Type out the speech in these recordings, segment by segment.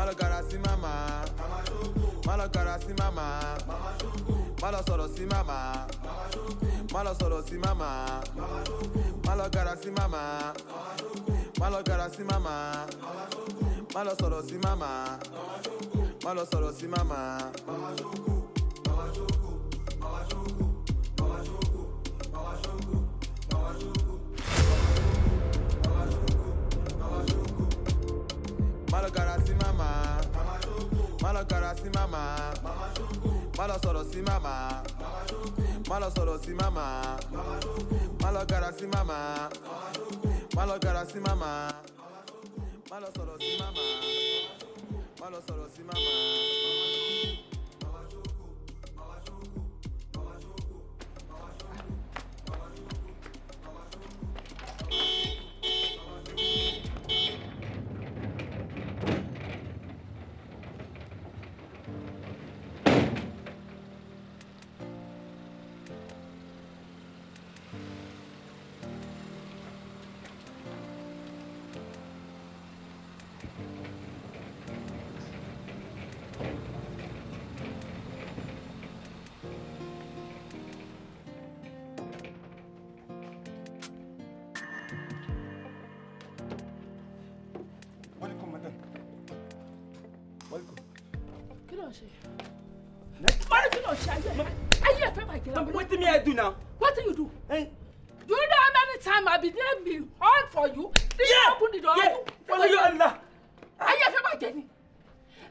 Má lọ gara sí màmá. Má lọ gara sí màmá. Má lọ sọ̀rọ̀ sí màmá. Má lọ sọ̀rọ̀ sí màmá. Má lọ gara sí màmá. Má lọ gara sí màmá. Má lọ sọ̀rọ̀ sí màmá. Má lọ sọ̀rọ̀ sí màmá. Má lọ gara sí màmá. Má lọ gara sí màmá. Má lọ sọ̀rọ̀ sí màmá. Má lọ sọ̀rọ̀ sí màmá. Má lọ gara sí màmá. Má lọ gara sí màmá. Má lọ sọ̀rọ̀ sí màmá. Má lọ sọ̀rọ̀ sí màmá. Welcome, madam. Welcome. Kí ló ń ṣe? Mọ́rí, kí ló ń ṣe? Ayé ayé ẹ̀ fẹ́ bàjẹ́ lábúlé. Wetin me I do now? Wetin you do? Eh? Do you know how many times I been there be hard for you? Did you open the door? Yeah. Wayo Allah. Ayé ẹ̀ fẹ́ bàjẹ́ ni.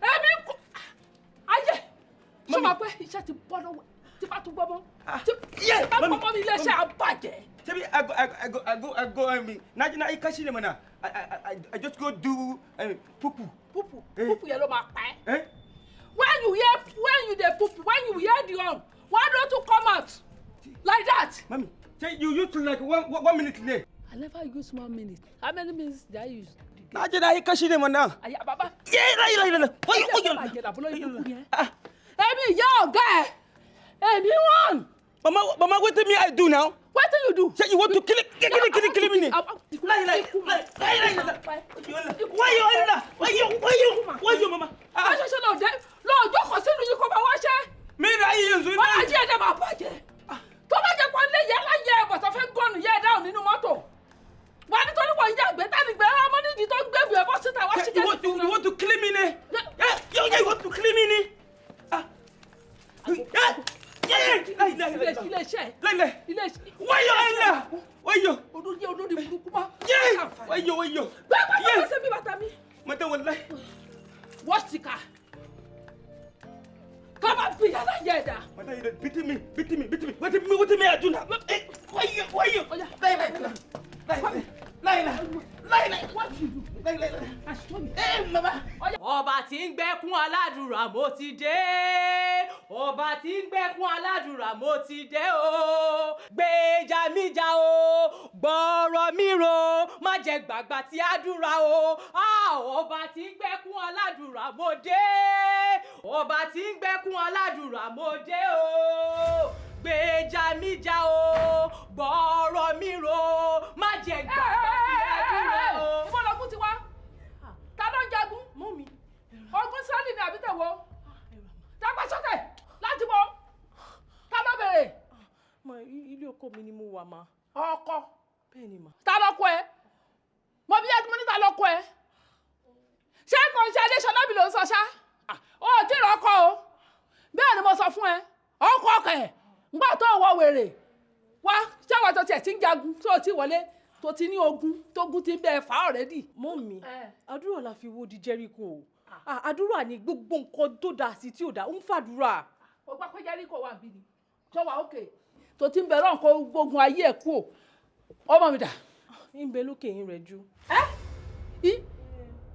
Èmi kò ayé. Ṣé o máa pẹ́ iṣẹ́ ti bọ́ lọ́wọ́ tí bá tún gbọ́ mọ́? Tí Yeah, bá mummy. gbọ́ mọ́ mi, iléeṣẹ́ á bàjẹ́. Ṣebí I go I mean, na ikashi ne mana. I just go do pupu. Pupu Eh. pupu yẹn ló máa pa ẹ́. Eh? When you dey pupu, when you hear the horn, why don't you come out like that? Mami, say you use like one minute late. I never use 1 minute. How many minutes did I use? Na je na ikashi ne mana. Àyà bàbá. Yeah, la la la. Wayo wayo. Bàjẹ́ làbúlọ̀ yìí kú yẹn. Ah, Èmi ìyá ọ̀gá ẹ̀. Èmi wọ́n. Mama, mama, wetin me I do now? Wetin you do? Say you want to kill kill kill kill me ne? La la la la la. Wayo Allah. Wayo wayo wayo mama. Ah, Aṣọ́ṣọ́ náà dé lọ́jọ́ kan sínú yìí kó máa wáṣẹ́. me na yi yanzu. Wọ́n á jí ẹ̀dẹ̀ máa bàjẹ́. Tó bá jẹ́ pọ́n lé yẹ láyé ẹ̀ bọ̀tọ̀ fẹ́ gọ́ọ̀nù yẹ dáhùn nínú mọ́tò. Wà á nítorí wọ́n yàgbé tánìgbẹ́ ọmọ nídìí tó ń gbẹ̀bù ẹ̀ bọ́ síta wá sí. You want to kill me ne? Yeah, you want to kill me ne? Ah. Yeah. Yeah. La la la. Ilé iṣẹ́ La la. ilé iṣẹ́. Wayo Allah. Wayo. Olórí olórí burúkú bá. Yeah. Wayo wayo. Gbẹ́gbẹ́ tó Yeah. fẹsẹ̀ bí bàtà mi. Madam wallahi. Wash the car. Ká máa bí yàrá yẹ ẹ̀dá. Madam, you dey beat me, beat me, beat me. Wetin me I do now? Eh, wayo wayo. Oya. La la la. La la la. La la. What you do? La la la. I show you. Eh, mama. Ọba tí ń gbẹ́kún aládùúrà, mo ti dé. Ọba tí ń gbẹ́kún aládùúrà, mo ti dé o. Gbèjà mi jà o, gbọ́rọ̀ mi ro, má jẹ́ gbàgbà tí àdúrà o. Ah, ọba tí ń gbẹ́kún aládùúrà, mo dé. Ọba tí ń gbẹ́kún aládùúrà, mo dé o. Gbèjà mi jà o, gbọ́rọ̀ mi ro, má jẹ́ gbàgbà tí àdúrà o. Ibo lọgún ti wá? Ta ló ń jagun? Mummy. Ogun sọ́ọ̀lì ni àbí tẹ̀wọ́? Dàgbàsókè láti bọ̀. Ta ló bèrè? Ma, ilé ọkọ mi ni mo wà ma. Ọkọ. Bẹ́ẹ̀ ni ma. Ta lọkọ ẹ? Mo bí ẹtí mo ní ta lọkọ ẹ? Ṣé kò ń ṣe Adéṣọlá mi ló ń sọ ṣá? Ah, o ò tí ì rọ́kọ o. Bẹ́ẹ̀ ni mo sọ fún ẹ. Ọkọ ọkẹ. Ngbà tó wọ wèrè. Wá, ṣé àwọn tó tiẹ̀ ti ń jagun tó ti wọlé tó ti ní ogun tógun ti ń bẹ́ẹ̀ fà already? Mummy, Eh. àdúrà la fi wó di Jẹ́ríkò o. Ah, àdúrà ni gbogbo nǹkan tó dáa sí tí ò dáa, ó ń fàdúrà. O gbọ́ pé Jẹ́ríkò wà bí ni tó wà òkè tó ti ń bẹ̀rẹ̀ nǹkan gbógun ayé ẹ̀ kú o, ọmọ mi dà? Ń bẹ lókè yín rẹ̀ ju. Ẹ́ í.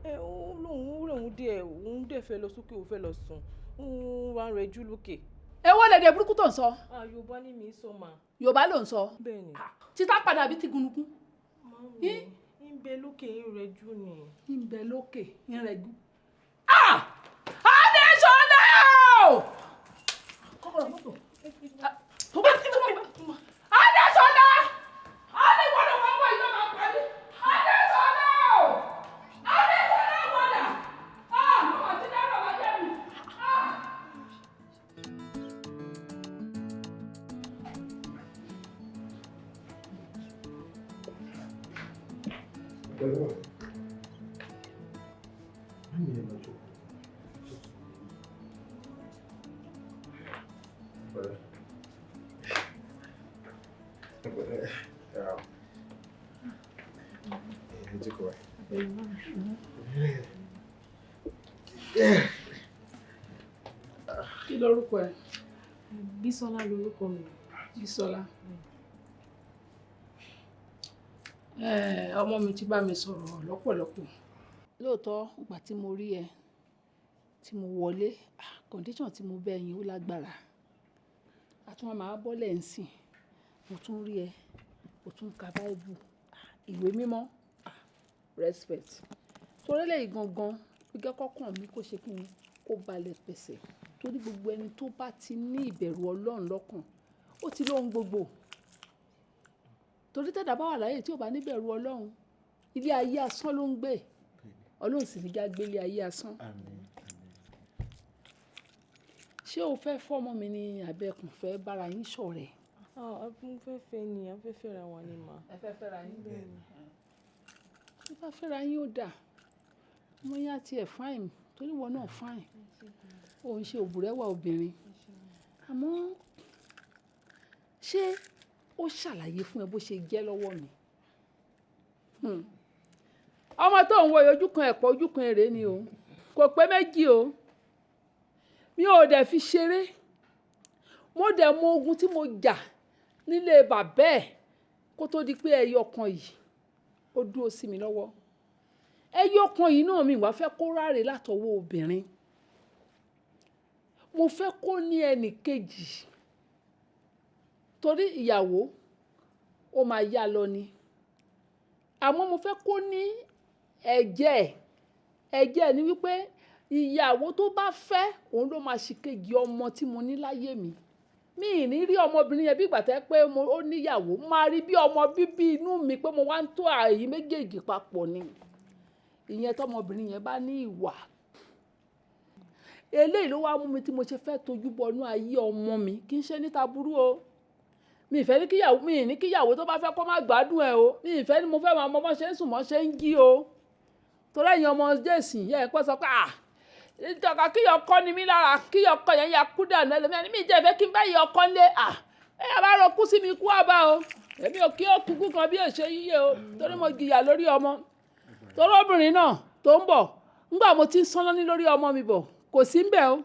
Ẹ ó lóun díẹ̀, òun dẹ̀ fẹ́ lọ sókè, òun fẹ́ lọ sùn, òun wá ń rẹ̀ jú lókè. Èwo lèdè burúkú tó ń sọ? Ah, Yorùbá ni mi sọ mà. Yorùbá ló ń sọ? Bẹ́ẹ̀ ni. Títà padà bí ti gunukun. Mummy, ń bẹ lókè yín rẹ̀ jú ni. Ń bẹ lókè ń rẹ̀ jú. Ah! Adéṣọlá o! Kọ́kọ́rọ́ mọ́tò. Ah, tó bá Adéṣọlá! Adéwọlé wọn wọ ìjọba máa parí. Adéṣọlá o! Adéṣọlá wọlé! Ah! Mọ́mọ́. Pẹ̀lú mummy, ẹ lọ jókòó. Pẹ̀lẹ́. Pẹ̀lẹ́. Ẹ jókòó ẹ. Kí lorúkọ ẹ? Bísọ́lá lorúkọ mi. Bísọ́lá. Ọmọ mi ti bá mi sọ̀rọ̀ lọ́pọ̀lọpọ̀. Lóòótọ́, ìgbà tí mo rí ẹ, tí mo wọlé, condition tí mo bẹ́ yín ó lágbára. A tún máa bọ́lẹ̀ ń sìn. Mo tún rí ẹ, o tún ka Bible, ìwé mímọ́, respect. Torí eléyìí gangan, ó jẹ́ kọ́kàn mi kó ṣe kí ni, kó balẹ̀ pẹ̀sẹ̀. Torí gbogbo ẹni tó bá ti ní ìbẹ̀rù Ọlọ́run lọ́kàn, ó ti lóhun gbogbo. Torí tẹ́dà bá wà láyé tí ò bá ní ìbẹ̀rù Ọlọ́run, ilé ayé asán ló ń gbé. Ọlọ́run sì ní já gbé ilé ayé asán. Ṣé o fẹ́ fọ́mọ mi ni àbí ẹ kàn fẹ́ bára yín ṣọ̀rẹ́? Ah, mo fẹ́ fẹ́ ni, a fẹ́ fẹ́ra wa ni mà. Ẹ fẹ́ fẹ́ra yín? Bẹ́ẹ̀ni. Ẹ bá fẹ́ra yín, ó dà. Ọmọ yín á ti ẹ̀ fine, torí ìwọ náà fine. Ó ń ṣe òbúrẹ́wà obìnrin. Àmọ́ ṣé ó ṣàlàyé fún ẹ bó ṣe jẹ́ lọ́wọ́ mi? Ọmọ tó ń wo yìí, ojú kan ẹ̀pọ̀, ojú kan èrè ni o. Kò pé méjì o. Mi ò dẹ̀ fi ṣeré. Mo dẹ̀ mọ ogun tí mo jà nílé bàbá ẹ̀ kó tó di pé ẹyọ kan yìí ó dúró sí mi lọ́wọ́. Ẹyọ kan yìí náà mi wá fẹ́ kó ráre látọwọ́ obìnrin. Mo fẹ́ kó ní ẹnì kejì. Torí ìyàwó ó máa yá lọ ni. Àmọ́ mo fẹ́ kó ní ẹ̀jẹ̀. Ẹ̀jẹ̀ ni wípé ìyàwó tó bá fẹ́, òun ló máa ṣe kejì ọmọ tí mo ní láyé mi. Mi ì ní rí ọmọbìnrin yẹn bí ìgbà tẹ́ pé mo, ó ní ìyàwó. Máa rí bí ọmọ bíbí inú mi pé mo wá ń tó àyè méjèèjì papọ̀ ni. Ìyẹn tí ọmọbìnrin yẹn bá ní ìwà. Eléyìí ló wá mú mi tí mo ṣe fẹ́ tojú bọ inú ayé ọmọ mi. Kì í ṣe níta burú o. Mi ì fẹ́ ní kí ìyàwó, mi ì ní kí ìyàwó tó bá fẹ́ kó má gbádùn ẹ o. Mi ì fẹ́ ní mo fẹ́ máa mọ bó ṣe ń sùn, bó ṣe ń jí o. Torí ẹ̀yin ọmọ Jésù yẹn pẹ́ sọ pé, à, ìjọba kí ọkọ ni mí lára, kí ọkọ yẹn ya kú dànù ẹlòmíràn. Mi jẹ́ ìfẹ́ kí n bá ìyá ọkọ lé, à, ẹ yà bá rọ kú sí mi kú àbá o. Èmi ò kí ó kúkú kan bí èṣe yíyẹ o, torí mo jìyà lórí ọmọ. Torí obìnrin náà tó ń bọ̀, nígbà mo ti ń sán lọ́ní lórí ọmọ mi bọ̀, kò sí ń bẹ̀ o.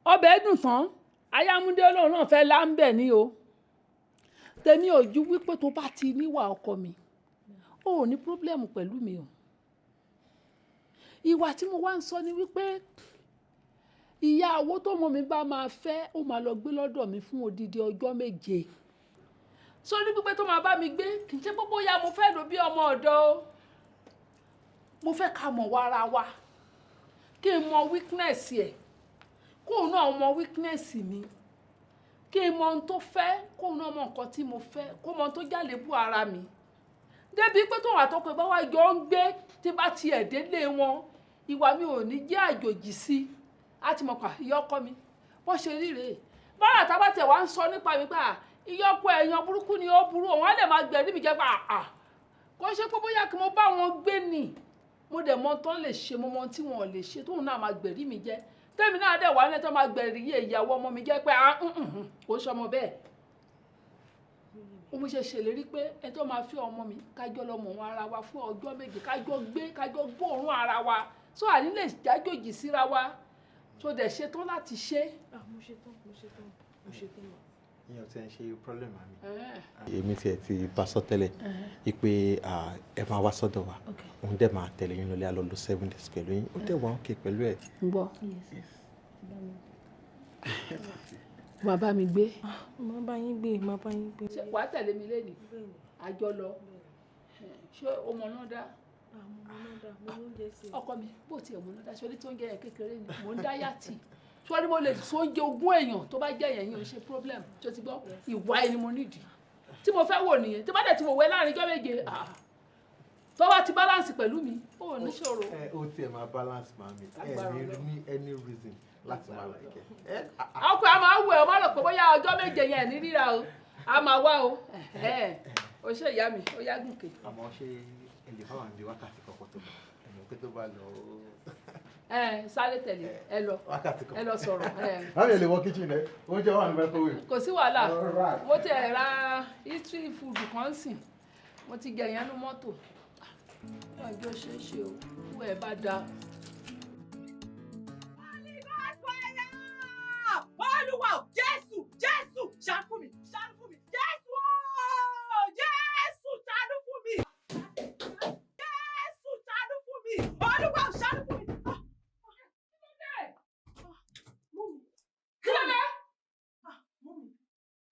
Ọbẹ̀ dùn tán, Ayámúdé Ọlọ́run náà fẹ́ lá ń bẹ̀ ni o. Tèmi ò ju wípé tó bá ti níwà ọkọ mi, o ò ní problem pẹ̀lú mi o. Ìwà tí mo wá ń sọ ni wípé ìyàwó tó ọmọ mi bá máa fẹ́, ó máa lọ gbé lọ́dọ̀ mi fún odidi ọjọ́ méje. Sórí pípé tó máa bá mi gbé, kì í ṣe pé bóyá mo fẹ́ lò bí ọmọ ọ̀dọ̀ o. Mo fẹ́ ká mọ̀ wá ara wa. Kí n mọ weakness ẹ̀, kó òun náà mọ weakness mi. Kí n mọ ohun tó fẹ́, kó òun náà mọ nǹkan tí mo fẹ́, kó mọ ohun tó jálèbú ara mi. Débi pé tóun àtọkọ ẹ̀ bá wá jọ ń gbé, tí bá ti ẹ̀ délé wọn, ìwà mi ò ní jẹ́ àjòjì sí i. A ti mọ̀ pé ìyá ọkọ mi, bó ṣe rí rèé. Bára tá bá tẹ̀ wá ń sọ nípa mi pé, à, ìyá ọkọ èèyàn burúkú ni ó burú, òun á lè máa gbẹ̀rí mi jẹ́ pé, àà, kò ṣe pé bóyá kí mo bá wọn gbé ni. Mo dẹ̀ mọ ohun tó lè ṣe, mo mọ ohun tí wọn ò lè ṣe, tóun náà máa gbẹ̀rí mi jẹ́. Tẹ́mi náà dẹ̀ wá ní ẹni tó máa gbẹ̀rí iye ìyàwó ọmọ mi jẹ́ pé, à, kò ṣe ọmọ bẹ́ẹ̀. Mo ṣe ṣèlérí pé ẹni tó máa fẹ́ ọmọ mi, ká jọ lọ mọ̀ wọn ara wa fún ọjọ́ méje, ká jọ gbé, ká jọ gbóòórùn ara wa. So àní lè jájòjì síra wa. So dẹ̀ ṣe tán láti ṣe. Ah, mo ṣe tán, mo ṣe tán, mo ṣe tán mà. Ìyẹn ò tí ẹ ń ṣe problem mummy. Èmi tiẹ̀ ti bá sọ tẹ́lẹ̀ wípé ẹ máa wá sọ́dọ̀ wa. Òun dẹ̀ máa tẹ̀lé yín lọlé, á lọ lo 7 days pẹ̀lú yín. Ó dẹ̀ wá okay pẹ̀lú ẹ̀. Ń gbọ́. Wàá bá mi gbé. Màá bá yín gbé, màá bá yín gbé. Ṣé wàá tẹ̀lé mi lénìí? Àjọ lọ. Ṣé o mọ̀ náà dá? Ah, mo mọ̀ náà dá, mo ní oúnjẹ sè. Ọkọ mi, bó tiẹ̀ mọ̀ náà dá, ṣé o ní tó ń jẹ yẹn kékeré ni? Mò ń dá yàtì. Ṣé o ní mo lè so oúnjẹ 20 èèyàn tó bá jẹ́ yẹn yín ò ṣe problem. Ṣé o ti gbọ́? Ìwà ẹni mo nídìí. Tí mo fẹ́ wò nìyẹn, tí bá dẹ̀ ti wò wẹ́ láàrin ọjọ́ méje, ah, tó bá ti balance pẹ̀lú mi, ó ní ṣòro. Ẹ ó tiẹ̀ máa balance mummy. Ẹ Agbára ní Ọlọ́run. ní any reason láti máa like ẹ. Ọkọ a máa wù ẹ́, o má rò pé bóyá ọjọ́ méje yẹn ní ríra o. A máa wá o. O ṣe ìyá mi, ó yá gùnkè. Àmọ́ ṣé Ẹ lè fáwọn àbí wákàtí kọ̀ọ̀kan tó lọ. Ẹ mọ̀ pé tó bá lọ ó. Ẹ sáré tẹ̀lé ẹ lọ. Wákàtí kan. Ẹ lọ sọ̀rọ̀ ẹ. Màmí, ẹ lè wọ kitchen ẹ. Oúnjẹ wà ní microwave. Kò sí wàhálà. All right. Mo ti ẹ̀ ra eatery food kan sìn, mo ti jẹ ìyẹn ní mọ́tò. Ọjọ́ ṣe é ṣe o, kú ẹ bá da. Olúwa o, Jésù, Jésù, ṣàánú fún mi, ṣàánú fún mi, Jésù o, Jésù, ṣàánú fún mi, Jésù, ṣàánú fún mi, Olúwa o, ṣàánú fún mi. Ah, mummy, Kí ló dé? Ah, mummy,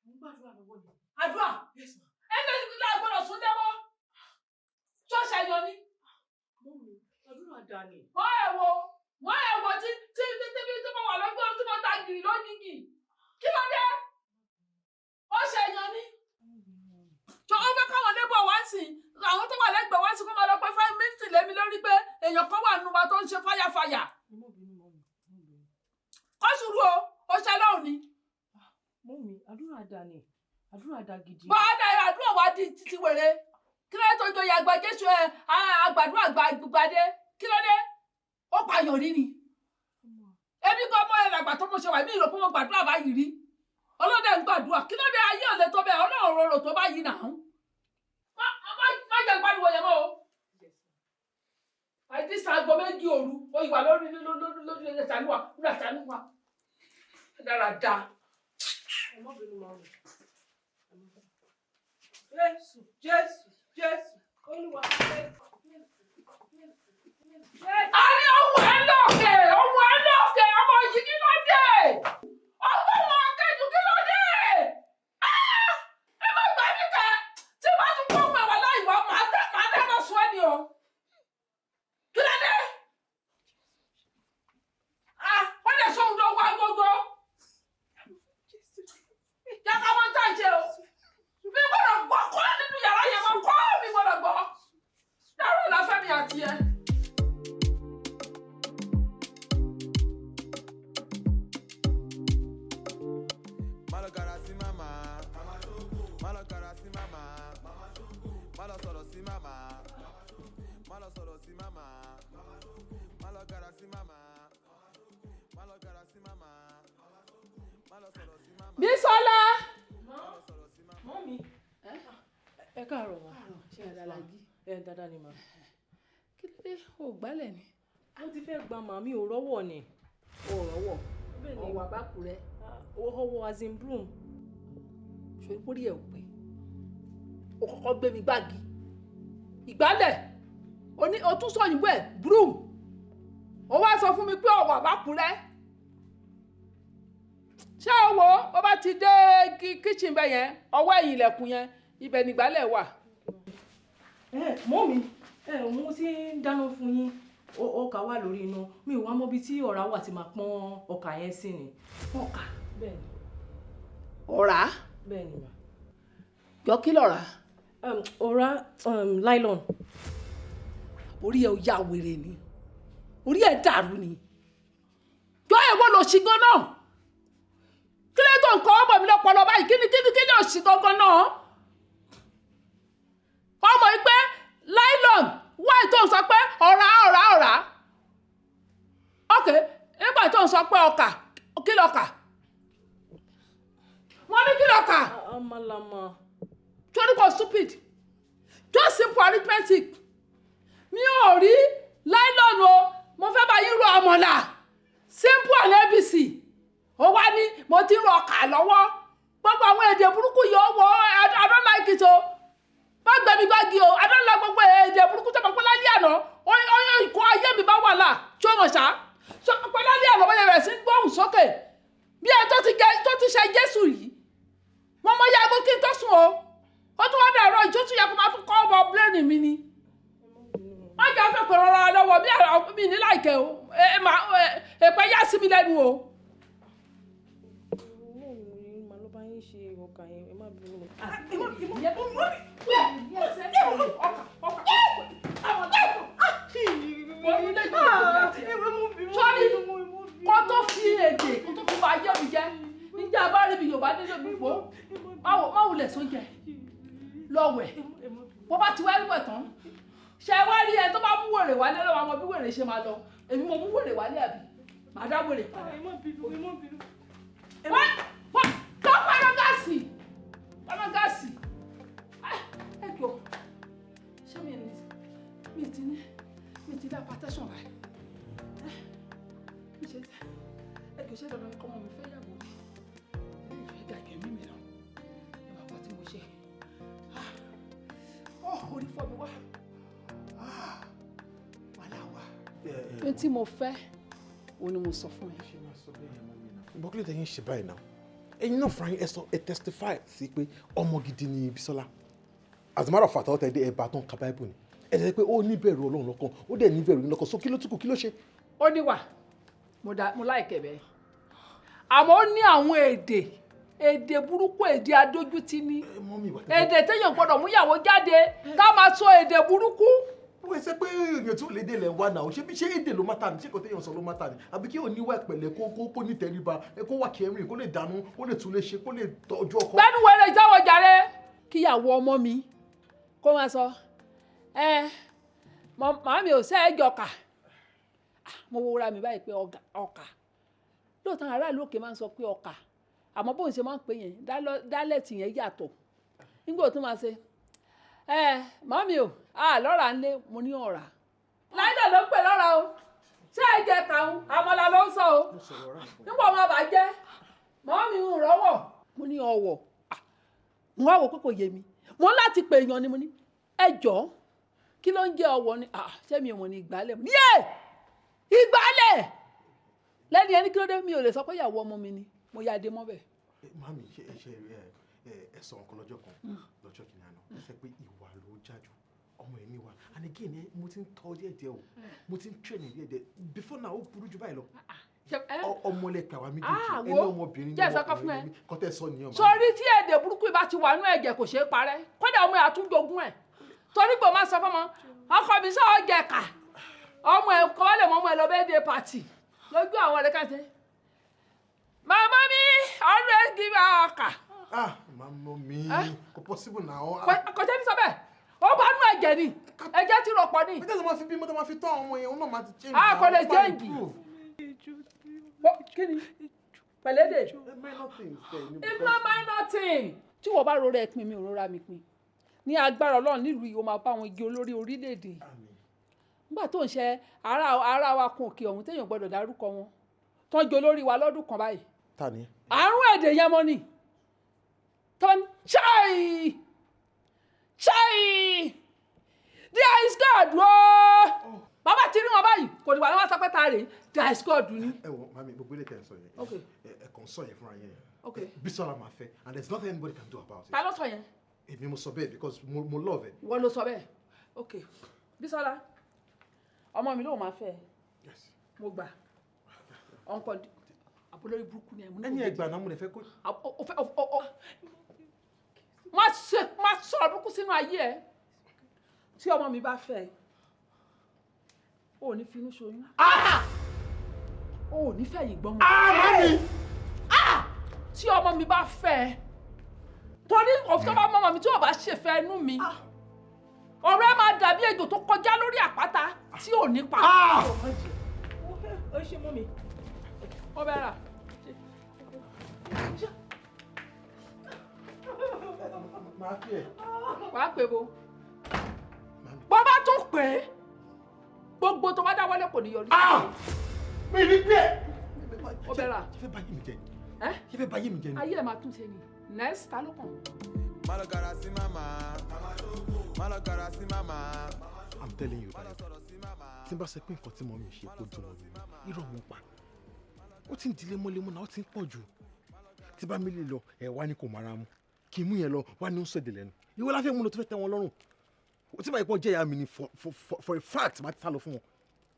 mo ń gbàdúrà lọ́wọ́ ni. Àdúrà? Yes, ma. Ẹ lè ní àgbọ̀dọ̀ sún lẹ́wọ́, ṣọ́ọ̀ṣì ẹ̀yàn ni. Mummy, àdúrà dà ní. Wọ́n ẹ̀ wo, wọ́n ẹ̀ wò tí tí tí tí tí mo wà lọ́gbọ́n tí mo ta gìrì lógìgì. Kí ló dé? Ó ṣe èèyàn ni. Tó ó fẹ́ káwọn neighbor wá sí, àwọn tó wà lẹ́gbẹ̀ẹ́ wá sí, kó máa lọ pé 5 minutes lémi lórí pé èèyàn kan wà nínú wa tó ń ṣe fáyàfáyà. Ẹ má bínú, mummy, ẹ má bínú. Kó sùúrù o, ó ṣe lọ́hùn ni. Mummy, àdúrà dà ní, àdúrà dà gidi. Bọ́ọ̀dà, àdúrà wa di títí wèrè. Kí ló dé tó joyè àgbà Jésù ẹ àgbàdúrà gbàdé? Kí ló dé? Ó pààyàn rí ni. Èmi gan mọ́ ẹ̀ làgbà tó mo ṣe wà mí ìrò pé mo gbàdúrà báyìí rí. Ọlọ́dẹ ń gbàdúrà. Kí ló dé? Ayé ò lè tó bẹ́ẹ̀, Ọlọ́run rorò tó báyìí nà án. Má jẹ́ pariwo yẹn mọ́ o. Àìdí aago 2 òru, ó ìwà lórí lórí lórí lórí ṣàánú wa, lórí ṣàánú wa. Dáradára. Ẹ má bínú, mummy. Jésù, Jésù, Jésù, Olúwa, Jésù, Jésù, Jésù. A ní ohun ẹ lọ́kẹ̀, ohun ẹ lọ́kẹ̀, ọmọ yìí, kí ló dé? Ọgbọ́n wọn akẹ́jù, kí ló dé? Ah! Ẹ má gbà mí kẹ́, tí bá tún gbọ́ ohun ẹ̀wà láì wá, màá dáná sun ẹ́ ni o. Kí ló dé? Ah! Ó lè sọ ohun lọ́wọ́ agogo. Jẹ́ ká wọ́n tà ṣe o. Mi gbọ́dọ̀ gbọ́ kọ́ nínú yàrá yẹn mọ́ kọ́, mi gbọ́dọ̀ gbọ́. Dárò láfẹ́ mi àti ẹ. Má lọ gara sí màmá. Má lọ gara sí màmá. Má lọ sọ̀rọ̀ sí màmá. Má lọ sọ̀rọ̀ sí màmá. Má lọ gara sí màmá. Má lọ gara sí màmá. Má lọ sọ̀rọ̀ sí màmá. Bísọ́lá. Má lọ sọ̀rọ̀ sí màmá. Mummy, ẹ káàárọ̀ ma. Ṣé ẹ dára jí? Ẹ dáadáa ni ma. Kí ló dé? O ò gbálẹ̀ ni. Mo ti fẹ́ gba màmí, ò rọ́wọ́ ni. O ò rọ́wọ́? Bẹ́ẹ̀ ni. Ọwọ́ àbákù rẹ. Ọwọ́ as in broom. Ṣòrí pórí ẹ̀ ò pé. O kọ́kọ́ gbé mi gbági. Ìgbálẹ̀. O ní o tún sọ òyìnbó ẹ̀ broom. O wá sọ fún mi pé ọwọ́ àbákù rẹ. Ṣé o wo bó bá ti dé kitchen bẹ́ẹ̀ yẹn, ọwọ́ ẹ̀yìn ilẹ̀kùn yẹn, ibẹ̀ nìgbálẹ̀ wà. Ẹ mummy, ẹ mo ti ń dáná fún yín. Ọkà wà lórí iná. Mi ò wá mọ̀ bí tí ọ̀rá wà tí máa pọ́n ọkà yẹn sí ni. Ọkà. Bẹ́ẹ̀ ni. Ọ̀rá. Bẹ́ẹ̀ ni ma. Jọ, kí lọ̀rá? Ọ̀rá, nylon. Orí ẹ ò ya wèrè ni? Orí ẹ dàrú ni? Jọ, èwo lò sí gan náà? Kí ló tó nǹkan ọmọ mi lọpọlọ báyìí? Kí ni òsì gangan náà? Ọmọ yìí pé nylon wáyé tó ń sọ pé ọ̀rá, ọ̀rá, ọ̀rá. Ok, nígbà tó ń sọ pé ọkà, kí lọkà? Wọ́n ní kí lọkà? Àmàlàmà. Torí kò stupid, just simple arithmetic. Mi ò rí nylon o, mo fẹ́ bá yín ro àmàlà, simple and abc. Ó wá ní mo ti ń ro ọkà lọ́wọ́. Gbogbo àwọn èdè burúkú yìí, ó wọ, I don't like it o. Má gbẹmí gbági o, I don't like gbogbo èdè burúkú tó mọ̀ pé lálẹ́ àná ó ìkó ayé mi bá wà là tí ó mọ̀ ṣá pé lálẹ́ àná bóyá bẹ̀rẹ̀ sí ń gbóhùn sókè bí ẹ tó ti jẹ tó ti ṣe Jésù yìí. Mo mọ yago kí n tó sùn o. Ó tún wá dàrọ ìjó tún yẹ kó máa tún kọ́ ọmọ bílẹ̀nì mi ni. Má jẹ́ fẹ́ pẹ̀lú ọ̀rọ̀ lọ́wọ́ bí àrà mi ní láìkẹ́ o. Ẹ má èpè yá sí mi lẹ́nu o. Mummy, màá lọ bá yín ṣe ọkà yẹn, ẹ má bínú. Ọkà, ọkà, sọ́rí kó tó fi èdè kó tó fi máa yé mi jẹ́ níjà bá rí mi Yorùbá nílé mi wò má wulẹ̀ sóúnjẹ lọ́wẹ̀. Bó bá ti wá wẹ̀ tán. Ṣé wá rí ẹ tó bá mú wèrè wálé lọ́wọ́ àwọn bí wèrè ṣe máa lọ? Èmi mo mú wèrè wálé àbí? Màá dá wèrè padà. Ẹ má bínú, ẹ má bínú. Wọ́n wọ́n tó paná gáàsì, paná gáàsì. Ẹ jọ, ṣé mi ní mi ti ní mi ti dá hypertension báyìí? Mi ṣe ẹ kì í ṣe dandan kọ́ ọmọ mi fẹ́ yàgò mi. Ilé ìfẹ́ ga ìgbẹ́ mímì lọ. Ẹ máa gbọ́ tí mo ṣe. Ó orí fọ́ mi wá. Wàhálà wà. Ohun tí mo fẹ́, òun ni mo sọ fún ẹ. Bọ́kílẹ̀ tẹ̀yìn ṣe báyìí náà, ẹ̀yin náà fúnra yín ẹ sọ, ẹ testify sí pé ọmọ gidi ni Bísọ́lá. As a matter of fact, ọ̀tẹ̀ dé ẹ̀bà tó ń ka Bible ni. Ẹ jẹ́ pé ó níbẹ̀rù Ọlọ́run lọ́kàn, ó dẹ̀ níbẹ̀rù yín lọ́kàn. So kí ló tún kù, kí ló ṣe? Ó níwà, mo da mo láìkẹ̀ bẹ́ẹ̀. Àmọ́ ó ní àwọn èdè burúkú, èdè adójútì ní. Mummy, ìwà tẹ́lẹ̀. Èdè téèyàn gbọ́dọ̀ mú ìyàwó jáde ká máa sọ èdè burúkú. Wọ́n ṣe pé èèyàn tí ò lédè lẹ̀ ń wá náà, ṣé bí ṣé èdè ló matter ni, ṣé kò téèyàn sọ ló matter ni? Àbí kí ò níwà ìpẹ̀lẹ́, kó ní tẹríba, kó wà kẹrin, kó lè dànù, kó lè tún lè ṣe, kó lè tọ́jú ọkọ. Gbẹ́nu wẹ̀rẹ̀ ìjáwọ̀ jàre. Kíyàwó ọmọ mi kó máa sọ, ẹ màámi ò sẹ́ ẹ jọkà. Mo wo ra mi báyìí pé ọkà. Lóòótọ́ aráàlú òkè máa ń sọ pé ọkà, àmọ́ bóun ṣe máa ń pè yẹn, dálẹ̀tì yẹn yàtọ̀. Nígbà tó máa ṣe, ẹ màámi ò, a lọ́ra ń lé, mo ní ọ̀rá. Láìdà ló ń pè lọ́ra o. Ṣé ẹ jẹ kàún? Àmàlà ló ń sọ o. Nígbà wọn bá jẹ́, màámi ń rọ́wọ̀. Mo ní ọwọ̀. Mo wá wò pé kò yé mi. Mo ní láti pè èèyàn ni mo ní. Ẹ jọ̀ọ́, kí ló ń jẹ́ ọwọ̀ ni? Ṣé mi ò mọ̀ ní ìgbálẹ̀? Mo ní yé! Ìgbálẹ̀! Lẹ́ni ẹni kí ló dé? Mi ò lè sọ pé ìyàwó ọmọ mi ni. Mo yá dé mọ́ bẹ́ẹ̀. Màámi, ṣe ẹ ṣe ẹ ẹ sọ nǹkan lọ́jọ́ kan, lọ́jọ́ kìíní àná, ẹ sọ pé ìwà ló jájú ọmọ ẹ níwà. And again, ẹ mo ti ń tọ́ díẹ̀ díẹ̀ o, mo ti ń train díẹ̀ díẹ̀. Before now, ó burú jù báyìí lọ. Ọmọ lẹ pè àwa méjèèjì, ẹni ọmọbìnrin ní ọmọkùnrin ní kọ́ tẹ́ sọ nìyẹn. Sórí tí èdè burúkú bá ti wà nú ẹ̀jẹ̀, kò ṣeé parẹ́. Kódà ọmọ ẹ̀ àtúnjogún ẹ̀. Torí pé o máa sọ fọ́mọ, ọkọ mi sọ ọjẹ kà. Ọmọ ẹ̀ kọ́ lè mọ ọmọ ẹ̀ lọ bẹ́ẹ̀ dé party lójú àwọn ọ̀rẹ́ kan ṣe. Màmá mi always give her ọkà. Ah, màmá mi, kò possible now. Kò tẹ́ mi sọ bẹ́ẹ̀. Ó bá nú ẹ̀jẹ̀ ni, ẹ̀jẹ̀ ti rọ̀pọ̀ ni. Bí tẹ́sán máa fi bímọ tó máa fi tọ́ àwọn ọmọ yẹn, òun náà máa ti change. Ah, kò lè change. Kí ni? Pẹ̀lẹ́dẹ̀. It's not minor thing. Tí wọ́n bá rọra ẹ̀ pin, mi ò rọra mi pin. Ní agbára Ọlọ́run, nílùú yìí, ó máa bá àwọn igi olórí orílẹ̀-èdè. Nígbà tó ń ṣe ara wa kun òkè ọ̀hún téèyàn gbọ́dọ̀ dárúkọ wọn. Tán jẹ olórí wa lọ́dún kan báyìí. Ta ni? Àrùn èdè yẹn mọ́ ni. Tọ́ni chai chai, there is God ooo. Bàbá ti rí wọn báyìí, kò ní wà lọ́wọ́ sọ pé ta rèé, there is God ni. Ẹ wọ mami, gbogbo ilé tẹ̀ ń sọ yẹn, ẹ kàn sọ yẹn fúnra yẹn. Bísọ́lá máa fẹ́ and there is nothing anybody can do about it. Ta ló sọ yẹn? Èmi mo sọ bẹ́ẹ̀ because mo love ẹ. Ìwọ ló sọ bẹ́ẹ̀. Ok, Bísọ́lá, ọmọ mi ló máa fẹ́ ẹ. Yes. Mo gbà. Ọ̀nkọ̀ àbúlórí burúkú ni ẹ̀ mú. Ẹni ẹgbàá náà mo lè fẹ́ kó. Má ṣe má sọ̀rọ̀ burúkú sínú ayé ẹ. Tí ọmọ mi bá fẹ́ ẹ, o ò ní finú ṣoyún. O ò ní fẹ̀yìn gbọ́mọ. Mami! Tí ọmọ mi bá fẹ́ ẹ, torí òfin tó bá mọ́ ọmọ mi tí ò bá ṣèfẹ́ inú mi, ọ̀rọ̀ ẹ máa dàbí ejò tó kọjá lórí àpáta tí ò ní pa. Ó ṣe mọ́ mi. Ó bẹ́ẹ̀ rà. Máa pè é. Wàá pè bo. Bó bá tún pè é, gbogbo tó bá dáwọ́lé kò ní yọrí. Mi ní pè é. Ó bẹ́ẹ̀ rà. Ṣé fẹ́ báyé mi jẹ ni? Ẹ́? Ṣé fẹ́ báyé mi jẹ ni? Ayé ẹ̀ máa tún ṣe ni. Next, ta ló kàn? Má lọ gara sí màmá. Má lọ gara sí màmá. I'm telling you, Dayo, tí n bá sọ pé nǹkan tí mummy ṣe kó dùn mọ́ mi, irọ́ wọn pa. Ó ti ń di lemọ́lemọ́ náà, ó ti ń pọ̀ jù. Tí bá mi lè lọ, ẹ̀ wá ní kò mara mu. Kì í mú yẹn lọ, wá ní ó ń sọ̀dẹ̀ lẹ́nu. Ìwọ la fẹ́ mú lọ tó fẹ́ tẹ́ wọn lọ́rùn. Tí báyìí pọ̀ jẹ́ ìyá mi ni, for a fact, máa ti sá lọ fún wọn.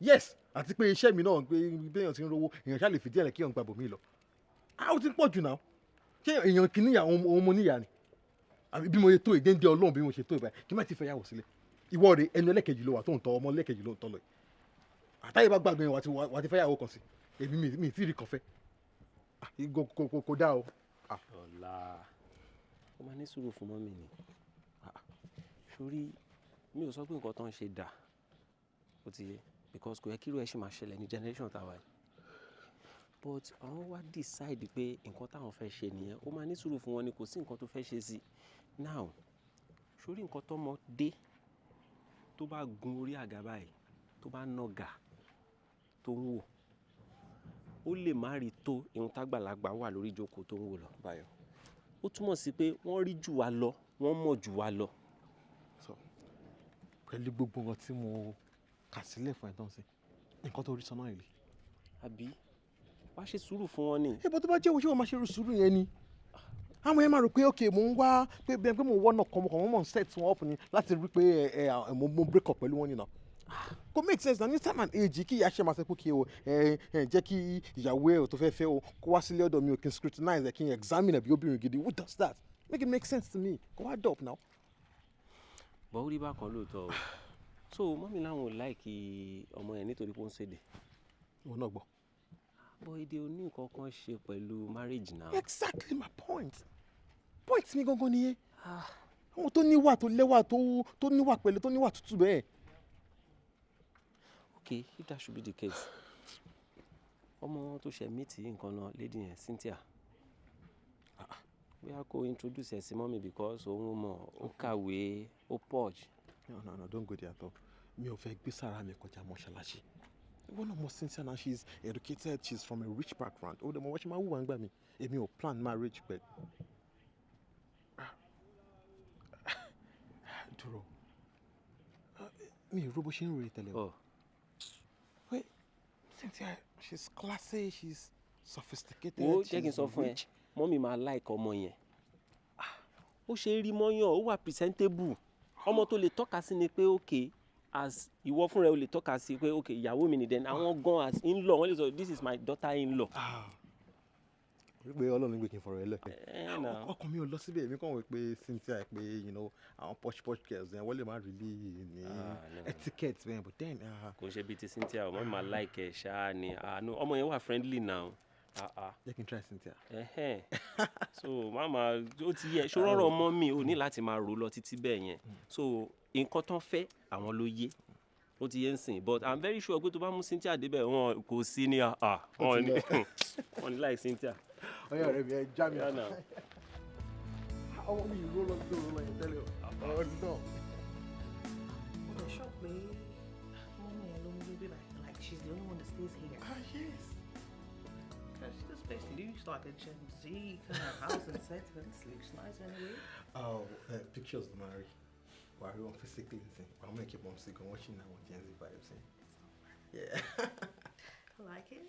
Yes, àti pé iṣẹ́ mi náà pé béèyàn ti ń rówó, èèyàn ṣáà lè fi díẹ̀ lẹ̀ kí èèyàn gba bòmí lọ. Ah, ó ti ń pọ̀ jù náà. Ṣé èèyàn kì í níyà òun mo níyà ni? Àbí bí mo ṣe tó ìdéǹdé Ọlọ́run, bí mo ṣe tó ìbáyìí, kí n má ti fẹ́ yàwó sílẹ̀. Ìwọ rè, ẹnu ẹlẹ́kejì ló wà tó ń tọ́ ọmọ ẹlẹ́kejì ló ń tọ́ lọ yìí. Àtàyè bá gbàgbé yẹn, wà á ti fẹ́ yàwó kan sí. Èmi mi tí ì rí kan fẹ́. Kò dáa o. Ṣọlá, ó máa ní sùúrù fún mummy ni. Sórí Mi ò sọ pé nǹkan tó ń ṣe dà, ó ti yé, because kò yẹ kí irú ẹ̀ ṣì máa ṣẹlẹ̀ ní generation tàwa yìí. But àwọn wá decide pé nǹkan táwọn fẹ́ ṣe nìyẹn. Ó máa ní sùúrù fún wọn ni, kò sí nǹkan tó fẹ́ ṣe sí. Now, sórí nǹkan tọ́mọdé tó bá gun orí àga báyìí, tó bá nàgà tó ń wò, ó lè má rí tó ihun tágbàlagbà wà lórí ìjókòó tó ń wò lọ. Báyọ̀. Ó túmọ̀ sí pé wọ́n rí jù wá lọ, wọ́n mọ̀ jù wá lọ. So pẹ̀lú gbogbo nǹkan tí mo kà sílẹ̀ fún ẹ tán sí, nǹkan tó rí sọ náà rèé? Àbí wá ṣe sùúrù fún wọn ni. Ibo tó bá jẹ́ òun, ṣé wọ́n máa ṣe irú sùúrù yẹn ni? Àwọn yẹn máa rò pé ok, mò ń wá pé bẹ́ẹ̀ pé mò ń wọ́nà kan, mo kàn wọ́n mọ̀ ń set wọn up ni láti rí pé ẹ ẹ mo break up pẹ̀lú wọn nìyẹn. Kò make sense na ní time and age kí ìyá ṣe máa sọ pé kí o ẹ ẹ jẹ́ kí ìyàwó ẹ tó fẹ́ fẹ́ o kó wá sílé ọ̀dọ̀ mi o, kí n scrutinize ẹ, kí n examine ẹ bí obìnrin gidi. Who does that? Make it make sense to me. Kó wá up now. Bọ́ ó rí bákan lóòótọ́ o. So mummy láwọn ò like ọmọ yẹn nítorí pé ó ń ṣèdè. Òun náà gbọ́. Bọ́ èdè ò ní nǹkan kan ṣe pẹ̀lú marriage now. Exactly my point. Point mi gangan nìyẹn. Àwọn tó níwà, tó lẹ́wà, tó níwà pẹ̀lú, tó níwà tútù bẹ́ẹ̀. Okay, if that should be the case, ọmọ tó ṣe meet nǹkan náà, lady yẹn, Cynthia, bóyá kó introduce ẹ sí mummy, because òun mọ̀, ó kàwé, ó purge. No, no, no, don't go there at all. Mi ò fẹ́ gbé sára mi kọjá mọ́ṣáláṣí. Ìwọ náà mọ̀ Cynthia now, she's educated, she's from a rich background. Ó dẹ̀ mọ̀ wọ́n ṣe máa wúwa ń gbà mí. Èmi ò plan marriage pẹ̀. Dúró. Mi ò rò bó ṣe ń ròyìn tẹ́lẹ̀ o. Oh. Wait, Cynthia, she's classy, she's sophisticated, Wo, jẹ́ kí n she's sọ fún ẹ, rich. Mummy máa like ọmọ yẹn. Ó ṣe é rí mọ́yàn, ó wà presentable. Ọmọ tó lè tọ́ka sí ni pé okay, as ìwọ fúnra ẹ, o lè tọ́ka sí pé okay, ìyàwó mi ni. Then àwọn gan as in law, wọ́n lè sọ, "This is my daughter in law." Rí pé Ọlọ́run gbé kí n fọ̀rọ̀ ẹ lẹ̀. Ẹ nà. Ọkàn mi ò lọ síbẹ̀. Èmi kàn wí pé Cynthia, pé àwọn posh posh girls yẹn, wọ́n lè má really ní Ah, no. etiquette bẹ́ẹ̀, but then Kò ń ṣe bíi ti Cynthia o. Mummy máa like ẹ ṣáá ni. Ah no, ọmọ yẹn wà friendly now. Ah ah. Jẹ́ kí n try Cynthia. Ẹhẹ́n. So mama, ó ti yẹ ṣòrọ̀rọ̀ ọmọ mi ò ní láti máa rò lọ títí bẹ́ẹ̀ yẹn. So nǹkan tán fẹ́ àwọn ló yé, ó ti yé ń sìn. But I'm very sure pé tó bá mú Cynthia débẹ̀, wọn kò sí ní, ah, wọn ní like Cynthia. Ọyọ ọ̀rẹ́ mi, ẹ já mi. Yeah, now. Ọmọ mi ìró lọ sí òru lọ yẹn tẹ́lẹ̀ o. Ọ̀rọ̀ náà. Mo lè sọ pé mummy ẹ̀ ló ń gbé bíbá, like she's the only one that stays here. Ah, yes. Because this place looks like a Gen Z kind of house and setting. This looks nice anyway. Oh, pictures ló máa rí. Wà á rí wọn physically nsìn. Wà á mú ẹ̀kẹ́ pọ̀ sí gan, wọ́n ṣì ní àwọn Gen Z vibes yẹn. Yeah. I like it.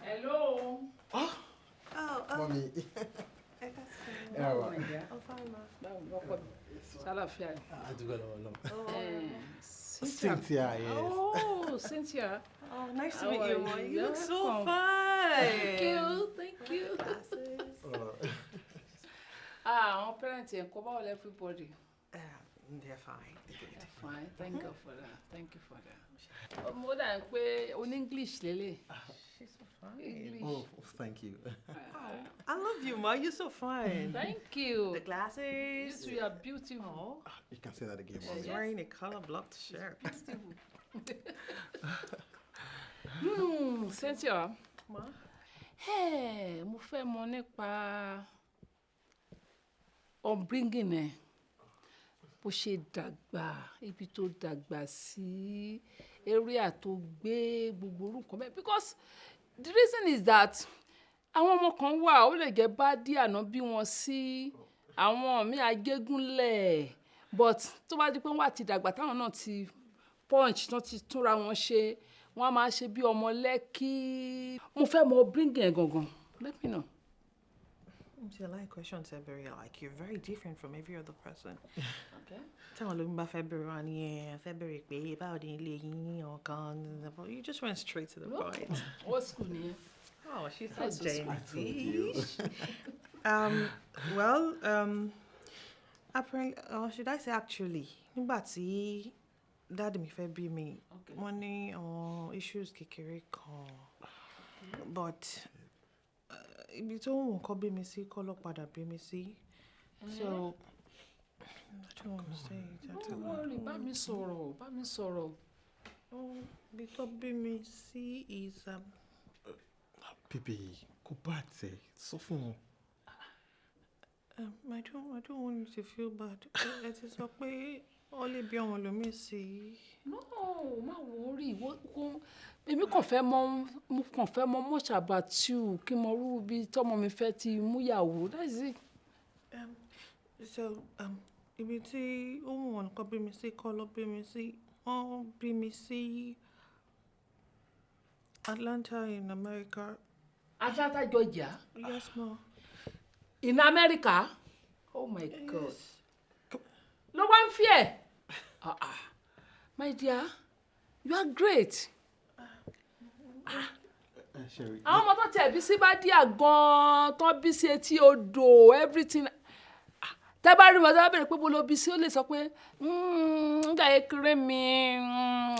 Hello. Oh, Mummy. ẹ ká sọ. Ẹ wà. I'm fine, ma. Báwo ni ọkọ mi? Ṣàlàfíà ni? Àdúgbò lọ́wọ́ lọ́wọ́. Cynthia. Cynthia, yes. Oh, Cynthia. Oh, nice to How meet are you, you? ma. You You're look so welcome. fine. Thank you, thank you. Glasses. Ah, àwọn parents ẹ̀ kọ́, báwo lẹ everybody? They're fine. They're good. Fine, thank God for that. Thank you for that. Mo dà ń pé oní English lélẹ̀. She's so fine. English. Oh, thank you. I love you, ma. You're so fine. Thank you. The glasses. You two are beautiful. Oh, You can say that again, she's mommy. wearing a color blocked shirt. Beautiful. Cynthia. Ma? Hey, mo fẹ́ mọ̀ nípa upbringing ẹ̀, bó ṣe dàgbà, ibi tó dàgbà sí, area tó gbé, gbogbo orúkọ bẹ́ẹ̀, because the reason is that àwọn ọmọ kan wà, ó lè jẹ́ bádíà náà bí wọn sí, àwọn míì Ajégúnlẹ̀, but tó bá di pé wọ́n á ti dàgbà, táwọn náà ti punch, tán ti túnra wọn ṣe, wọ́n á máa ṣe bí ọmọ Lẹ́kí. Mo fẹ́ mọ upbringing ẹ̀ gangan. Let me know. See, I like questions ẹ very, like, you're very different from every other person. Okay. Táwọn olómi bá fẹ́ bẹ̀rẹ̀ wá ní ẹ fẹ́ bẹ̀rẹ̀ pé báwo ni ilé yín ọ̀kan, but you just went straight to the point. Old school nìyẹn. Oh, she's so That's so Gen sweet. Z. Well, apparently, or should I say actually, nígbà tí daddy mi fẹ́ bí mi, wọ́n ní àwọn issues kékeré kan, but ibi tó wù kọ́ bí mi sí kọ́ ló padà bí mi sí. So I don't want to say it. I Don't don't want. worry, bá mi sọ̀rọ̀, bá mi sọ̀rọ̀. Oh, ibi tó bí mi sí is Baby, kò bá tẹ sọ fún wọn. I don't want you to feel bad. Ẹ ti sọ pé ó lè bí àwọn ẹlòmíì sí. No, má worry. Kó èmi kàn fẹ́ mọ̀, mo kàn fẹ́ mọ̀ much about you, kí n mọ irú ibi tọ́mọ mi fẹ́ ti múyàwó. That's it. So ibi tí ó wù wọ́n kó bí mi sí kọ́ ló bí mi sí. Wọ́n bí mi sí Atlanta in America. Atlanta, Georgia? Yes, ma. In America? Oh my God. Ló wá ń fi ẹ̀. Ah ah. My dear, you are great. Sherry. Àwọn ọmọ tó tiẹ̀ bí sí Bádíà gan-an, tán bí sí etí odò, everything. Ah, tẹ́ bá rí wọn, tẹ́ bá bèrè pé bó ló bí sí, ó lè sọ pé, "Nígbà kékeré mi,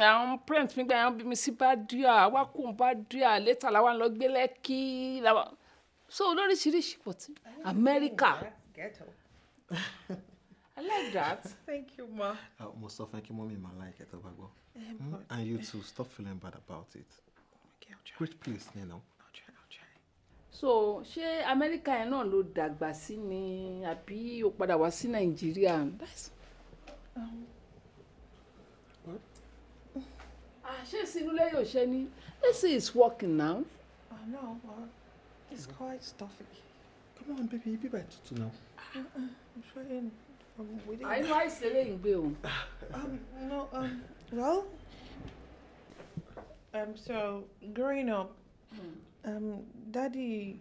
àwọn parents mi gbà yẹn bí mi sí Bádíà, wá kó Bádíà, later làwa lọ gbé Lẹ́kí." So lóríṣiríṣi, but America. Ghetto. I like that. Thank you, ma. Mo sọ fún ẹ kí mummy máa like ẹ tó bá gbọ́. And you too, stop feeling bad about it. Okay, I'll try. Great place, you know. I'll try. I'll try. So ṣé Amẹ́ríkà yẹn náà ló dàgbà sí ni àbí o padà wá sí Nàìjíríà? That's... Ah, ṣé sinúlé yóò ṣe ni? This is working now. I know, but it's quite stuffy. Come on, baby, be by tutu now. I'm sweating from within. Àìnú àìsàn lè ń gbé o. No, well, so growing up, daddy,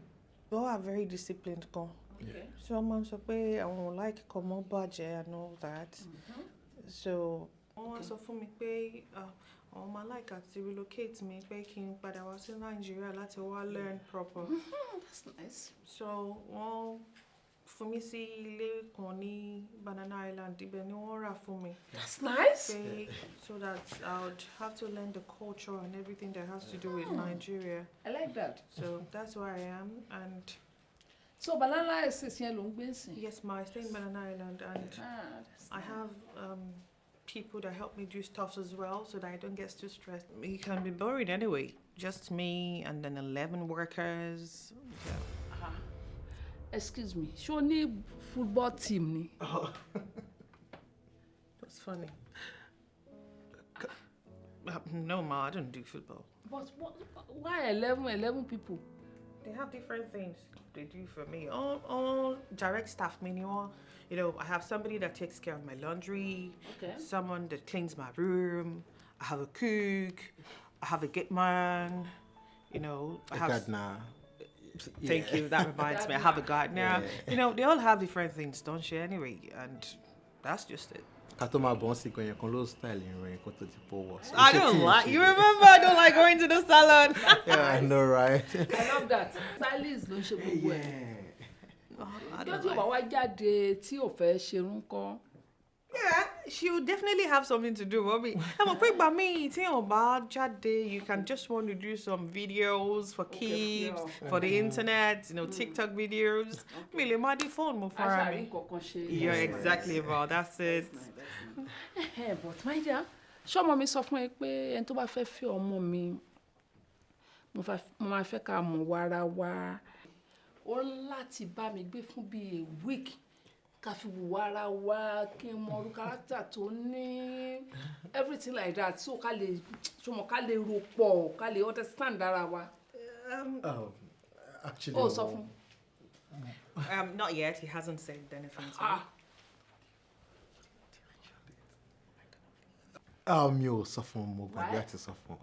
we are very disciplined gan. Okay. So wọ́n máa ń sọ pé àwọn ò like kọ́ mọ́ bàjẹ́ and all that. So wọ́n wá sọ fún mi pé àwọn máa like àti relocate mi pé kí n padà wá sí Nàìjíríà láti wá learn proper. That's nice. So wọ́n fún mi sí ilé kan ní Banana Island, ibẹ̀ ni wọ́n rà fún mi. That's nice. Pé so that I would have to learn the culture and everything that has to do with Nigeria. I like that. So that's where I am, and So Banana Estate yẹn ló ń gbé sí. Yes, ma, I stay in Banana Island, and Ah, that's I have people that help me do stuff as well, so that I don't get too stressed. It can be boring anyway. Just me and then 11 workers. So. Ah, excuse me, ṣé o ní football team ni? That's funny. No, ma, I don't do football. But what, why 11 people? They have different things they do for me. All direct staff, meaning all, I have somebody that takes care of my laundry, someone that cleans my room. I have a cook, I have a gate man, I A have gardener. Thank you. That reminds me. I have a gardener. They all have different things, don't you? Anyway, and that's just it. Ká tó máa bọ̀ ń sí gan yẹn kan ló style irun yẹn kó tó di pọ̀ wọ̀. I don't like. You remember? I don't like going to the salon. Yeah, I know, right? I love that. Stylist ló ń ṣe gbogbo ẹ̀. I Ọjọ́ don't tí o bá like. wá jáde tí ò fẹ́ ṣerun kọ́. Yeah, she will definitely have something to do. Mommy. I'm a quick by me. Tí o bá jáde, you can just want to do some videos for keeps, for the internet, TikTok videos. Mi lè má di phone mo A fúnra ṣàrí mi. nǹkan kan ṣe. You're exactly about. That's it. But my dear, ṣé ọmọ mi sọ fún ẹ pé ẹni tó bá fẹ́ fẹ́ ọmọ mi, mo máa fẹ́ ká mọ̀ wára wa. Ó ní láti bá mi gbé fún bíi a week ká fi wù ara wa, kí n mọ irú character tó ní, everything like that, so ká lè ṣọmọ, ká lè rò pọ̀, ká lè understand ara wa. Actually, Ó sọ fún. Not yet. He hasn't said anything to me. Ah. Ah, mi ò sọ fún un, mo gbàgbé Why? àti sọ fún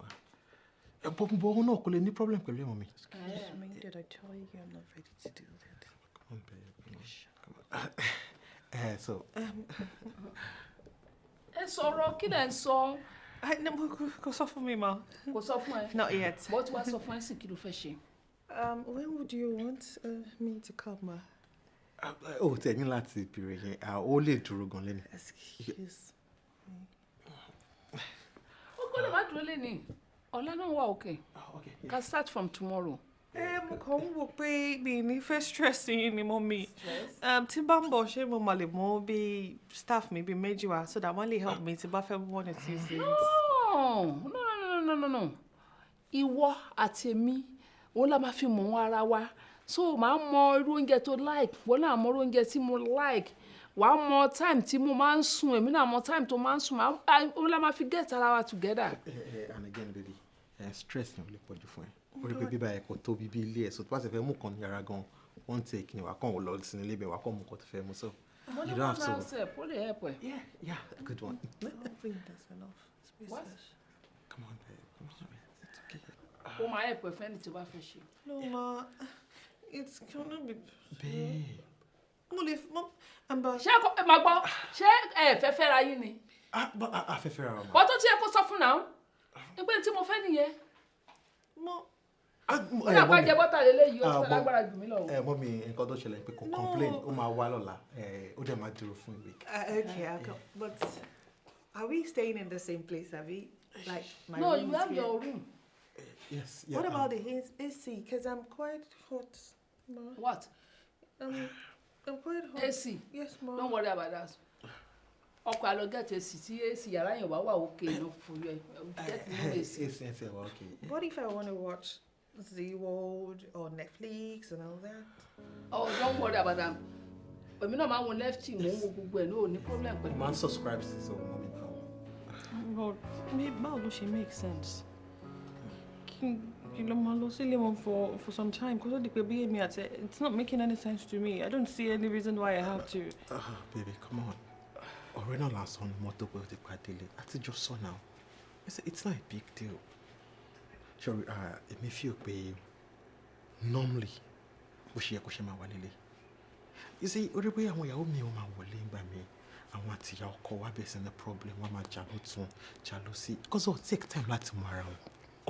un. Bọ́ òun náà kò lè ní problem pẹ̀lú ẹ̀, mummy. Excuse me, did I tell you I'm not ready to do that? Come on, babe. Come on. Come on. So, Ẹ sọ̀rọ̀, kí lẹ̀ ń sọ? No, kò sọ fún mi, ma. Kò sọ fún ẹ. Not yet. Bó tí wàá sọ fún ẹ sì, kí ló fẹ́ ṣe? When would you want me to come, ma? Ó tẹ̀ ní láti bèrè yẹn, ah, ó lè dúró gan lẹ́nu. Excuse. Ó kó lè má dúró lé ní. Ọ̀la náà wà okay. Oh, okay. Can start from tomorrow. Ẹ mo kàn ń wò pé mi ní fẹ́ stress yín ni, mummy. Tí bá ń bọ̀, ṣé mo máa lè mú bí staff mi bí méjì wá so that wọ́n lè help me tí bá fẹ́ mú one or two things? No, no, no, no, no, no. Ìwọ àti èmi, òun la máa fi mọ̀ wọ́n ara wa. So màá mọ irú oúnjẹ tó like, wọ́n náà mọ irú oúnjẹ tí mo like. Wàá mọ time tí mo máa ń sùn, èmi náà mọ time tó máa ń sùn. Òun la máa fi get ara wa together. And again, baby, stress ni ò lè pọ̀jù fún ẹ. Orí pé bíbá ẹ kò tóbi bí ilé ẹ, so tó bá ti fẹ́ mú kan ní yàrá gan, one take ni wàá kàn lọ sínú ilé ibẹ̀, wàá kàn mú nǹkan tó fẹ́ mú, so you don't have to. Help, ó lè help ẹ. Yeah, good one. I don't think that's enough. Space. What? Come on, babe, come on, it's okay. Ó máa help ẹ fẹ́ni tí o bá fẹ́ ṣe. No, ma, it's gonna be. Babe. Mo lè mo but. Ṣé ẹ máa gbọ́, ṣé ẹ fẹ́ fẹ́ra yín ni? Ah, but a fẹ́ fẹ́ra wa, ma. Wọ́n tó ti yẹ kó sọ fún náà. Nígbà tí mo fẹ́ nìyẹn. Mo. Ní àpá jẹ bọ́tà lélẹ́yìí, ó ti fẹ́ lágbára jù mí lọ. Ẹ mummy, nǹkan tó ṣẹlẹ̀ pé kò complain, ó máa wá lọ́la, ó dẹ̀ máa dúró fún a week. Okay, I'll go. But are we staying in the same place? Are we? Like my No, room you is have here. your room. Yes. Yeah, What about the AC? Because I'm quite hot, ma. What? I'm quite hot. AC? Yes, ma. Don't worry about that. Ọkọ àlọ get AC tí AC yàrá yẹn wà wà okay ló fún yẹ. Get new AC. AC ẹ̀ wà okay. What if I want to watch Zee World or Netflix and all that? Oh, don't worry about that. Èmi náà máa ń wo Netflix, mò ń wo gbogbo ẹ̀ ní ò ní problem pẹ̀lú. Mo máa ń subscribe sí, so mummy náà. But báwo ló ṣe make sense? Kí ló máa lọ sílé wọn for some time kó tó di pé bí èmi àti it's not making any sense to me. I don't see any reason why I have to. Ah, baby, come on. Ọ̀rẹ́ náà là ń sọ ní mọ́tò pé ó ti pàdé lé. Àtijọ́ sọ now. It's not a big deal. Sorry, èmi feel pé normally bó ṣe yẹ kó ṣe máa wà nílé. You see, ó rí pé àwọn ìyàwó mi ò máa wọlé ńgbà mi. Àwọn àtìyá ọkọ wa bẹ̀rẹ̀ sí ní problem, wọ́n máa jà lọ́tún, jà lọ́sí. Because ó take time láti mọ ara wọn.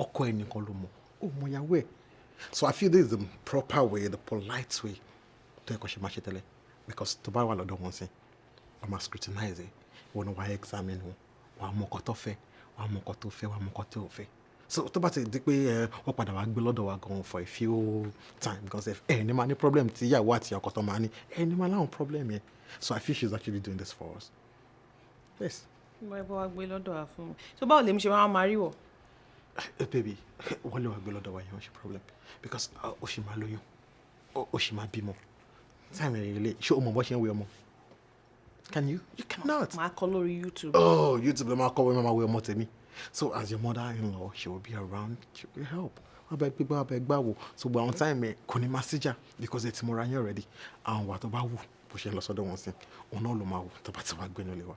Ọkọ ẹ̀ nìkan ló mọ̀. Ó mọ ìyàwó ẹ̀. So I feel this is the proper way, the polite way tó yẹ kó ṣe máa ṣe tẹ́lẹ̀. Because tó bá wà lọ́dọ̀ wọn sí, wọ́n máa scrutinize ẹ̀. Wọ́n náà wá examine wọn. Wọ́n á mọ nǹkan tó fẹ́, wọ́n á mọ nǹkan tó fẹ́, wọ́n á mọ nǹkan tó fẹ́. So tó bá ti di pé ẹ wọ́n padà wá gbé lọ́dọ̀ wa gan for a few time, because if ẹ ní máa ní problem tí ìyàwó àti ọkọ tó máa ní, ẹ ní máa láwọn problem yẹn. So I feel she's actually doing this for us. Yes. Mo ẹ bọ́ wá gbé lọ́dọ̀ wa fún mi. So báwo lèmi ṣe máa máa rí wọ̀? Baby, wọ́n lè wá gbé lọ́dọ̀ wa yẹn, ó ṣe problem because ó ṣì máa lóyún, ó ṣì máa bímọ. Time rẹ̀ lè ṣé o mọ̀ bó ṣe ń wé ọmọ? Can you? You cannot. Màá kọ́ lórí YouTube. Oh, YouTube ló máa kọ́ wọ́n máa wé ọmọ tèmi. So as your mother-in-law, she will be around, she will help. Wọ́n bẹ gbégbá, wọ́n bẹ gbá wò. So gbogbo àwọn time ẹ̀ kò ní máa síjà because ẹ ti mọra yín already. Àwọn wà tó bá wù bó ṣe ń lọ sọ́dọ̀ wọn sí, òun náà ló máa wù tó bá ti wá gbénu lé wa.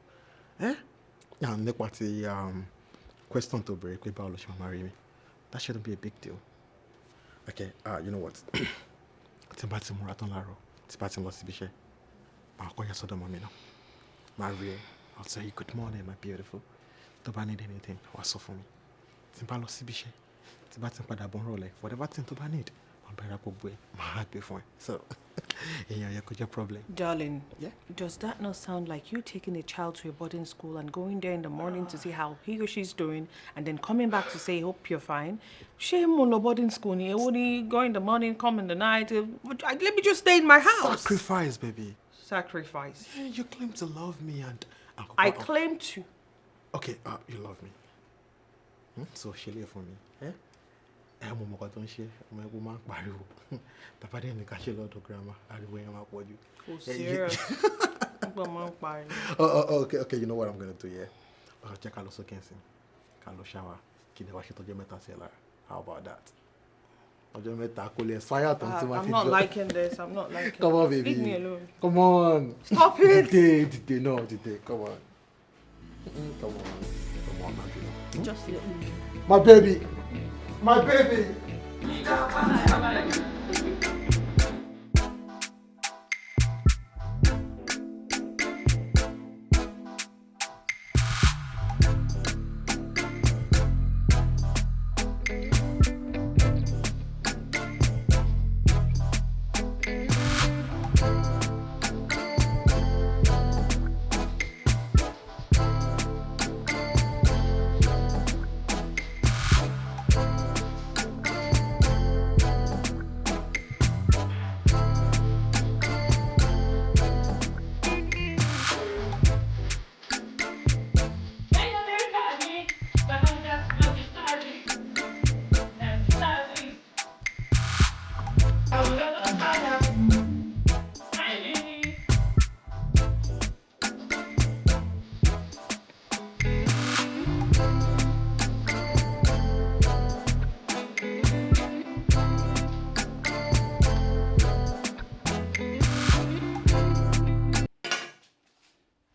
Ẹ́ nípa ti question tó béèrè pé báwo ló ṣe máa rí mi, that shouldn't be a big deal. Okay, you know what? Tí n bá ti múra tán láàárọ̀, tí bá ti ń lọ síbi iṣẹ́, màá kọ́ yà sọ́dọ̀ mummy náà. Màá rí ẹ, I'll tell you good morning, my beautiful. Tó bá need anything, wàá sọ fún mi. Tí n bá lọ síbi iṣẹ́, tí bá ti ń padà bọ̀ nrọ̀lẹ́, whatever thing tó bá need, màá bẹ̀rẹ̀ gbogbo ẹ̀, màá gbé fún ẹ. So, èèyàn yẹ kó jẹ́ problem. Darling, Yeah? does that not sound like you taking a child to a boarding school and going there in the morning to see how he or she's doing and then coming back to say, hope you're fine? Ṣé mo lọ boarding school ni? Èwo ni go in the morning, come in the night? Let me just stay in my house. Sacrifice, baby. Sacrifice. Yeah, you claim to love me and... I claim to. Okay, you love me. Hmm? So, ṣe lè fún mi. Eh? Ẹ mọ ọmọ kan tó ń ṣe, ọmọ ẹgbẹ́ máa ń pariwo. Tàbá dé ní ká ṣe lọ́dọ̀ grandma, ariwo yẹn máa pọ̀ jù. Kò serious. Nígbà máa ń pariwo. Oh, okay, you know what I'm gonna do, yeah? Jẹ́ ká lọ sókè nsìn, ká lọ shower, kí ni wàá ṣe tọ́jú mẹ́ta sí ẹ lára. How about that? Ọjọ́ mẹ́ta kò lè expire tán tí máa I'm fi not lọ. liking this. I'm not liking Come on, baby. Leave me alone. Come on. Stop it. Dìde, dìde náà, dìde. Come on. Come on. Come on, my baby. Just let me. My baby. My baby.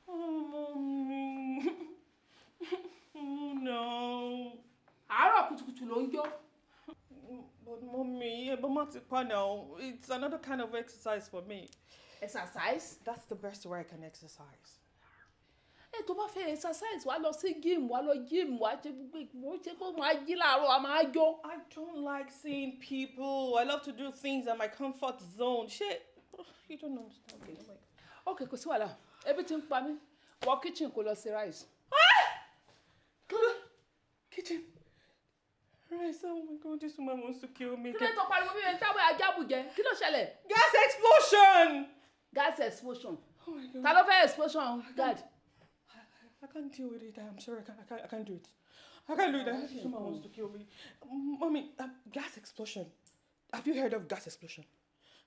Oh, mommy. Oh, no. Àárọ̀ kùtùkùtù ló ń jó. But mommy, ẹ bá má ti pa now. It's another kind of exercise for me. Exercise? That's the best way I can exercise. Ẹ tó bá fẹ́ exercise, wàá lọ sí gym, wàá lọ gym, wàá ṣe gbogbo ṣe pé wàá jí láàárọ̀, wàá máa jó. I don't like seeing people. I love to do things in my comfort zone. Shit. You don't understand. Okay. Oh my God. Ok, kò sí wàhálà, ebi ti ń pa mí. Wọ kitchen kó lọ ṣe rice. Kitchen. Rice. Oh my God, this woman wants to kill me. Kí ló tó pariwo bí ẹni táwọn ajábùjẹ? Kí ló ṣẹlẹ̀? Gas explosion! Gas explosion. Oh my God. Ta ló fẹ́ explosion guard? I can't deal with it. I'm sorry. I can't do it. I can't do it. This woman wants to kill me. Mommy, gas explosion. Have you heard of gas explosion?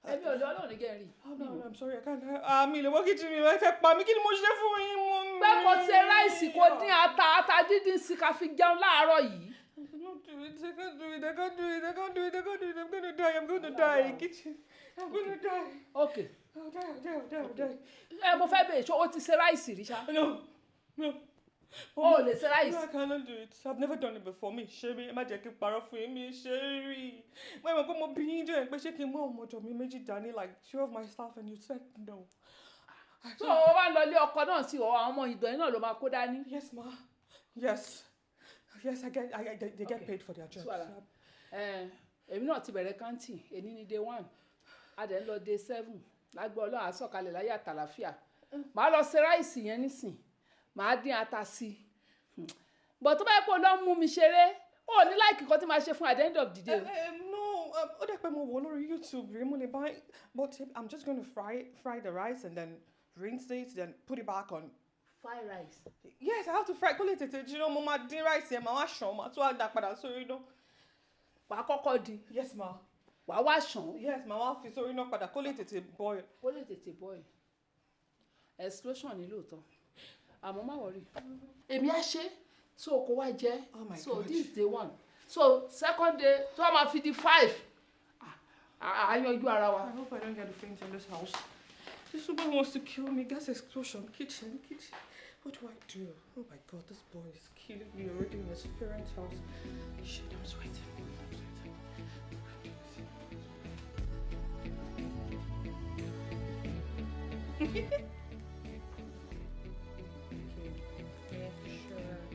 Èmi ò lọ, Ọlọ́run ní jẹ́ rí. Oh, no, no, I'm sorry. I can't. Mi lè wọ́ kitchen mi. Ẹ fẹ́ pa mí. Kí ni mo ṣe fún yín, mommy? Pé kò ṣe rice, kò dín ata, ata dídín sí, ká fi jẹun láàárọ̀ yìí. I cannot do it. I can't do it. I can't do it. I can't do it. I can't do it. I'm gonna die. I'm gonna die. Kitchen. I'm gonna die. Ok. I'll die. I'll die. I'll die. I'll die. Ẹ mo fẹ́ bèèrè, ṣé o ti ṣe rice rí ṣá? No. No. O ò lè ṣe rice? No, I cannot do it. I've never done it before. Mi ṣe rí. Ẹ má jẹ́ kí n parọ́ fún yín. Mi ṣe rí. Mo mọ̀ pé mo bí yín jẹ́ pé ṣé kí n mú àwọn ọmọ mi méjì dání, like two of my staff, and you said no. Tó o bá lọ ilé ọkọ náà sí ọ, àwọn ọmọ ìdọ̀ náà ló máa kó dání. Yes, ma. Yes. Yes, I get. I, they get paid for their jobs. Suara. Ẹ èmi náà ti bẹ̀rẹ̀ counting. Èní ní day one, a dẹ̀ ń lọ day seven. Lágbó Ọlọ́run, á sọ̀kalẹ̀ láyé àtàlàfíà. Màá lọ ṣe rice yẹn nísìn, màá dín ata sí i. Bọ̀ tó bá yẹ kó lọ mú mi ṣeré, ó ní like kan tí màá ṣe fún at the end of the day. No, ó dẹ̀ pé mo wò lórí YouTube rí, mo lè buy, but I'm just going to fry the rice and then rinse it, then put it back on. Fry rice? Yes, I have to fry kó lè tètè jiná. Mo máa dín rice yẹn, màá wá ṣàn, màá tún wá dá padà sórí iná. Wàá kọ́kọ́ dín? Yes, ma. Wàá wá ṣàn? Yes, màá wá fi sórí iná padà kó lè tètè boil. Kó lè tètè boil. Explosion ní lóòótọ́, àmọ́ má worry, èmi á ṣe so kó wá jẹ. Oh my So God. this is day one, so second day tó a máa fi di five, à yanjú ara wa. I hope I don't get a faint in this house. This woman wants to kill me. Gas explosion. Kitchen, kitchen. What do I do? Oh my God, this boy is killing me already in his parents' house. Shit, I'm sweating. I'm sweating. I can't do this. Okay, make sure you are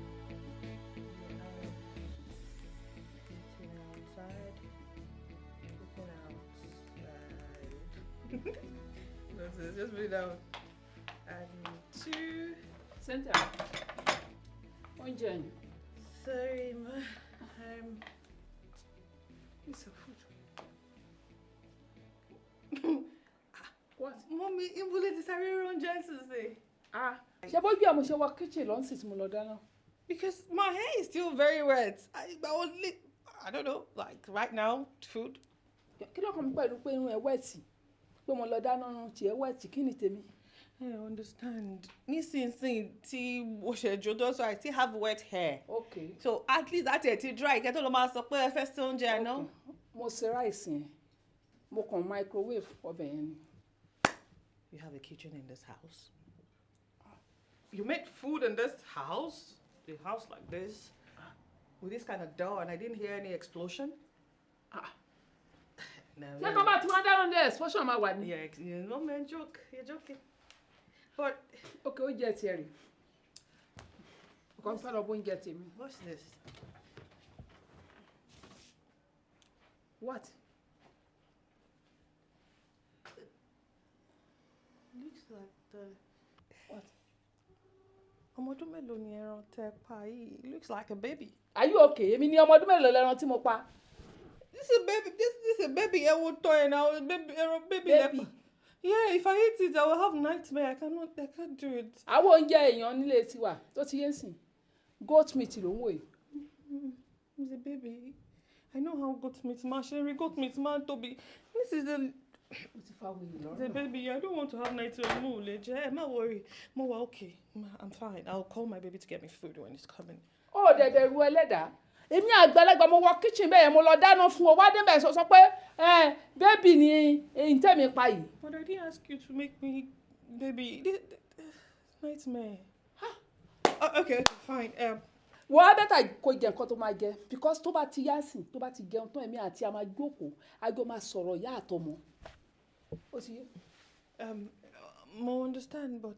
eating outside. Eating outside. That's it, just put it down. And two. Cynthia, oúnjẹ ni. Sorry, ma. It's a food. What? Mommy, ibo lẹ ti sáré oúnjẹ sísè. Ah, ṣe bójú ẹ mo ṣe wọ kitchen lọ́nsìn tí mo lọ dáná. Because my hair is still very wet. I don't know, like right now, food. Kí ló kàn mí pẹ̀lú pé irun ẹ̀ wet, pé mo lọ dáná, irun tiẹ̀ wet? Kí ni tèmi? I understand. Nísinsìnyí tí mo ṣe jòdó, so I still have wet hair. Ok. So at least láti ẹ̀ ti dry, kẹ́ tó lọ máa sọ pé ẹ fẹ́ sí oúnjẹ àná. Ok. Mo ṣe rice yẹn, mo kàn microwave ọbẹ̀ yẹn ni. You have a kitchen in this house? You make food in this house? The house like this? With this kind of door, and I didn't hear any explosion? Ah. No. Ṣé tó bá tí wọ́n dáná ní explosion máa wà ní? Yeah, you know, man, joke. You're joking. But Ok, oúnjẹ tiẹ̀ rè, ọkọ mi fẹ́ lọ bó oúnjẹ tèmi. What's this? What? Looks like the What? Ọmọ ọdún mélòó ni ẹran tẹ pa yìí? It looks like a baby. Are you okay? Èmi ni ọmọ ọdún mélòó lẹran tí mo pa? This is a baby. This is a baby. Ẹ wo tọ́ ẹ̀ náà, baby, ẹran baby lẹ Baby. pa. Yeah, if I eat it, I will have nightmare. I cannot. I can't do it. Àwọn oúnjẹ èèyàn nílé tiwa tó ti yé ń sìn, goat meat ló ń wò yìí. It's a baby. I know how goat meat máa ṣe rí. Goat meat máa ń tóbi. Nísìnyí This is the O ti fa wèrè lọ́rùn. the baby. I don't want to have night mo lè jẹ. Ẹ má worry. Mo wà okay. I'm fine. I'll call my baby to get me food when he's coming. Ó dẹ̀ bẹ̀rù ẹlẹ́dàá. Èmi àgbàlagbà, mo wọ kitchen bẹ́ẹ̀ yẹn, mo lọ dáná fún ọ, wá débẹ̀, sọ pé ẹ baby ni èyí tẹ̀mí pa yìí. But I didn't ask you to make me baby. This nightmare. Oh, okay, fine. Wọ́n á better kó jẹ nǹkan tó máa jẹ, because tó bá ti yá sìn, tó bá ti jẹun tán, èmi àti a máa jókòó, a jọ máa sọ̀rọ̀ ìyá àtọmọ. Ó ti yé. Mo understand, but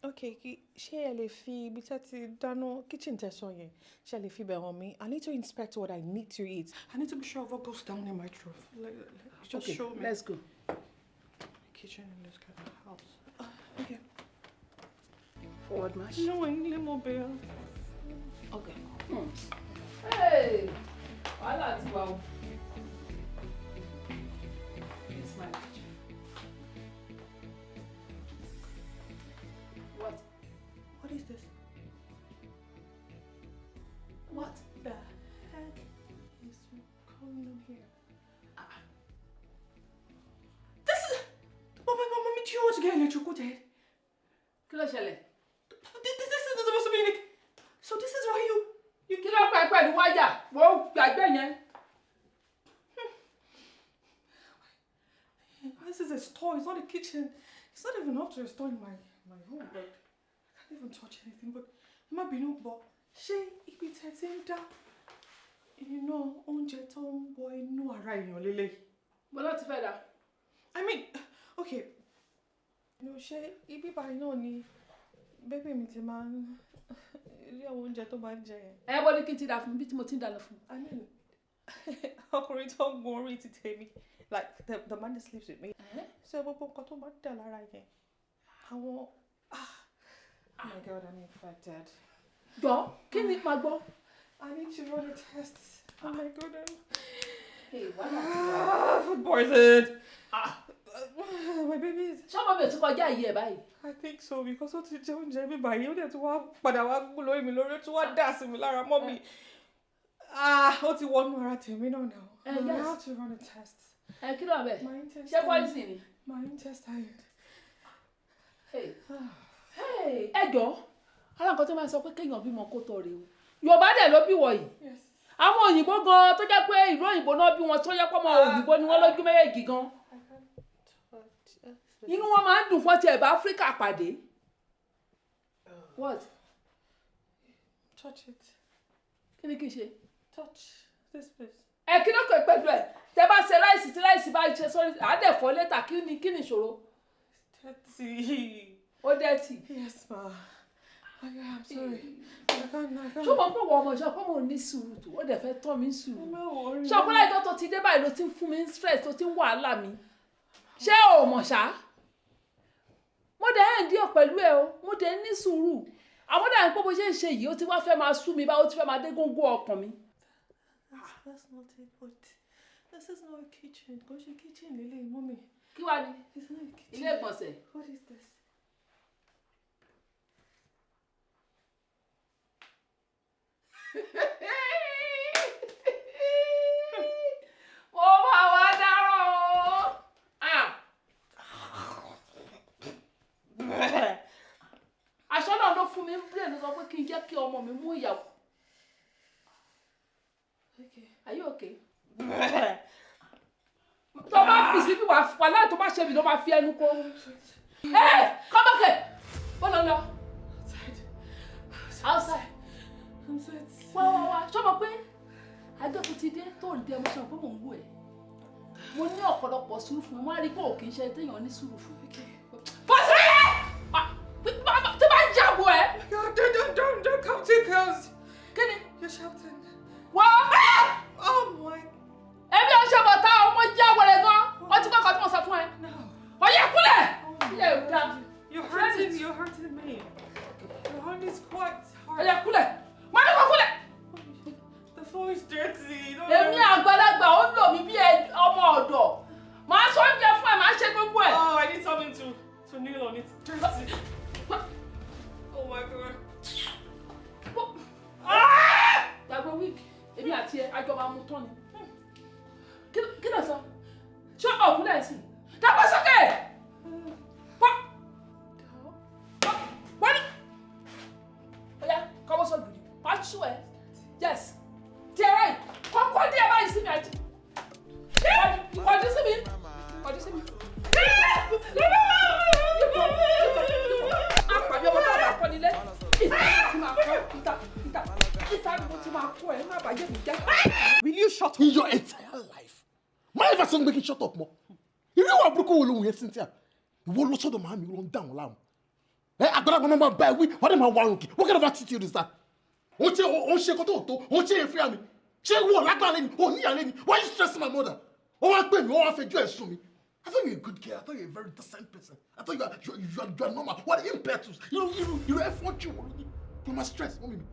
okay, ṣé ẹ lè fi ibi tẹ́ ti dáná, kitchen tẹ́ sọ yẹn, ṣé ẹ lè fi bẹ̀ hàn mí? I need to inspect what I need to eat. I need to be sure of what goes down in my throat. Like, just Okay, show me. let's go. Kitchen in this kind of house. Okay. Forward march. No, I need more beer. Okay. Hey, wàhálà ti wà o. This my kitchen. What? What is this? What? The heck is going on here? This is. Mommy, mommy, do you want to get electrocuted? Kí ló ṣẹlẹ̀? This isn't supposed to be like. So this is why you. Kí ló pa ẹ pẹ̀lú wáyà? Wọ́n gbàgbé yẹn. This is a store. It's not a kitchen. It's not even up to a store in my room. But I can't even touch anything. But it might be no. But ṣé ibi tẹ́ ti ń dá iná oúnjẹ tó ń wọ inú ara èèyàn lélẹ̀? Mo lọ ti fẹ́ dà. I mean, okay. No, ṣé ibi báyìí náà ni baby mi ti máa ń rí àwọn oúnjẹ tó máa ń jẹ yẹn? Ẹ bọ́ ní kí n ti dà fún bí tí mo ti ń dáná fún. I mean, ọkùnrin tó ń gun orí ti tèmi, like the man that sleeps with me. So gbogbo nǹkan tó máa ń dà lára yẹn, àwọn, ah, oh my God, I'm infected. Jọ, kí ni màá gbọ́? I need to run a test. Oh my God, I'm Hey, wàhálà ti wà. ah, food poison. Ah, my baby is. Ṣọ́mọ mi ò ti kọjá ìyí ẹ̀ báyìí? I think so, because ó ti jẹ oúnjẹ mi báyìí, ó dẹ̀ tún wá padà wá gún lórí mi lórí, ó tún wá dà sí mi lára mọ́ mi. Ah, ó ti wọnú ara tèmi náà now. I Yes. have to run a test. Ẹ kí ló wà bẹ́ẹ̀? My intestine. Ṣé poison ni? My intestine. Hey. Hey, ẹ jọ, ara nǹkan tó máa ń sọ pé kéèyàn bímọ kó tọ́ rèé o. Yorùbá dẹ̀ ló bí wọ̀ yìí. Yes. Àwọn òyìnbó gan tó jẹ́ pé ìlú òyìnbó náà bí wọn, tó jẹ́ pé ọmọ òyìnbó ni wọ́n lójú méjèèjì gan. I can't touch. Inú wọn máa ń dùn fún ọtí ẹ̀ bá Áfíríkà pàdé. What? Touch it. Kí ni kí n ṣe? Touch this place. Ẹ kí ló kọ pẹ̀lú ẹ̀? Tẹ bá ṣe rice, tí rice bá ṣe sórí, àádẹ́fọ́ later. Kí ni ìṣòro? Dirty. Ó dirty. Yes, ma. Okay, I'm sorry. I can't. I can't. Ṣé o mọ̀ pé wọ́n ọmọ ìṣọ́ pé mo ní sùúrù tó, ó dẹ̀ fẹ́ tọ́ mi ní sùúrù? Ẹ má worry. Ṣé ọkùnrin àìjọ tó ti dé báyìí ló ti ń fún mi ní stress, tó ti ń wàhálà mi? Ṣé o mọ̀ ṣá? Mo dẹ̀ ẹ̀ ń díọ̀ pẹ̀lú ẹ o, mo dẹ̀ ní sùúrù. Àwọn dàbí pé bó ṣe ń ṣe yìí, ó ti wá fẹ́ máa sú mi báwo, ó ti fẹ́ máa dé góńgó ọkàn mi. That's not it, but this is not a kitchen. Go to kitchen, Lily, mommy. Kí wàá ní? It's not a kitchen. Ilé ìgbọ̀nsẹ̀. What is this? Mo máa wá dáràn o. Ah! Aṣọ náà ló fún mi ń bílẹ̀, ló sọ pé kí n jẹ́ kí ọmọ mi mú ìyàwó. Okay. Are you okay? Tó bá bì sí bí wàá wà láì, tó bá ṣe mí ló máa fi ẹnu kó. Ẹ kọ́mọ́kẹ́ bó lọ lọ. Outside. Outside. I'm sweating. Wá wá wá, ṣé o mọ̀ pé àjọ tó ti dé tó ń dé, mo sọ pé mò ń wò ẹ́. Mo ní ọ̀pọ̀lọpọ̀ sùúrù fún mi, wọ́n á rí pé ò kì í ṣe téèyàn ní sùúrù fún. Fọ́sẹ̀! Tí bá jàbọ̀ ẹ́. God, don't, don't, don't, don't come too close. Kí ni? You're shouting. Wá! Oh my. Ẹbí ọ̀ṣọ́ bọ̀tá ọmọ jẹ́ wẹ̀rẹ̀ gan. Wọ́n ti kọ́kọ́ tí mo sọ fún ẹ. No. Ọ̀yẹ́ kúlẹ̀! Oh Ilé ò dáa. You're hurting me. Your hand is quite hard. Ọ̀yẹ́ kúlẹ̀! Mo ní kó kúlẹ̀! The floor is dirty. Don't Èmi àgbàlagbà, ó ń lò mí bí ọmọ ọ̀dọ̀. Màá sọ oúnjẹ fún ẹ, màá ṣe gbogbo ẹ̀. Oh, I need something to kneel on. It's dirty. Oh my God. Gbàgbé wí. Má yẹ fà sọ pé kí n shut up mọ́. Irú ìwà burúkú wo lòun yẹn, Cynthia? Ìwọ lọ sọ́dọ̀ màámi, ló ń dà wọ́n láàmú. Ẹ àgbàlagbà máa bá ẹ wí, wọ́n dẹ̀ máa wà òkè. What kind of attitude is that? Ó ń ṣe kó tó tó, ó ń ṣe èéfín àmì. Ṣé ìwọ lágbára lẹ́ni? Ò níyà lẹ́ni? Why you stress my mother? Ó wá pè mí, ó wá fẹjọ́ ẹ̀ sùn mi. I thought you were a good girl. I thought you were a very decent person. I thought you are normal. What impetus? Irú ẹ̀fọ́n jù wọ́n lóní. You ma stress mummy mi.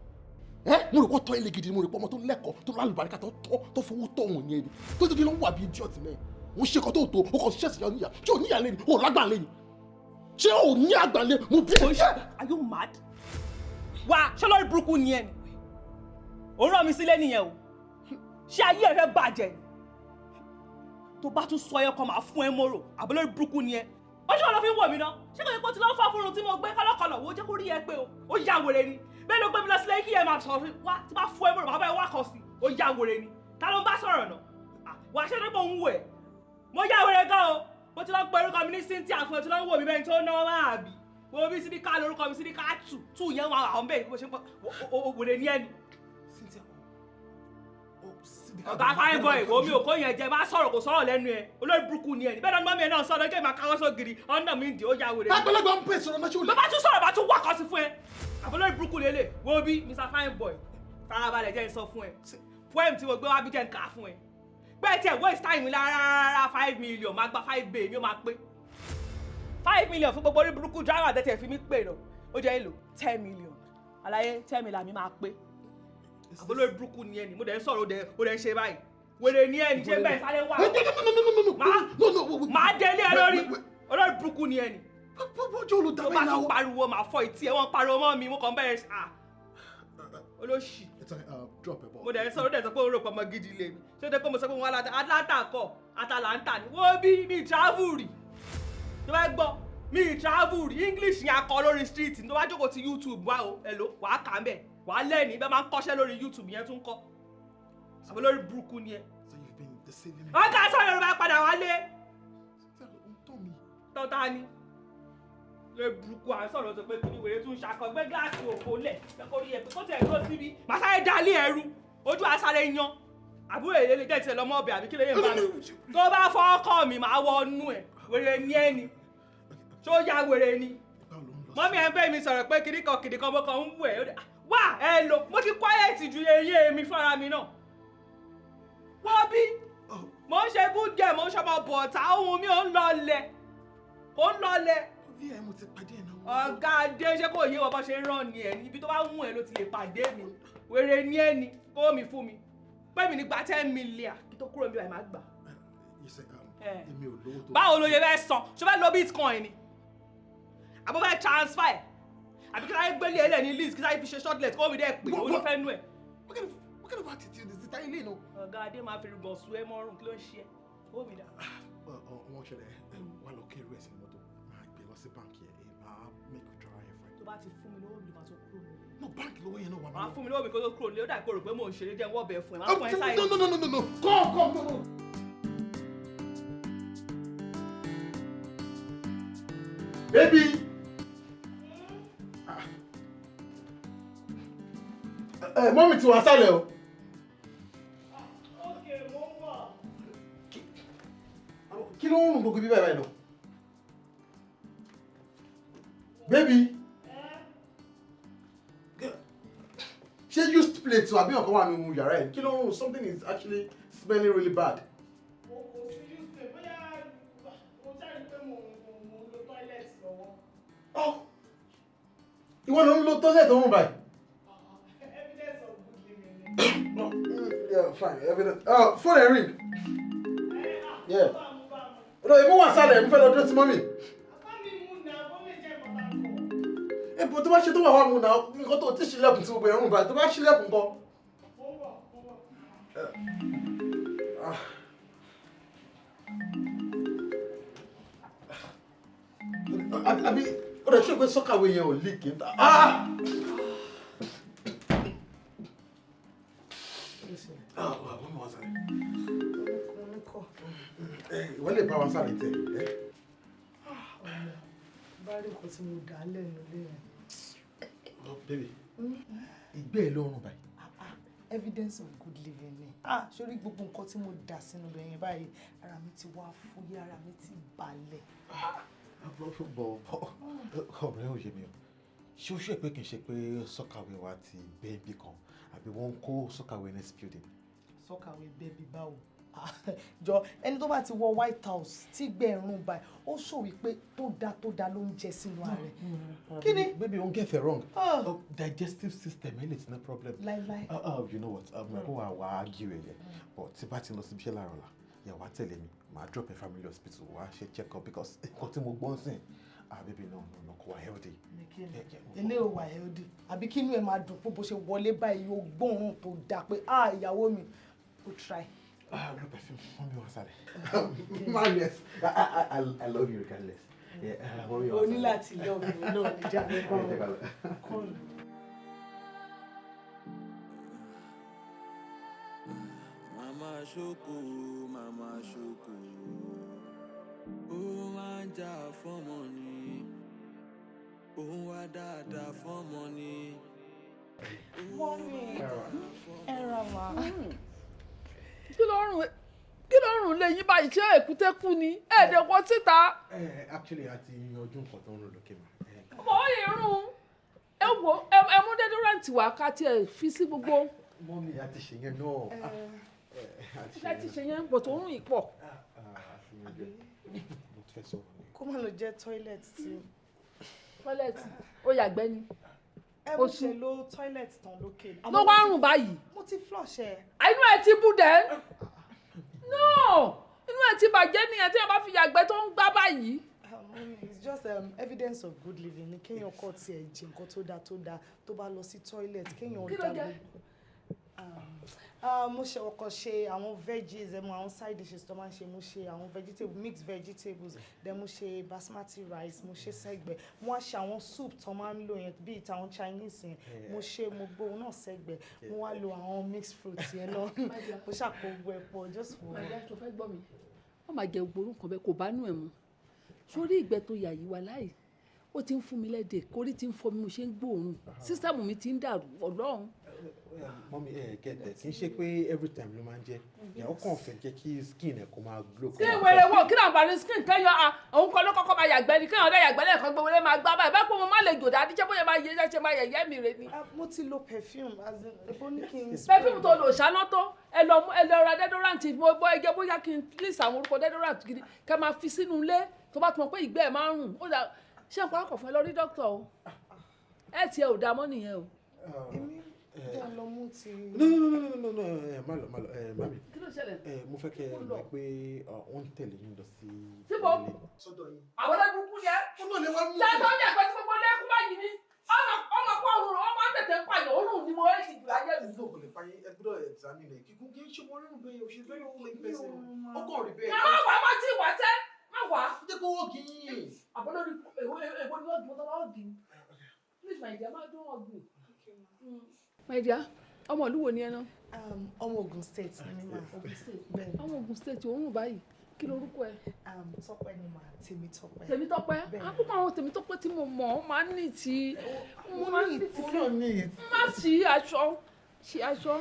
Ẹ mo rò pé tọ́ ilé gidi, mo rò pé ọmọ tó lẹ́kọ̀ọ́, tó lálùbáríkà, tó tọ́, tó fowó tọ́ òun yẹn ni. Tó kí ló ń wà bí idiot mẹ́rin. Mo ṣe kan tó tó, o kàn stress ìyá oníyà. Ṣé o níyà lẹ́ni? O lágbà lẹ́ni? Ṣé o ní àgbà lé? Mo bí ẹ. Are you mad? Wá, ṣé lórí burúkú ni ẹ ni? Ò ń rán mi sílé nìyẹn o. Ṣé ayé ẹ fẹ́ bàjẹ́ ni? Tó bá tún sọ ẹ kan, máa fún ẹ mọ́rò. Àbí lórí burúkú ni ẹ? Ó ṣe wọn lọ fi ń wò mí ná. Ṣé kò yẹ kó ti lọ́ fọ́ fúnrun tí mo gbé kọ́lọ́kọlọ̀ wo jẹ́ kó rí ẹ pé o? Ó ya wèrè ni. Bẹ́ẹ̀ ló gbé mi lọ sílé kí ẹ máa sọ̀rọ̀ fún wa tí bá fún ẹ mọ́rò, bàbá ẹ wá kàn sí. Ó ya wèrè ni. Ta ló ń bá sọ̀rọ̀ náà? Wà á ṣe tó ń wò ẹ̀. Mo ya wèrè gan o. Mo ti lọ pe orúkọ mi ní Cynthia fún ẹ tí lọ ń wò mí bẹ́ẹ̀ tó ná máa bì. Wo bí Sídíkà lórúkọ mi, Sídíkà tù tù yẹn wà àwọn bẹ́ẹ̀ bó ṣe ń pọ̀ wèrè ní ẹni. Cynthia, oh, Sídíkà. Ọ̀gá fine boy, wo mi ò kó yẹn jẹ, bá sọ̀rọ̀ kò sọ̀rọ̀ lẹ́nu ẹ̀. Olórí burúkú ni ẹ̀ ní. Bẹ́ẹ̀ náà mummy ẹ̀ náà sọ̀rọ̀ jẹ́ ìmọ̀ káwọ́ sógiri, ọ̀nà mi ń dì ó ya wèrè. Àgbàlagbà ń pè sọ̀rọ̀ náà, ṣé o lè. Ló bá tún sọ̀rọ̀, bá tún wà kọ́ sí fún ẹ. Àbọ̀ lórí burúkú lélẹ̀, wo bí Mr Fine Boy, farabalẹ̀ jẹ́ n sọ fún ẹ. Poem tí mo gbé wá bí jẹ́ n kà á fún ẹ. Pé tiẹ̀ waste time rárá rárá, 5 million máa gba 5 bay mi, ó máa pé. 5 million fún gbogbo orí burúkú driver tẹ̀tẹ̀ fi mí pè lọ. Ó jẹ́ èlò 10 million. Àlàyé 10 million mi máa pé. Àbọ̀ lórí burúkú ni ẹ ní. Mo dẹ̀ ń sọ̀rọ̀, ó dẹ̀ ń ṣe báyìí. Wèrè ni ẹ ní, ṣé bẹ́ẹ̀ sáré wá. No, no, no, no, no, no, no, no. Máa délé ẹ lórí. Olórí burúkú ni ẹ ní. Bọ́jọ́ ló Tó dábẹ́ bá náà. tún pariwo, máa fọ́ etí ẹ. Wọ́n pariwo mọ́ mi, mo kàn bẹ̀rẹ̀, ah, olóṣì. It's okay, drop ẹ̀ bọ̀. Mo dẹ̀ ń sọ, ó dẹ̀ sọ pé òun rò pé ọmọ gidi lè mi. Ṣé ó dẹ́ pé mo sọ pé mo wá láti Atlanta kọ́, Atalanta ni. Wọ́n bí mi travel rí, tó bá gbọ́ mi travel rí, English yẹn akọ lórí street. Tó bá jókòó ti YouTube wá o, hello, wàá kà ń bẹ̀, wàá lẹ́ni bẹ́ẹ̀ máa ń kọ́ṣẹ́ lórí YouTube yẹn tún kọ́. Àbọ̀ lórí burúkú ni ẹ. So you've been deceiving me. Ọ̀gá sọ Yorùbá, padà wálé. Cynthia, ó ń tọ́ mi. Tọ́ta ni lórí burúkú? À ń sọ̀rọ̀ sọ pé kí wèrè tún ṣakọ gbé gíláàsì òfò lẹ̀ kó rí ẹ pé kó tiẹ̀ dúró síbi. Màá sáré dalé ẹrú ojú àsáré yan àbúrò èlé lè jẹ́ tiẹ̀ lọ́mọ ọbẹ̀ àbí kí lè yẹn bá mi. Tó bá fọ́ ọkọ mi, màá wọ ọnú ẹ̀. Wèrè ní ẹ ni, tó ya wèrè ni. Báwo ló ń lọ sí? Mummy ẹ̀ ń bẹ́ mi sọ̀rọ̀ pé kìnnìkan kìnnìkan, mo kàn ń wù ẹ̀ wá ẹ lò. Mo ti quiet ju eyín mi fúnra mi náà. Wọ́n bí mo ń ṣe good girl, mo ń ṣọmọ bọ̀ọ̀tà, ohun mi ò ń lọlẹ̀, kò ń lọlẹ̀. Vi ẹ mo ti pàdé ẹ̀ náà. Ọ̀gá adé, ṣé kò yé wọn bá ṣe ń ràn ní ẹ̀ ní ibi tó bá wù ẹ́ ló ti lè pàdé mi. Wèrè ní ẹ ní kó mi fún mi pé mi ní gba 10 million kí tó kúrò níbi àìmá gbà. You say, Eh. èmi ò lówó tó. Báwo ló yẹ fẹ́ san? Ṣé o fẹ́ lo bitcoin ni, àbó fẹ́ transfer ẹ̀, àbí kí sáyé gbélé ẹ lẹ̀ ní list, kí sáyé fi ṣe shortlet kó mi dẹ́ pé ó ní fẹ́ nú ẹ̀? What kind of attitude is this? Táyé lè nù. Ọ̀gá adé máa fi rúgbọ̀n sú ẹ mọ́rùn. Kí ló ń ṣe ẹ́? Owó mi dà. Wọ́n ṣẹlẹ̀ wà lọ kẹ́rù ẹ̀ sínú mọ́tò, máa gbé lọ sí báǹkì ẹ̀, máa make withdrawal yẹn fún ẹ. Tó bá ti fún mi lówó mi, máa tó kúrò nílé. No, báǹkì lówó yẹn náà wà. Máa fún mi lówó mi kó tó kúrò nílé. Ó dà kó rò pé mò ń ṣeré, jẹ́ wọ́ọ̀bẹ fún ẹ, máa fún ẹ sáyé. No, no, no, no, no, no, come, come, no, no. Baby. Ah. Ẹ mummy ti wà sálẹ̀ o. Okay, mo ń bọ̀. Kí ló ń rùn gbogbo bí báyìí báyìí lọ? Baby. Ṣé used plate àbí ọ̀kan wà nínú yàrá ẹ̀? Kí ló ń rùn? Something is actually smelling really bad. Kò sí used plate, bóyá mo ṣáà rí pé mo ń lo toilet lọ́wọ́. Oh! Ìwọ ló ń lo toilet tó ń rùn báyìí? Evidence of good living ni. No, yeah, fine. Evidence. Oh, phone ẹ̀ ring. Yeah. Bá mu, bá mu. No, èmi wà sálẹ̀, èmi fẹ́ lọ dúró sí mummy. Bá mi mú náà, bó lè jẹ́ nǹkan tá a kọ̀. Ipò tó bá ṣe tó wà wá mu náà, nǹkan tó ti ṣílẹ̀kùn tí gbogbo ẹ̀rùn báyìí, tó bá ṣílẹ̀kùn kọ́. Mo ń bọ̀, mo ń bọ̀. Ah. Àbí ó dẹ̀ ṣe pé soakaway yẹn ò leak ní ta? Ah! Ah, wà mummy wà sálẹ̀. Ẹ ìwọ lè bá wa sálẹ̀ tẹ̀. Ẹ. Ọmọ bá rí nǹkan tí mo dà á lẹ́nu lé yẹn. Oh, baby, ìgbẹ́ ẹ̀ ló ń rùn báyìí. Evidence of good living ni. Ah, sórí gbogbo nǹkan tí mo dà sínú ibẹ̀ yẹn báyìí, ara mi ti wá fúyẹ́, ara mi ti balẹ̀. Bọ̀ ọ̀rẹ́, ò yé mi o. Ṣé ó ṣe pé kì í ṣe pé soakaway wa ti bẹ́ẹ̀ bí kan, àbí wọ́n ń kó soakaway next building? Soakaway bẹ́ẹ̀bí báwo? Jọ, ẹni tó bá ti wọ White House tí gbẹ̀rún báyìí, ó sọ wípé tó dáa tó dáa ló ń jẹ sínú ààrẹ. Kí ni? Baby, don't get it wrong. Ah. Digestive system ẹ lè ti ní problem. Láíláí. You know what? Kó wà argue ẹ yẹ. But tí bá ti lọ síbi iṣẹ́ láàárọ̀ la, yẹ wá tẹ̀lé mi, màá drop ẹ family hospital, wá ṣe check up, because nǹkan tí mo gbọ́n sìn, ah baby, no, no, no, kò wá healthy. Ilé ò wà healthy, àbí kí inú ẹ máa dùn pé bó ṣe wọlé báyìí, ó gbóòórùn tó dáa pé ah, ìyàwó mi ó try. Ah, no perfume, mommy wa sáré. Man, yes, I love you regardless. Yeah, mommy wa O ní sáré. láti lọ mi náà ní jáde. Yeah, take a look. Kọ́ọ̀lù. Màmá ṣoko, màmá ṣoko, ó máa ń jà fọ́mọ ni, ó ń wá dáadáa fọ́mọ ni. Mummy, ẹ ra mà. Kí ló ń rùn lẹ́yìn báyìí? Ṣé èkúté kú ni ẹ̀ẹ́dẹ̀ wọ síta? Eh, actually, a ti yanjú nǹkan tó ń rùn lókè mà. Ọmọ ó yìí rùn. Ẹ wo, ẹ mú deodorant wá ká tiẹ̀ fi sí gbogbo. Mummy, a ti ṣe yẹn náà. Ah, a ti Ṣé ti ṣe yẹn bọ̀ tó ń rùn yìí pọ̀? Ah, a ti yanjú ẹ̀. Mo ti fẹ́ sọ̀rọ̀ ni. Kó má lọ jẹ́ toilet tí. Toilet ó yàgbẹ́ ni. Ẹ mo ṣe lo toilet tán lókè. Ló wá ń rùn báyìí. Mo ti flush ẹ. Inú ẹ ti bú dẹ́. No, inú ẹ ti bàjẹ́ nìyẹn tí ẹ bá fi yàgbẹ́ tó ń gbá báyìí. Mummy, it's just evidence of good living ni kéèyàn kọ́ tiẹ̀ jẹ nǹkan tó dáa tó dáa, tó bá lọ sí toilet kéèyàn Kí ló dá jẹ? gbogbo. Mo ṣe ọkọ ṣe àwọn veggies, ẹ mọ àwọn side dishes tó máa ń ṣe. Mo ṣe àwọn vegetable, mixed vegetables, then mo ṣe basmati rice, mo ṣe sẹ́gbẹ̀. Mo wá ṣe àwọn soup tó máa ń lò yẹn, bíi tàwọn Chinese yẹn. Mo ṣe, mo gbóhùn náà sẹ́gbẹ̀. Mo wá lo àwọn mixed fruits yẹn náà. Mo ṣàkó gbogbo ẹ̀ pọ̀ just for. Màdá tó fẹ́ gbọ́ mi, wọ́n máa jẹ gbogbo orúkọ bẹ́ẹ̀, kò bá nù ẹ̀ mu. Sórí ìgbẹ́ tó yà yìí wà láì, ó ti ń fún mi lẹ́dẹ̀, kórí ti ń fọ mi, mo ṣe ń gbóòórùn, system mi ti ń dàrú, ọlọ́run. Mummy, ẹ get it. Kì í ṣe pé every time ló máa ń jẹ. Ìyàwó kàn fẹ́ jẹ́ kí skin ẹ̀ kó máa glow. Kí wèrè wo? Kí náà bá ní skin kẹ́yọ̀ à òun kan ló kọ́kọ́ máa yàgbẹ́ ni, kéèyàn dẹ́ yàgbẹ́ lẹ́ẹ̀kan, gbogbo lè máa gbá báyìí bá pé mo má lè jò dáadé, ṣé bóyá máa yẹ ṣe máa yẹ̀yẹ́ mi rè ni. Ah, mo ti lo perfume, as in ebo ní kí n. Perfume tó lò ṣáná tó. Ẹ lọ mú, ẹ lọ ra deodorant. Mo bọ́ ẹjẹ bóyá kí n list àwọn orúkọ deodorant gidi kẹ́ máa fi sínú ilé tó bá ti mọ̀ pé ìgbẹ́ ẹ̀ máa ń rùn. Ó dà, ṣé nǹkan akọ̀ fún ẹ lọ rí dókítà o? Ẹ tiẹ̀ ò dá mọ́ nìyẹn o. Èmi jẹ́ lọ mú ti. No, no, no, no, no, no, ẹ má lọ, má lọ, ẹ mummy. Kí ló ṣẹlẹ̀? Ẹ mo fẹ́ kẹ́ ẹ mọ̀ pé wọ́n ń tẹ̀lé yín lọ sí Síbo? ilé. Sọ́dọ̀ yín. Àwọn olóògùn kú ni ẹ. Ó náà lè wá mú. Ṣé tó ń yàgbẹ́ tí gbogbo ilé kú báyìí ni? Ọmọ kó òrùn, ọmọ tètè ń pààyàn, òórùn ni mo ẹ̀ sì jù láyé mi. No, kò lè pa yín, ẹ gbọ́dọ̀ examine ẹ̀. Kíkún kí n ṣe wọ́n rírun bẹ́ẹ̀, she's very clean person. Ó kàn rí bẹ́ẹ̀. Má wà, má tí wà tẹ́, má wà. Jẹ́ kó wọ́ọ̀kì yín. Àbọ̀lórí èwo ni ọ̀gbìn tó bá ọ̀gbìn? Please, my dear, má dún ọ̀gbìn. My dear, ọmọ ìlú wo ni ẹ náà? Ọmọ Ogun State ni mí mà. Ogun State. Bẹ́ẹ̀ni. Ọmọ Ogun State, òórùn báyìí. Kí lorúkọ ẹ? Tọ́pẹ́ ni mà, Tèmítọ́pẹ́. Tèmítọ́pẹ́. Bẹ́ẹ̀ni. Àkókò àwọn Tèmítọ́pẹ́ tí mo mọ̀ ọ́ máa ń ní ti. Mo máa ń ní ti. Ó náà ní it. Má sí aṣọ. Sí aṣọ.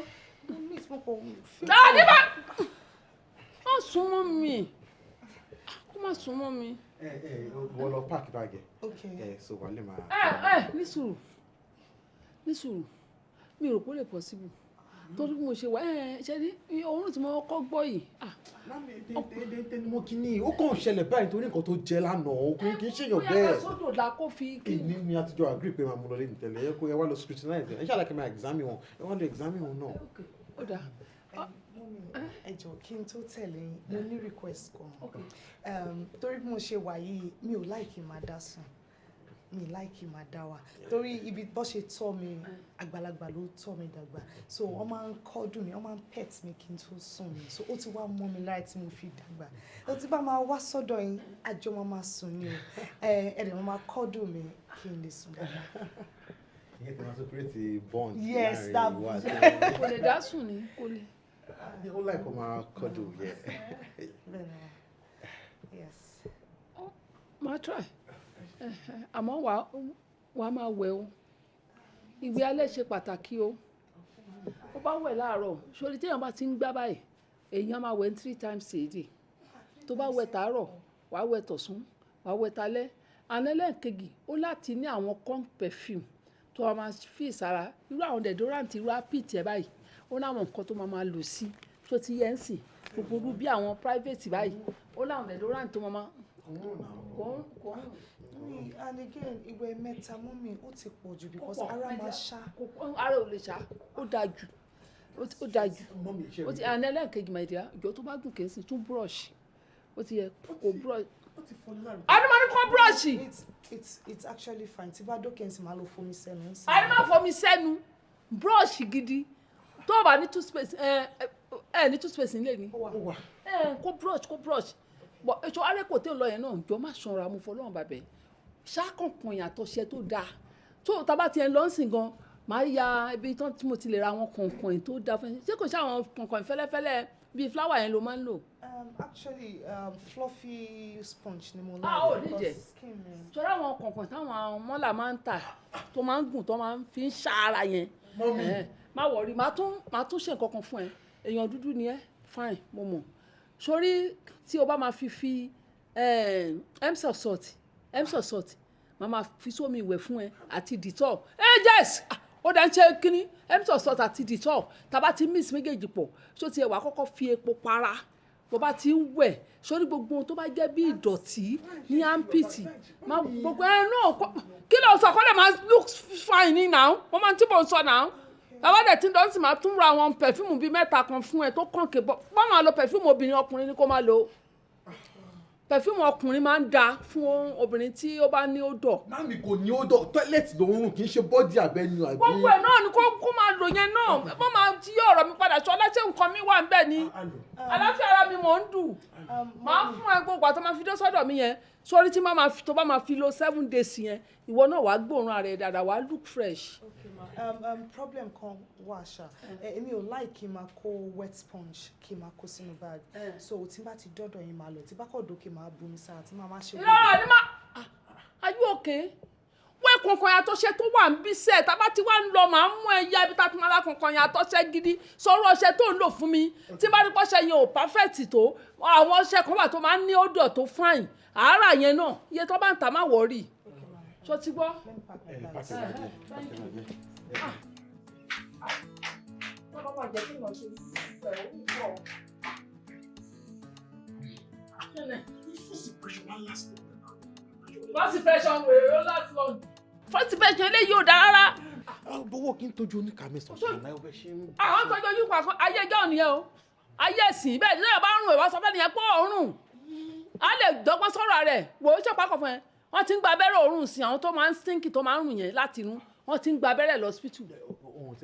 Mo ní mo kò fi. Dáadé bá. Má sún mọ́ mi. Kó má sún mọ́ mi. Ẹ wọ́n lọ park bag ẹ. Okay. Ẹ so wà lè máa. Ẹ ní sùúrù, ní sùúrù, mi ò rò pé ó lè possible torí bí mo ṣe wà, ẹ ṣe ní òórùn tí mo kọ́ gbọ́ yìí, ah. Mummy, dédé ni mo kí ní. Ó kàn ṣẹlẹ̀ báyìí torí nǹkan tó jẹ lánàá. Ọkùnrin kì í ṣèyàn Bóyá ká bẹ́ẹ̀. sódò la kó fi kí. Èmi ni àtijọ́ agree pé máa mú lọ lẹ́nu tẹ́lẹ̀. Ẹ kó ẹ wá lọ scrutinize ẹ. Ẹ ṣàlàyé kí n máa examine wọn. Ẹ wá lọ examine wọn náà. Ó dáa. Mummy, ẹ jọ̀ọ́, kí n tó tẹ̀lé yín, mo ní request kan. Torí bí mo ṣe wà yìí, mi ò like kí n máa dá sùn, mi like kí n máa dá wà, torí ibi bó ṣe tọ́ mi, àgbàlagbà ló tọ́ mi dàgbà, so wọ́n máa ń cuddle mi, wọ́n máa ń pet mi kí n tó sùn mi, so ó ti wá mọ́ mi lára tí mo fi dàgbà. Ó ti bá máa wá sọ́dọ̀ yín, àjọ máa máa sùn ni o. Ẹ dẹ̀ máa máa cuddle mi kí n lè sùn dáadáa. Ìyẹn ti máa tún create bond Yes, láàrin ìwọ àti Kò lè dá sùn ni, kò lè. Ó like kó máa cuddle, yeah. Bẹ́ẹ̀ ni, yes. Máa try. Àmọ́ wàá máa wẹ̀ o. Ìwẹ̀ alẹ́ ṣe pàtàkì o. Ó bá wẹ̀ láàárọ̀, sórí téèyàn bá ti ń gbá báyìí, èèyàn máa wẹ̀ three times a day. Tó bá wẹ̀ tàárọ̀, wàá wẹ̀ tọ̀sán, wàá wẹ̀ talẹ́. Àná ẹlẹ́ẹ̀kejì, ó láti ní àwọn conk perfume tó máa máa fi sára, irú àwọn deodorant, irú armpit ẹ̀ báyìí, ó ní àwọn nǹkan tó máa máa lò sí tó ti yẹ ń sìn, gbogbo irú bí àwọn private báyìí, ó láwọn deodorant tó máa máa kò ń Mi, and again, ìwẹ̀ mẹ́ta, mummy, ó ti pọ̀ jù because pọ̀, ara máa ṣá. Ara ò lè ṣá, ó dáa jù, ó dáa jù. Ó ti àná ẹlẹ́ẹ̀kejì, my dear, ìjọ tó bá gùn kì í sìn tún brush, ó ti yẹ kó brush. Àdìmọ́ ní kó brush. It's actually fine. Tí bá dókè nsìn, máa lọ fomi sẹ́nu nsìn. Àdìmọ́ fomi sẹ́nu, brush gidi. Tó o bá ní toothpaste, ẹ ẹ ní toothpaste nílé ni. Ẹ kó brush, kó brush. Bọ̀ ètò arẹ́kọ̀ọ́ tó ń lọ yẹn náà, jọ má sanra mo fọlọ́run bàbẹ̀. Ṣáàkànkàn yàtọ̀ ṣe tó dáa. Tó o tá bá tiẹ̀ lọ sìn gan, màá ya ibi tán tí mo ti lè ra àwọn kànkàn tó dáa fún ẹ. Ṣé kò ṣe àwọn kànkàn fẹ́lẹ́fẹ́lẹ́ bíi flower yẹn ló máa ń lò? Actually, fluffy sponge ni mo like. Ah, ó ní jẹ. Because skin mi. Ṣọlá àwọn kànkàn táwọn mọ́là máa ń tà tó máa ń gùn tó máa ń fi ń ṣá ara yẹn. Mummy. Má worry, màá tún ṣe nǹkan kan fún ẹ. Èèyàn dúdú ni ẹ, fine, mo mọ̀. Sórí tí o bá máa fi Epsom salt, Epsom salt, màá máa fi sómi ìwẹ̀ fún ẹ àti Dettol. Yes, ó dá ń ṣe kínní, Epsom salt àti Dettol, tá bá ti mix méjèèjì pọ̀, ṣó ti ẹ wà kọ́kọ́ fi epo para bó bá ti ń wẹ̀, sórí gbogbo ohun tó bá jẹ́ bí ìdọ̀tí ní armpit, má gbogbo ẹ náà kí ló sọ kó lè máa look fine ní now. Wọ́n máa ń tí mò ń sọ now. Bàbá dẹ̀ tí ń dán sí, máa tún ra àwọn perfume bíi mẹ́ta kan fún ẹ tó kàn ké bọ́. Wọ́n máa lo perfume obìnrin, ọkùnrin ni kó máa lo. Perfume ọkùnrin máa ń da fún obìnrin tí ó bá ní odor. Mummy, kò ní odor, toilet ló ń rùn, kì í ṣe body abẹ́nu àbí. Gbogbo ẹ̀ náà ni kó máa lò yẹn náà. Wọ́n máa ti yí ọ̀rọ̀ mi padà. Ṣọlá, ṣé nǹkan mi wà ń bẹ̀ ni? Àlàáfíà ara mi mò ń dù. Máa fún ẹ gbogbo àtọ́ máa fi dé sọ́dọ̀ mi yẹn. Sórí tí máa fi tó bá máa fi lo 7 days yẹn, ìwọ náà wàá gbóòórùn ara ẹ dáadáa, wàá look fresh. Okay, ma. Problem kan wà ṣá. Èmi ò like kí n máa kó wet sponge, kí n máa kó sínú bag. So tí n bá ti dọ́dọ̀ yín, máa lọ. Tí bá kọ̀ dókè, máa bomi sára tí máa máa ṣe. Irọ́ ni ma. Are you okay? Wẹ́ kankan yàtọ̀ ṣe tó wà ń bí sẹ́ẹ̀, tá a bá ti wá ń lọ, màá mú ẹ ya ibi tá a ti máa ra kankan yàtọ̀ ṣe gidi. Sọ̀rọ̀ ọṣẹ tó ń lò fún mi, tí bá rí pọ́ṣẹ yẹn ò perfect tó, àwọn ọṣẹ kan wà tó máa ń ní odor tó fine, àárà yẹn náà, iye tó bá ń tà, má worry. Ṣó ti gbọ́? Let me pack my Ẹ bags. pàṣẹ bàjẹ́, pàṣẹ bàjẹ́. Wọ́n bá máa jẹ́ kí èèyàn ṣe ẹ̀ ó ń bọ̀. First impression wèrè ó láti lọ. First impression eléyìí ò dáa rárá. Bọ́wọ́ kí n tọ́jú oníkà mẹ́sàn-án ṣàlàyé ọbẹ̀ ṣe ń. Àwọn tọ́jú ojú pa kan ayé ẹjọ́ nìyẹn o. Ayé ẹ̀sìn bẹ́ẹ̀ ní bá ń rùn, ìwà sọ fẹ́ nìyẹn pé òórùn. A lè dọ́gbọ́n sọ̀rọ̀ rẹ̀ wò ó ṣèpá kan fún ẹ. Wọ́n ti ń gba abẹ́rẹ́ òórùn sí àwọn tó máa ń stinky, tó máa ń rùn yẹn láti inú. Wọ́n ti ń gba abẹ́rẹ́ lọ hospital.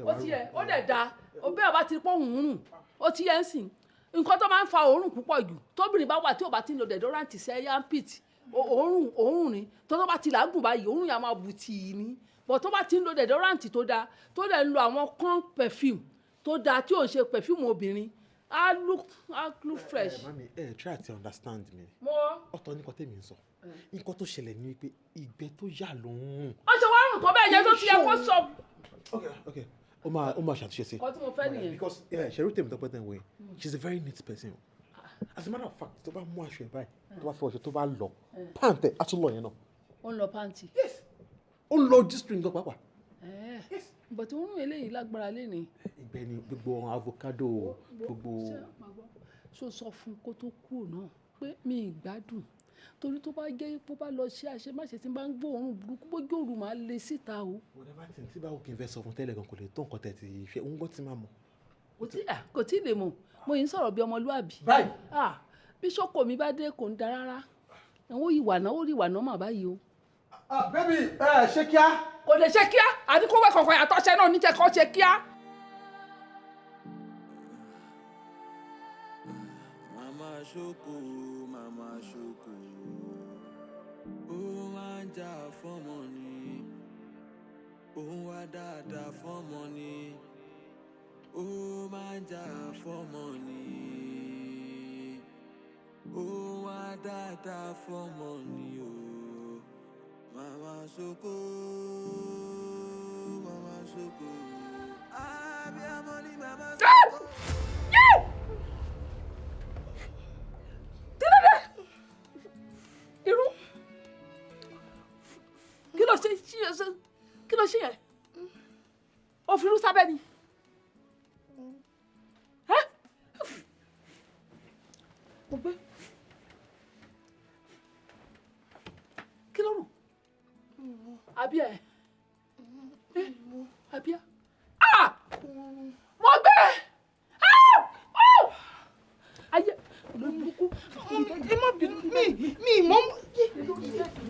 Ó ti yẹ, ó dẹ̀ da. Òbí ọba ti pọ̀ òun rùn. Ó ti yẹ ń sìn. Nǹkan tó máa ń fa òórùn púpọ̀ jù, tóbìnrin bá wà tí ò bá ti ń lo deodorant sí armpit, òórùn òórùn ni. Tó bá ti làágùn báyìí, òórùn yẹn á máa bù tì í ní. But tó bá ti ń lo deodorant tó dáa, tó dẹ̀ ń lo àwọn con perfume tó dáa tí ò ń ṣe perfume obìnrin, á look fresh. Ẹ mummy, ẹ try to understand me. Mo. Ọ̀tọ̀ ní nǹkan tèmi ń sọ. Nǹkan tó ṣẹlẹ̀ ni wípé ìgbẹ́ tó yà ló ń rùn. Ó ṣe wá rùn tó bẹ́ẹ̀ yẹn tó ti yẹ kó sọ. Ok, ó máa ṣàtúnṣe sí. Nǹkan tí mo fẹ́ nìyẹn. Because ṣẹ̀rú tèmi tọpẹ́ tẹ̀ ń wẹ̀, she is a very neat person. As a matter of fact, tó bá mú aṣọ ẹ̀ báyìí, tó bá fọ aṣọ, tó bá lọ pant ẹ̀, á tún lọ yẹn náà. Ó ń lọ pant. Yes, ó ń lọ G-string gan pàápàá. But òórùn eléyìí lágbára lénìí. Ìgbẹ́ ni gbogbo avocado gbogbo. Ṣó sọ fún kó tó kúrò náà pé mi ì gbádùn, torí tó bá jẹ́ pé ó bá lọ ṣe àṣemáṣe tí n bá ń gbóòórùn burúkú bójú òru, máa lé síta o. Whatever thing tí báwo kí n fẹ́ sọ fún tẹ́lẹ̀ gan kò lè tó nǹkan tẹ̀ ti ṣe òun gbọ́ tí máa mọ̀. Kò tí ì lè mọ̀, mo yìí ń sọ̀rọ̀ bí ọmọlúàbí. Báyìí. Ah, bí ṣọ́kò mi bá dé, kò ń da rárá, ó ìwà náà, ó rí ìwà náà mà báyìí o. Ah, baby, ẹ ṣe kíá. Kò lè ṣe kíá, àti kó wẹ̀ kọ̀ọ̀kan yàtọ̀ ṣe náà níjẹ́ kó ṣe kíá. Màmá ṣoko, màmá ṣoko, ó máa ń jà fọ́mọ ni, ó ń wá dáadáa fọ́mọ ni, ó máa ń jà fọ́mọ ni, ó ń wá dáadáa fọ́mọ ni o. Màmá ṣoko, màmá ṣoko, abiyamọ ni màmá. Kí ló dé? Irú kí ló ṣe kí ló ṣe yẹn? O fi irú sábẹ́ ni. Ẹ́? Mo gbé. Kí ló rùn? Àbí ẹ? Àbí ẹ? Ah! Mo gbé! Ah! Oh! Ayé olórí burúkú. Ẹ má bínú, mi mọ́.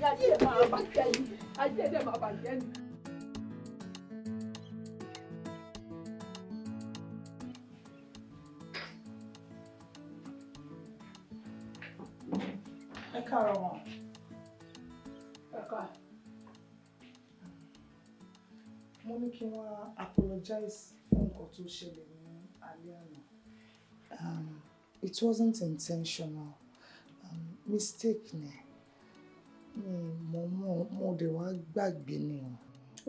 Ayé ẹ̀ máa bàjẹ́ ni. Ayé ẹ̀ máa bàjẹ́ ni. Ẹ káàárọ̀ wọn. Ẹ̀ka. Mo ní kí wọ́n apologize fún nǹkan tó ṣẹlẹ̀ ní alẹ́ àná. It wasn't intentional. Mistake ni. Mi mọ̀ mọ̀, mo dẹ̀ wá gbàgbé ni o.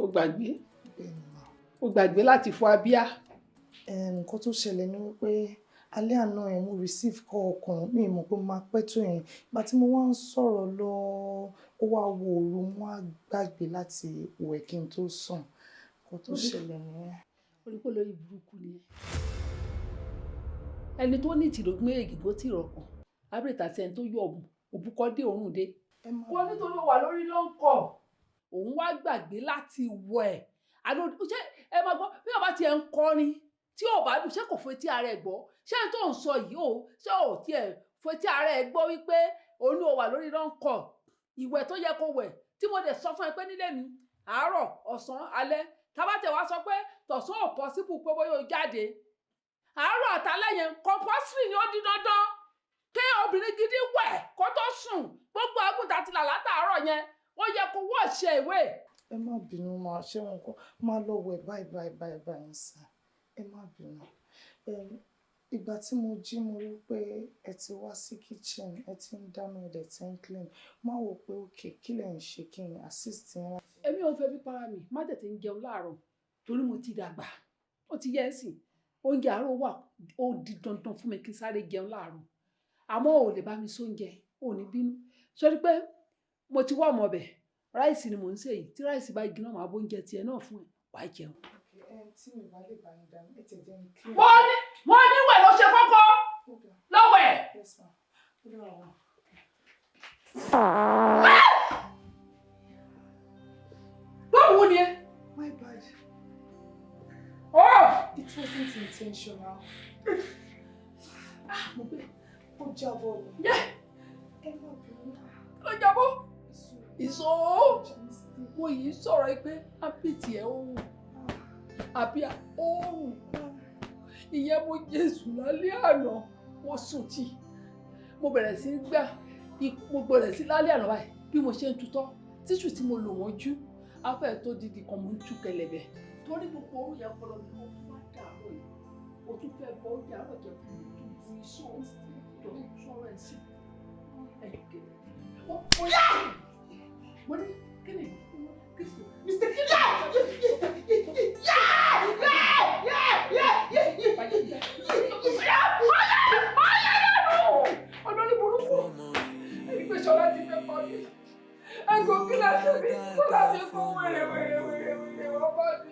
O gbàgbé? Bẹ́ẹ̀ ni mà. O gbàgbé láti fọ abíyá. Nǹkan tó ṣẹlẹ̀ ni wípé alẹ́ àná yẹn, mo receive call kan, mi mọ̀ pé mo máa pẹ́ tó yẹn. Ìgbà tí mo wá ń sọ̀rọ̀ lọ, ó wá wo òru, mo wá gbàgbé láti wẹ̀ kí n tó sùn. Nǹkan tó ṣẹlẹ̀ nìyẹn. Orí pé lórí burúkú ni ẹ. Ẹni tó ní ìtìlógún ègìgó tí ìrọ̀kàn. Ábírètà àti ẹni tó yọ ọ̀bùn, òbúkọ dé òórùn dé. Ẹ má Kò nítorí ó wà lórí ló ń kọ̀. Òun wá gbàgbé láti wẹ̀. Àlọ́ ṣé ẹ máa gbọ́ bí ọba tiẹ̀ ń kọrin tí ò bá dùn, ṣé kò fetí ara ẹ̀ gbọ́? Ṣé ẹni tó ń sọ yìí o, ṣé ò tiẹ̀ fetí ara ẹ̀ gbọ́ wípé òun ló wà lórí ló ń kọ̀? Ìwẹ̀ tó yẹ kó wẹ̀ tí mo dẹ̀ sọ fún ẹ pé nílé mi, àárọ̀, ọ̀sán, alẹ́, tá bá tẹ̀ wá sọ pé tọ̀sán ò possible pé bóyá o jáde. Àárọ̀ àtàlẹ́ yẹn compulsory ni, ó di dandan kí obìnrin gidi wẹ̀ kó tó sùn. Gbogbo àgùntàn ti là látàárọ̀ yẹn, ó yẹ kó wọ́ ṣe ìwé. Ẹ má bínú máa ṣé wọn kọ́ máa lọ wẹ̀ báyìí báyìí báyìí báyìí ń sìn. Ẹ má bínú. Ìgbà tí mo jí, mo rí pé ẹ ti wá sí kitchen, ẹ ti ń dáná, ẹ dẹ̀ ti ń clean. Má wò pé okay, kí lẹ̀ ń ṣe, kí n assist yín. Èmi ò fẹ́ bí para mi, má tètè ń jẹun láàárọ̀ torí mo ti dàgbà. Ó ti yẹ ẹ́ sìn. Oúnjẹ àárọ̀ wà, ó di dandan fún mi kí n sáré jẹun láàárọ̀. Àmọ́ ò lè bá mi sóúnjẹ, ò ní bínú. Sọ pé mo ti wá ọmọ ọbẹ̀, rice ni mò ń sè yìí. Tí rice bá jiná, màá bó oúnjẹ tiẹ̀ náà fún ẹ, wàá jẹun. Tí mi bá lè bá yín dáná, ẹ tẹ̀ jẹ́ n clean. Wọ́n ní wẹ̀ ló ṣe kọ́kọ́. Lọ́wẹ̀. Yes ma. Ó dára wá. Báwo ni ẹ? My bad. Oh! It wasn't intentional. Ah, mo gbé. Ó jábọ́ ni. Yẹ́! Ẹ má bínú. Ló jábọ́. Ìṣó. Ṣe mistake. Mo yìí sọ̀rọ̀ pé ápìtì ẹ̀ ó rùn. Àbí ó rùn. Ìyẹn mo Jésù lálẹ́ àná. Mo sùn tì. Mo bẹ̀rẹ̀ sí gbà. Mo bẹ̀rẹ̀ sí lálẹ́ àná báyìí. Bí mo ṣe ń tutọ́. Tissue tí mo lò wọ́n jú. Afẹ́ tó didi kan, mo ń tú kẹlẹ̀bẹ̀. Torí gbogbo orun yẹn kọlọ mi, mo tún wá dàárọ̀ yìí. O tún fẹ́ bọ́ oúnjẹ àárọ̀ jẹ fún mi tó bu iṣó jọ sọ̀rọ̀ ẹ̀ sí. Ó yá! Mo ní kí ni kí ni Mr. Yeah! Yeah! Yeah! Yeah! Yeah! Yeah! Olórí burúkú, ẹni pé Ṣọlá ti fẹ́ pa mí. Ẹ̀gbọ́n, kí láti mi kó láti fún wèrè wèrè wèrè wèrè ọba mi.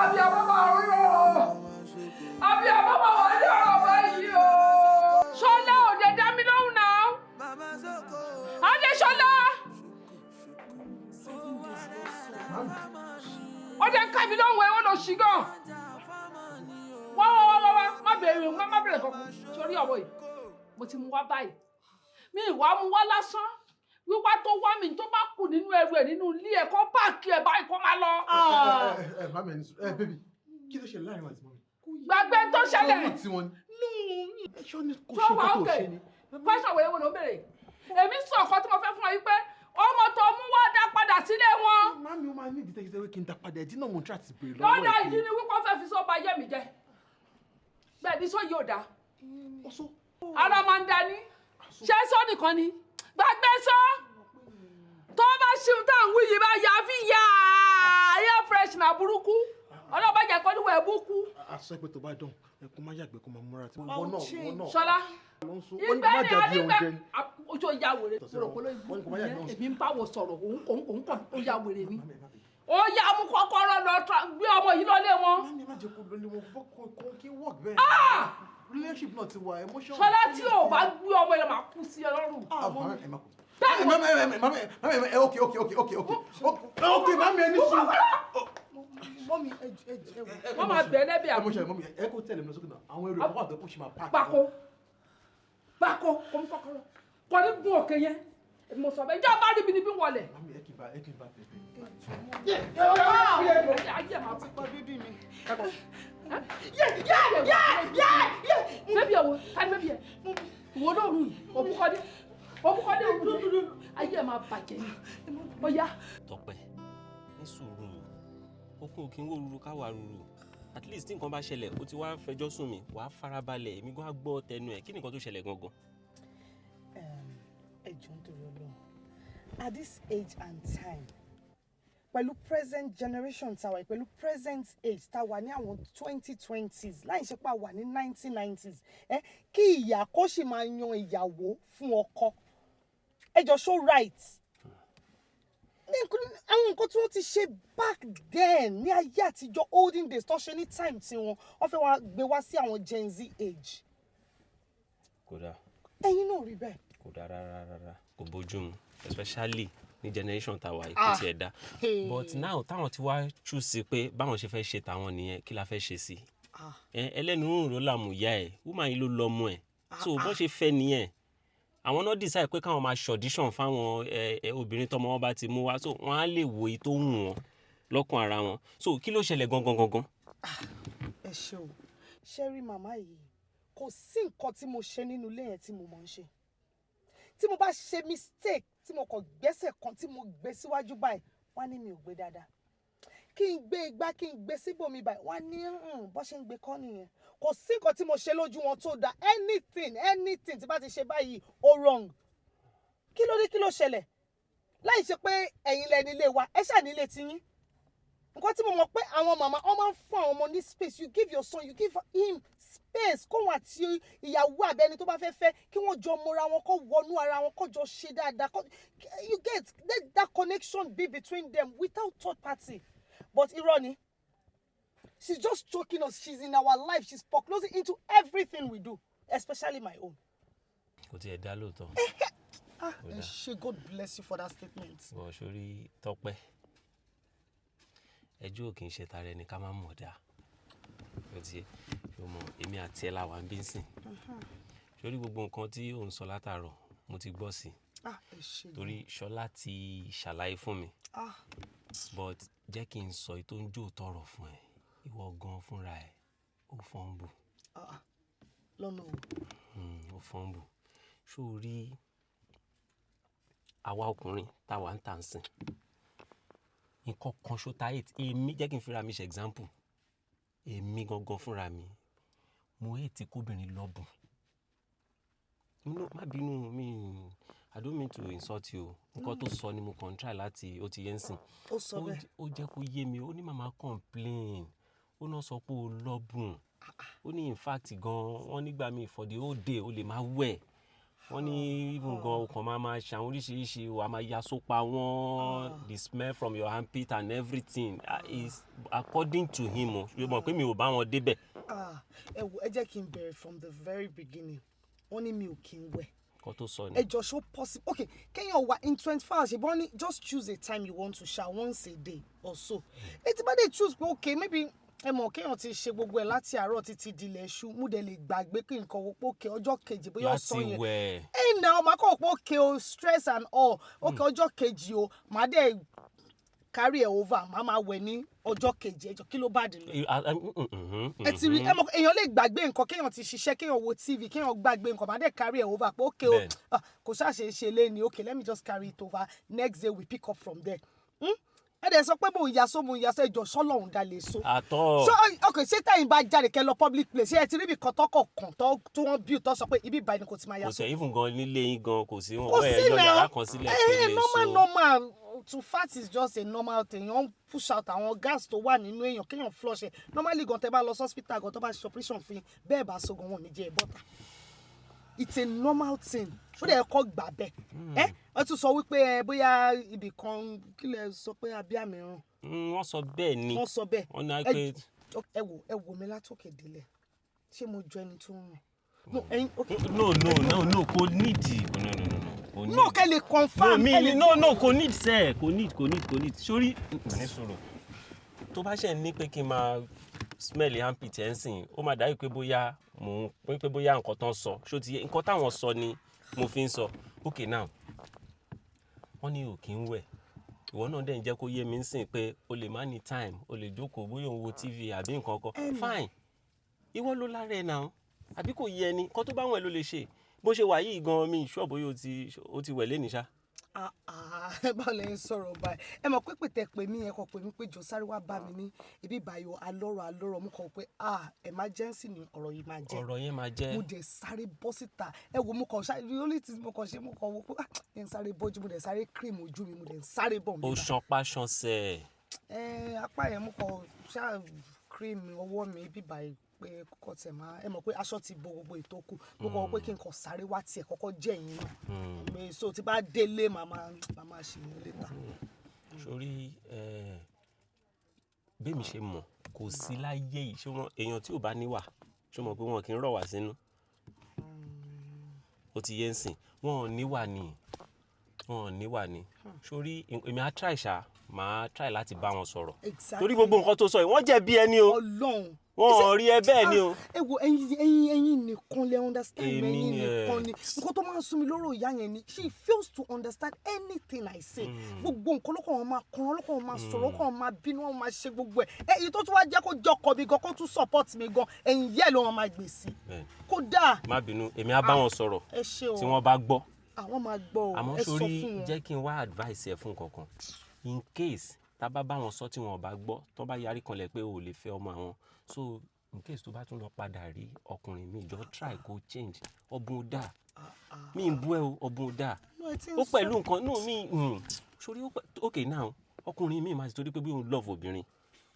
Àbí àbá máa rí ọ, àbí àbá máa wà ní ọ̀rọ̀ báyìí o. Ṣọlá ò dé dá mi lóhùn náà. Adéṣọlá. Ó dé ń ká mi lóhùn ẹ̀, wọ́n lọ sí gan. Wá wá wá wá wá, má bèrè, má bèrè kankan sórí ọ̀rọ̀ yìí. Mo ti mú wá báyìí, mi ìwà mú wá lásán. Wíwá tó wá mi, tó bá kù nínú ẹrù ẹ nínú ilé ẹ, kó pack ẹ báyìí, kó máa lọ. Ẹ ẹ mami, ẹni ẹ baby, kí ló ṣẹlẹ̀ láàrin wa àti mummy? Gbàgbé tó ṣẹlẹ̀. Ṣé tí wọ́n ní? Ṣé ó ní kò Tó ṣe wà nǹkan tó ókè ṣe ni? Pẹ́sàn wẹ̀rẹ̀ wo ló ń béèrè? Èmi sọ ọ̀kan tí mo fẹ́ fún ọ yìí pé ọmọ tó mú wá, dá padà sílé wọn. Mami, ó máa ní ìdí tẹ́kítẹ́ pé kí n dá padà. Ìdí náà mo ń try àti béèrè lọ́wọ́ Lọ́dà ẹ̀. ìdí ni wípé wọ́n fẹ́ fi sọ ọba ayé mi jẹ. Bẹ́ẹ̀ ni sọ yìí ò dáa. Ara máa ń dání. Ṣé sọ nìkan ni? Gbàgbé sọ. Tó bá ṣeun tá à ń wí yìí bá yà á fi yà á air freshener burúkú. Ọlọ́ba jẹ́ kó níwọ̀ ẹ̀bú kú. A sọ pé tó bá dán, ẹ kó má yàgbẹ́, kó má múra tí. Wọ́n náà, wọ́n náà. Ṣọlá, Ló ń sọ. Wọ́n ní ìgbẹ́ kó má ni jáde onígbẹ́ oúnjẹ ni. Ojú ìyá wèrè rò pé lóyún Wọ́n ní kó má yàgbẹ́ oúnjẹ. èmi ń bá wo sọ̀rọ̀, òun kàn ó ya wèrè ni. Ó yá, mú kọ́kọ́rọ́ lọ gbé ọmọ yìí lọlé wọn. Mami, má jẹ́ kó lọlé wọn, bọ́ kò kí work bẹ́ẹ̀. Relationship náà ti wà emotion. Ṣọlá, tí ò bá gbé ọmọ yìí lọ, máa kú sí ẹ lọ́rùn. Ah, mami, ẹ má kú. Bẹ́ẹ̀ni. Mami, mami, mami, mami, ẹ okay, okay, okay, okay, okay. Okay, mami, ẹ ní sùúrù. Mummy, ẹ ẹ ẹ wò. Wọ́n máa bẹ̀ ẹ́ lẹ́bẹ̀ẹ́. Ẹ mọ̀ ṣe, mummy, ẹ kó tẹ̀lé mi lọ sókè náà. Àwọn èrò ẹ̀kọ́ àtọ́kùn ṣe máa park. Pako pako, kò mú kọ́kọ́rọ́, kò ní gun òkè yẹn. Èmi mo sọ bẹ́ẹ̀, ìjọba bá ríbi níbí wọlé. Mami, ẹ kì í bá tẹ̀lé. Ayé ẹ̀ máa Ti pa baby mi. Yé yé yé yé yé! Baby ẹ̀ wo? Tani baby ẹ̀? Ìwọ lóòrùn yìí, òbúkọ́dé, òbúkọ́dé, òbúkọ́dé, ayé ẹ̀ máa bàjẹ́ ni. Ó yá. Tọ́pẹ́, ní sùúrù. Okun ò kí ń wó ruru káwa ruru. At least tí nǹkan bá ṣẹlẹ̀, ó ti wá fẹjọ́ sùn mí, wàá farabalẹ̀, èmi gan á gbọ́ tẹnu ẹ̀. Kí ni nǹkan tó ṣẹlẹ̀ gangan? Ẹ jọ̀ọ́, nítorí Ọlọ́run, at this age and time, pẹ̀lú present generation tá wà, pẹ̀lú present age tá wà ní àwọn 2020s, láì ṣe pé a wà ní 1990s, ẹ kí ìyá kó sì máa yan ìyàwó fún ọkọ, ẹ jọ, ṣó right? Ní àwọn nǹkan tí wọ́n ti ṣe back then, ní ayé àtijọ́, olden days, tó ṣe ní time tiwọn, wọ́n fẹ́ wá gbé wá sí àwọn Gen Z age. Kò dáa. Ẹ̀yin náà rí bẹ́ẹ̀. Kò dáa rárá rárá, kò bójú mu, especially ní generation tá a wà yìí, kò tiẹ̀ dá. But now táwọn ti wá choose pé báwọn ṣe fẹ́ ṣe tàwọn nìyẹn, kí la fẹ́ ṣe sí ẹ? Ẹlẹ́nu rúrùn ló làmú ìyá ẹ̀. Woman yìí ló lọ́mọ ẹ̀, so bó ṣe fẹ́ nìyẹn. Àwọn náà decide pé káwọn máa ṣe audition fáwọn ẹ ẹ obìnrin tọmọ wọn bá ti mú wá, so wọn á lè wo èyí tó wù wọn lọ́kàn ara wọn. So kí ló ṣẹlẹ̀ gangan gangan? Ẹ ṣe o. Ṣe rí màmá yìí, kò sí nǹkan tí mo ṣe nínú ilé yẹn tí mo mọ̀ ń ṣe. Tí mo bá ṣe mistake, tí mo kàn gbẹ́sẹ̀ kan tí mo gbé síwájú báyìí, wọ́n á ní mi ò gbé dáadáa. Kí n gbé igbá, kí n gbé síbòmí báyìí, wọ́n á ní bó ṣe ń gbé kọ́ nìyẹn. Kò sí nǹkan tí mo ṣe lójú wọn tó dáa. Anything, anything tí bá ti ṣe báyìí, ó wrong. Kí ló dé? Kí ló ṣẹlẹ̀? Láì ṣe pé ẹ̀yin lẹni ilé wa, ẹ ṣáà nílé tiyín. Nǹkan tí mo mọ̀ pé àwọn màmá wọn máa ń fún àwọn ọmọ ní space. You give your son, you give him space, kóun àti ìyàwó àbí ẹni tó bá fẹ́ fẹ́, kí wọ́n jọ mọra wọn, kó wọnú ara wọn, kó jọ ṣe dáadáa, kó you get, let that connection be between them without third party. But irọ́ ni. She's just choking us. She's in our life. She's foreclosing into everything we do, especially my own. Kò tiẹ̀ dá lóòótọ́. Ah, ẹ ṣé. God bless you for that statement. Bọ̀ sórí, Tọ́pẹ́, ẹjọ́ ò kì í ṣe tara ẹni ká má mọ̀ dáa. Ó ti yé mọ̀, èmi àti ẹ̀ la wà ń bí ń sìn. Sórí gbogbo nǹkan tí ò ń sọ látàárọ̀, mo ti gbọ́ sí i. Ah, ẹ ṣé. Torí Ṣọlá ti ṣàlàyé fún mi. But jẹ́ kí n sọ èyí tó ń jò tọrọ fún ẹ. Ìwọ gan fúnra ẹ, ó fumble. Ah, lọ́nà o? Ó fumble. Ṣó o rí àwa ọkùnrin táwa ń tà ń sìn? Nǹkan kan ṣó ta hate. Èmi, jẹ́ kí n fira mi ṣe example. Èmi gangan fúnra mi, mo hate kóbìnrin lọ́bùn. No, má bínú mi, I don't mean to insult you. Nǹkan tó sọ ni mo kàn ń try láti, ó ti yé ń sìn. Ó sọ bẹ́ẹ̀. Ó jẹ́ kó yé mi, ó ní màmá complain. Ó náà sọ pé ó lọ́bùn. Ó ní in fact gan, wọ́n nígbà míì, for the whole day, ó lè máa wẹ̀. Wọ́n ní even gan, o kàn máa máa ṣe àwọn oríṣiríṣi, wà á máa ya sópa wọ́n, the smell from your armpit and everything is according to him o. Ṣé o mọ̀ pé mi ò bá wọn débẹ̀? Ah, ẹ wo, ẹ jẹ́ kí n bẹ̀rẹ̀ from the very beginning. Wọ́n ní mi ò kí ń wẹ̀. Nǹkan tó sọ ni. Ẹ jọ, ṣó possible? Okay, kéèyàn wà in 24 hours, ṣe bọ́n ní just choose a time you want to shower once a day or so. Ẹ ti bá dé choose pé okay, maybe, ẹ mọ̀, kéèyàn ti ṣe gbogbo ẹ̀ láti àárọ̀ títí dilẹ̀ ṣú, mú dẹ̀ lè gbàgbé kí nǹkan wo pé okay, ọjọ́ kejì bóyá ọ̀sán Láti yẹn. wẹ̀. Ẹ nà ọ máa kọ́ pé okay o, stress and all, okay, ọjọ́ kejì o, màá dẹ̀ carry ẹ̀ over, màá máa wẹ̀ ní ọjọ́ kejì. Ẹjọ́, kí ló bá dé lọ? Ẹ ti rí, ẹ mọ̀, èèyàn lè gbàgbé nǹkan, kéèyàn ti ṣiṣẹ́, kéèyàn wo TV, kéèyàn gbàgbé nǹkan, màá dẹ̀ carry ẹ̀ over pé okay o, ah, kò ṣàṣe ṣe lé ní, okay, let me just carry it over, next day we pick up from there. Hmm? Ẹ dẹ̀ sọ pé mò ń yaso, mò ń yaso. Ẹjọ́, sọ́lọ́hún dá lè so? Àtọ́. Ṣó ok, ṣé tẹ̀yìn bá jáde kẹ́ lọ public place, ṣé ẹ ti rí ibi kan tọkọ̀ kan tó tí wọ́n build tó sọ pé ibi ìbáyìí ni kò ti máa Kò yaso? sí, even gan nílé yín gan, kò sí wọn. Kò Wọ́n sí ẹ̀ yọ náà. yàrá kan sílẹ̀ Ẹ pé lè normal so. Normal. To fart is just a normal thing. Wọ́n push out àwọn gas tó wà nínú èèyàn, kéèyàn flush ẹ̀. Normally gan, tẹ́ bá lọ sí hospital gan, tó bá ṣe operation fún yín, bẹ́ẹ̀ bá so gan, wọn ò ní jẹ́ ẹ bọ́ta. It's a normal thing. Ó dẹ̀ kọ́ gbà bẹ́ẹ̀. Ẹ wọ́n tún sọ wípé ẹ bóyá ibì kan, kí lẹ sọ pé abíyá mi rùn? Wọ́n sọ bẹ́ẹ̀ ni. Wọ́n sọ bẹ́ẹ̀. Wọ́n ní pé Ẹ wò mí látòkè délẹ̀, ṣé mo jọ ẹni tó ń rùn? No, ẹyin, okay. No, no, no, no, kò nídìí. No, no, no, no, kò need. No, kẹ́ lè confirm. No, mi kẹ́ lè no, no, kò need sẹ́, kò need, kò need, kò need. Sórí ní sùúrù, tó bá ṣe ní pé kí n máa smell armpit ẹ̀ ń sìn, ó máa dàbí pé bóyá mò ń pé bóyá nǹkan tán sọ, ṣó ti yé? Nǹkan táwọn sọ ni mo fi ń sọ. Okay, now, wọ́n ní ò kí ń wẹ̀. Ìwọ náà dẹ̀ ń jẹ́ kó yé mi ń sìn pé o lè má ní time, o lè jókòó, bóyá òun wo TV àbí nǹkan kan. Fine, ìwọ ló lára ẹ̀ náà, àbí kò yé ẹni? Nǹkan tó bá wọn ẹ ló lè ṣe. Bó ṣe wà yìí gan, mi ìṣọ́ bóyá o ti wẹ̀ lẹ́nìí ṣá. Ah, ah, báwo lẹ ń sọ̀rọ̀ báyìí? Ẹ mọ̀ pé pètè pè mí yẹn kàn pè mí pé jọ sáré wá bá mi ní ibi ìbáyọ̀ alọ́rọ̀ alọ́rọ̀. Mo kàn pé, ah, emergency ni ọ̀rọ̀ yìí máa jẹ́. Ọ̀rọ̀ yẹn máa jẹ́. Mo dẹ̀ sáré bọ́ síta. Ẹ wo, mo kàn ṣá, the only thing mo kàn ṣe, mo kàn wo pé, ah, ẹ ń sáré bọ́jú, mo dẹ̀ sáré cream ojú mi, mo dẹ̀ ń sáré bọ̀ Ó mi. ṣanpá ṣanṣẹ́. Ẹ apá yẹn, mo kàn ṣá cream ọwọ́ mi bíbá yìí pé kọ́kọ́ tẹ̀ máa, ẹ mọ̀ pé aṣọ ti bo gbogbo ìtókù. Mo kàn wò pé kí n kàn sáré wá tiẹ̀ kọ́kọ́ jẹ́ ẹ̀yìn náà pé so tí bá délé, màá máa ṣe yẹn later. Sórí bẹ́ẹ̀ mi ṣe mọ̀, kò sí láyé yìí. Ṣé wọn èèyàn tí ò bá níwà, ṣé mọ̀ pé wọn kì í rọ̀ wá sínú? Ó ti yé ń sìn, wọn ò níwà ni, wọn ò níwà ni. Sórí èmi á try ṣá, màá try láti bá wọn sọ̀rọ̀. Exactly. Torí gbogbo nǹkan tó sọ yìí, wọ́n jẹ̀bi ẹni o. Ọlọ́run. Wọn ò rí ẹ bẹ́ẹ̀ ni o. Ẹ wo, ẹ̀yin nìkan lẹ understand mi. Èmi Ẹ̀yin ni ẹ. nìkan ni. Nǹkan tó máa ń sún mi lọ́rọ̀ ìyá yẹn ni she fails to understand anything I say. Gbogbo nǹkan ló kàn wọ́n máa kàn, ló kàn wọ́n máa sọ̀rọ̀, kàn wọ́n máa bínú, wọ́n máa ṣe gbogbo ẹ̀. Ẹ èyí tó tún wá jẹ́ kó jọkọ̀ mi gan, kó tún support mi gan, ẹ̀yìn yẹ́ ló wọ́n máa gbè sí. Bẹ́ẹ̀ni. Kódà. Má bínú, èmi á bá wọn sọ̀rọ̀. Ẹ ṣé o. Tí wọ́n bá gbọ́. Àwọn máa gbọ́ o. Àmọ́ Ẹ sọ sórí, fún wọn. jẹ́ kí n wá advice ẹ fún kankan. In case tá bá bá wọn sọ, tí wọn ò bá gbọ́, tó bá yarí kanlẹ̀ pé o ò lè fẹ́ ọmọ àwọn, so in case tó bá tún lọ padà rí ọkùnrin mi, jọ try kó change. Ọbùn ó dà, mi ń bú ẹ o, ọbùn ó dà. No, ẹ ti ń Ó sọ. pẹ̀lú nǹkan no mi sórí ó pẹ̀. Okay, now, ọkùnrin mi máa ti torí pé bí òun love obìnrin,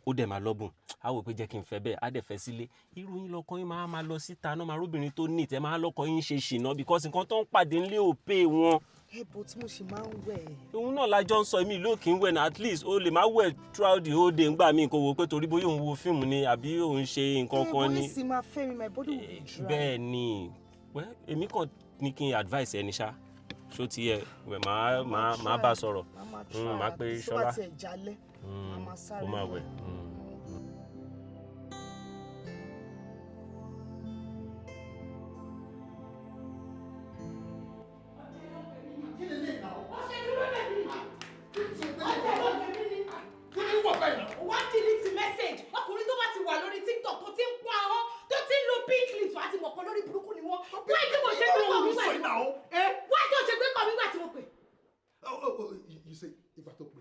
ó dẹ̀ máa lọ́bùn, á wò pé jẹ́ kí n fẹ́ bẹ́ẹ̀, á dẹ̀ fẹ́ sílé. Irú yín lọkọ yín máa máa lọ síta náà, máa róbìnrin tó ní ìtẹ́, máa lọ́kọ yín ṣe ṣìnà because nǹkan tó ń pàdé ńlé ò pé wọn. Ẹ bò tí mo ṣì máa ń wẹ̀. Òun náà lájọ ń sọ, èmi ìlú òkè ń wẹ̀ náà. At least o lè má wẹ̀ throughout the whole day ńgbà míì, kó wo pé torí bóyá òun wo fíìmù ni àbí òun ṣe nǹkan Ẹ kan bó ni. sì máa fẹ́ mi, my body will be dry. Bẹ́ẹ̀ ni. Well, èmi kàn ní kí n advice ẹni ṣá, ṣó ti yẹ wẹ̀, máa bá a sọ̀rọ̀. Màá máa try. Máa pe Tó bá Ṣọlá. tiẹ̀ jalẹ̀, màá máa sáré Ó máa wẹ̀. wẹ̀. Wá delete message. Ọkùnrin tó bá ti wà lórí TikTok, tó ti ń pọ́n ahọ́n, tó ti ń lo pink lips, wá ti mọ̀ pé lórí burúkú ni wọ́n. Wáyé tí mo ṣe gbé kọ́ mi gbà tí mo wáyé tó ṣe gbé kọ́ mi gbà tí mo pè. Oh, you say ìgbà tó pé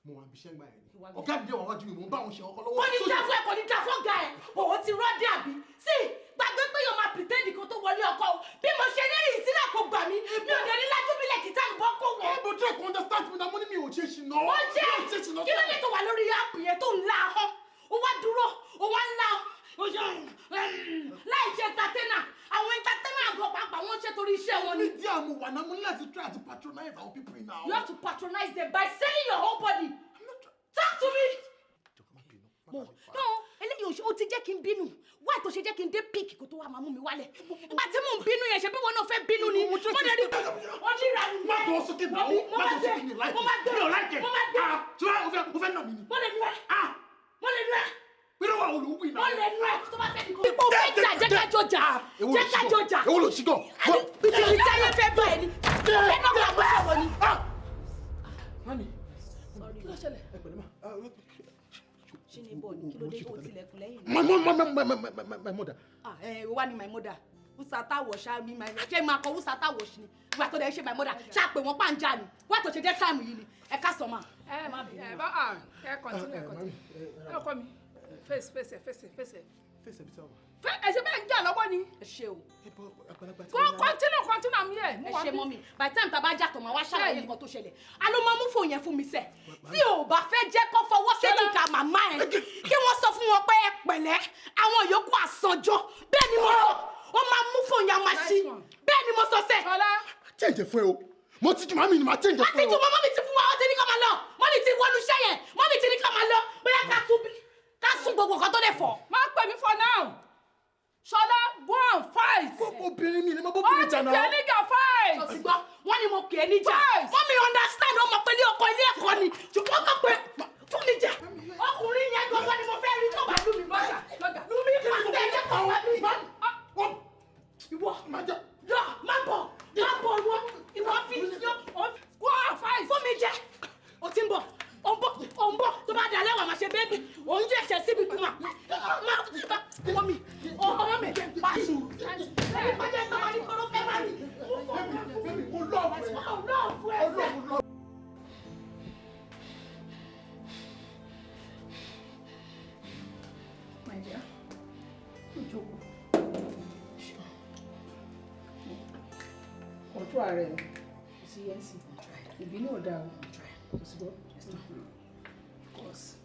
mo wà níbi iṣẹ́ ńgbà yẹn ni ọ̀gá mi dé wà wájú mi, mo ń bá wọn ṣe ọkọ lọ́wọ́. Kò ní dá fún ẹ, kò ní dá fún ọ̀gá ẹ. Òun ti rọ́ọ̀dì àbí sí gbàgbé pé yóò máa pretend kan tó wọlé ọkọ o. Bí mo ṣe ní ìrìn sílẹ̀ kò gbà mí, mi ò dé ní lájú bílẹ̀ kìtà ń bọ́ kó wọ́n. Ẹ bó tẹ́ kò understand mi náà, mo ní mi ò ṣe ṣìnà. Ó jẹ́ Mi ò ṣe ṣìnà. Kí ló dé tó wà lórí app yẹn tó ń la ahọ́n? Ó wá dúró, ó wá ń la ó ṣe láì ṣe entertainer. Àwọn entertainer àgọ́ pàápàá, wọ́n ṣe torí iṣẹ́ wọn ni. Media mo wà náà, mo ní láti try to patronize our people now. You have to patronize them by selling your whole body. Talk to me. Mo no, eléyìí ò ṣe, ó ti jẹ́ kí n bínú. Wáì tó ṣe jẹ́ kí n dé peak kó tó wá máa mú mi wálẹ̀. Ìgbà tí mò ń bínú yẹn, ṣe bí wọn náà fẹ́ bínú ni. Mo dẹ̀ rí onírànú. Má gbọ́ sókè náà, Mo má máa gbọ́ gbé sókè ní láìpẹ́. mo máa gbé Mi ò like ẹ̀. Mo máa gbé. Ah, ṣé o fẹ́ nà mí ni? Mo lè nu ẹ. Mo lè nu ẹ. Pé wà olùwí náà. Mo lè nu ẹ tó bá fẹ́ ní kó. Ipò fẹ́ jà, jẹ́ ká jọ jà. Jẹ́ ká jọ jà. Èwo ló ṣì gàn? Ìtìrì tí ayé fẹ́ bá ẹ ni. Ẹ náà kà bọ́ sọ̀rọ̀ ni. Mami. Kí ló ṣẹlẹ̀? Ẹ pẹ̀lẹ́ ma. Ṣé ní bọ̀ ni? Kí ló dé tó tilẹ̀kùn lẹ́yìn? My mother. Ah, ẹ wá ní my mother. Wúsàtà wọ̀ ṣá mi my ṣé máa kọ wúsàtà wọ̀ ṣi ni? Ìgbà tó dẹ̀ ṣe my mother ṣá pé wọ́n pàǹjà ni. Wá tó ṣe jẹ́ time yìí ni. Ẹ ká sọ ma. Ẹ má bínú. Ẹ bá ẹ continue, ẹ continue. Ẹ ọkọ mi, face face ẹ, face ẹ, face ẹ. Face ẹ bí sáwà. Ẹ ṣe bẹ́ẹ̀ ń jà lọ́wọ́ ni. Ẹ ṣe o. Ẹ bọ àgbàlagbà tí Kó continue, continue, I'm here. Mo Ẹ wà ṣe bí. Mummy, by the time tá a bá jà tó, máa wá ṣàlàyé nǹkan tó ṣẹlẹ̀. A ló máa mú fóònù yẹn fún mi sẹ́. Tí ò bá fẹ́ jẹ́ kó fọwọ́ séjìká màmá ẹ̀, kí wọ́n sọ fún wọn pé ẹ pẹ̀lẹ́, àwọn yòókù àsànjọ. Bẹ́ẹ̀ ni mo sọ, ó máa mú fóònù yẹn, máa ṣí. Bẹ́ẹ̀ ni mo sọ sẹ́. Change fún ẹ o. Mo ti ju màmí ni, màá change fún ẹ Ti o. ju mummy ti fún wa, wọ́n ti ní ká máa lọ. Mummy ti wọnú iṣẹ́ yẹn, mummy ti ní ká máa lọ. Bóyá ká tún ká sún gbogbo nǹkan tó lè fọ̀. Má pè mí for now. Ṣọlá, go and fight. Obìnrin mi ni mo bóbìnrin jà Ó ti náà. pè é níjà, fight. Tó ti gbọ́, wọ́n ní mo pè é níjà. Mummy understand, ó mọ̀ pé ilé ọkọ ilé ẹ̀kọ́ ni, ṣùgbọ́n kàn pé fún mi jà. Ọkùnrin yẹn gbọ́ngàn ni mo fẹ́ rí tó bá lù mí lọ́jà. Lù mí pàṣẹ, ẹ̀jẹ̀ kan wá mi. Ìwọ lọ, má bọ̀, má bọ̀, ìwọ ìwọ fi yọ. Go and fight. Fún mi jẹ. O ti ń bọ̀, o ń bọ̀, o ń bọ̀. Tó bá dalẹ̀ wà máa ṣe baby, ò ń jẹ́ ẹ̀ṣẹ̀ síbi kú mà. Má mummy, ọmọ mi jẹ́ pa sùn. Ẹni pàjẹ́ ìtọ́wá ní kọ́rọ́ fẹ́ má rí. Mo love ẹ. Mo love ẹ. My dear, jókòó. Control ara ẹ o. Kò sí yẹn sí. Ìbínú ò dáa o. Kò sí gbọ́. Because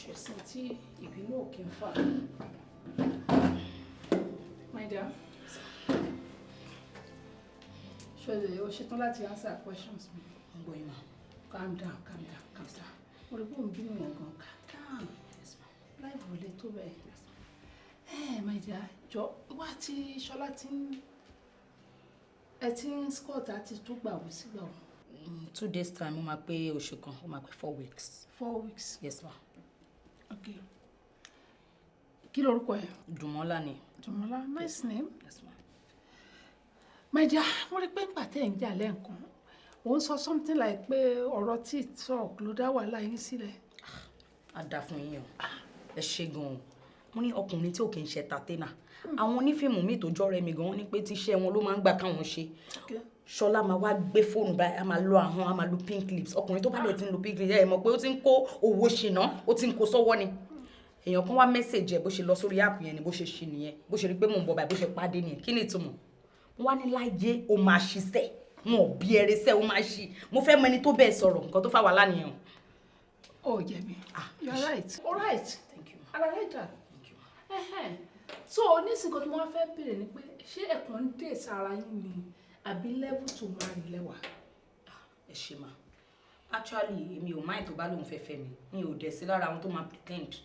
kò sí tí ìbínú ò kí ń fà. My dear, ṣọlẹ̀ o ṣetán láti answer questions mi? Ń gbọ́ yín, ma. Calm down, calm down, calm down. Mo rí pé òun bínú yẹn gan. Calm down. Life ò le tó bẹ́ẹ̀. Ẹ my dear, jọ wá tí Ṣọlá ti ń ẹ ti ń squat àti tó gbà wò sí gbà wò. 2 days time, ó máa pé oṣù kan, ó máa pé 4 weeks. 4 weeks. Yes, ma. Okay. Kí lorúkọ ẹ? Dùmọ́lá ni. Dùmọ́lá, nice name. Yes, ma. My dear, mo rí pé ńgbà tẹ́ ẹ̀ ń jà lẹ́ǹkan, ò ń sọ something like pé ọ̀rọ̀ TikTok ló dá wàhálà yín sílẹ̀. Á dáa fún yín o, ẹ ṣe gan-an. Mo ní ọkùnrin tí ò kì í ṣe entertainer, àwọn onífíìmù míì tó jọ́rẹ́ mi gan-an ní pé tíṣẹ́ wọn ló máa ń gbà káwọn ṣe. Ṣọlá máa wá gbé fóònù báyìí, a máa lo ahọ́n, a máa lo pink lips. Ọkùnrin tó bá dẹ̀ ti ń lo pink lips, ẹ mọ̀ pé ó ti ń kó owó ṣìnà, ó ti ń kó sọ́wọ́ ni. Èèyàn kan wá message ẹ̀, bó ṣe lọ sórí app yẹn ni, bó ṣe ṣì nìyẹn, bó ṣe rí pé mò ń bọ̀ báyìí, bó ṣe pàdé nìyẹn. Kí ni ìtumọ̀? Wọ́n wá ní láyé, ó máa ṣiṣẹ́ wọn ò bí ẹrẹ sẹ́, ó máa ṣì. Mo fẹ́ mọ ẹni tó bẹ́ẹ̀ sọ̀rọ̀, nǹkan tó fà wá lánìyẹn o. Ó jẹ̀bi. You are right. All right. Thank you. I like that. Thank you. Ẹhẹ́n. So nísìnyí, kan tí mo wá fẹ́ béèrè ni pé, ṣé ẹ̀kan ń dé sára yín ni àbí level to marry lẹ́wà? Ẹ ṣe, ma. Actually, èmi ò mind tó bá lóun fẹ́ fẹ́ mi. Mi ò dẹ̀ sí lára àwọn tó máa pretend.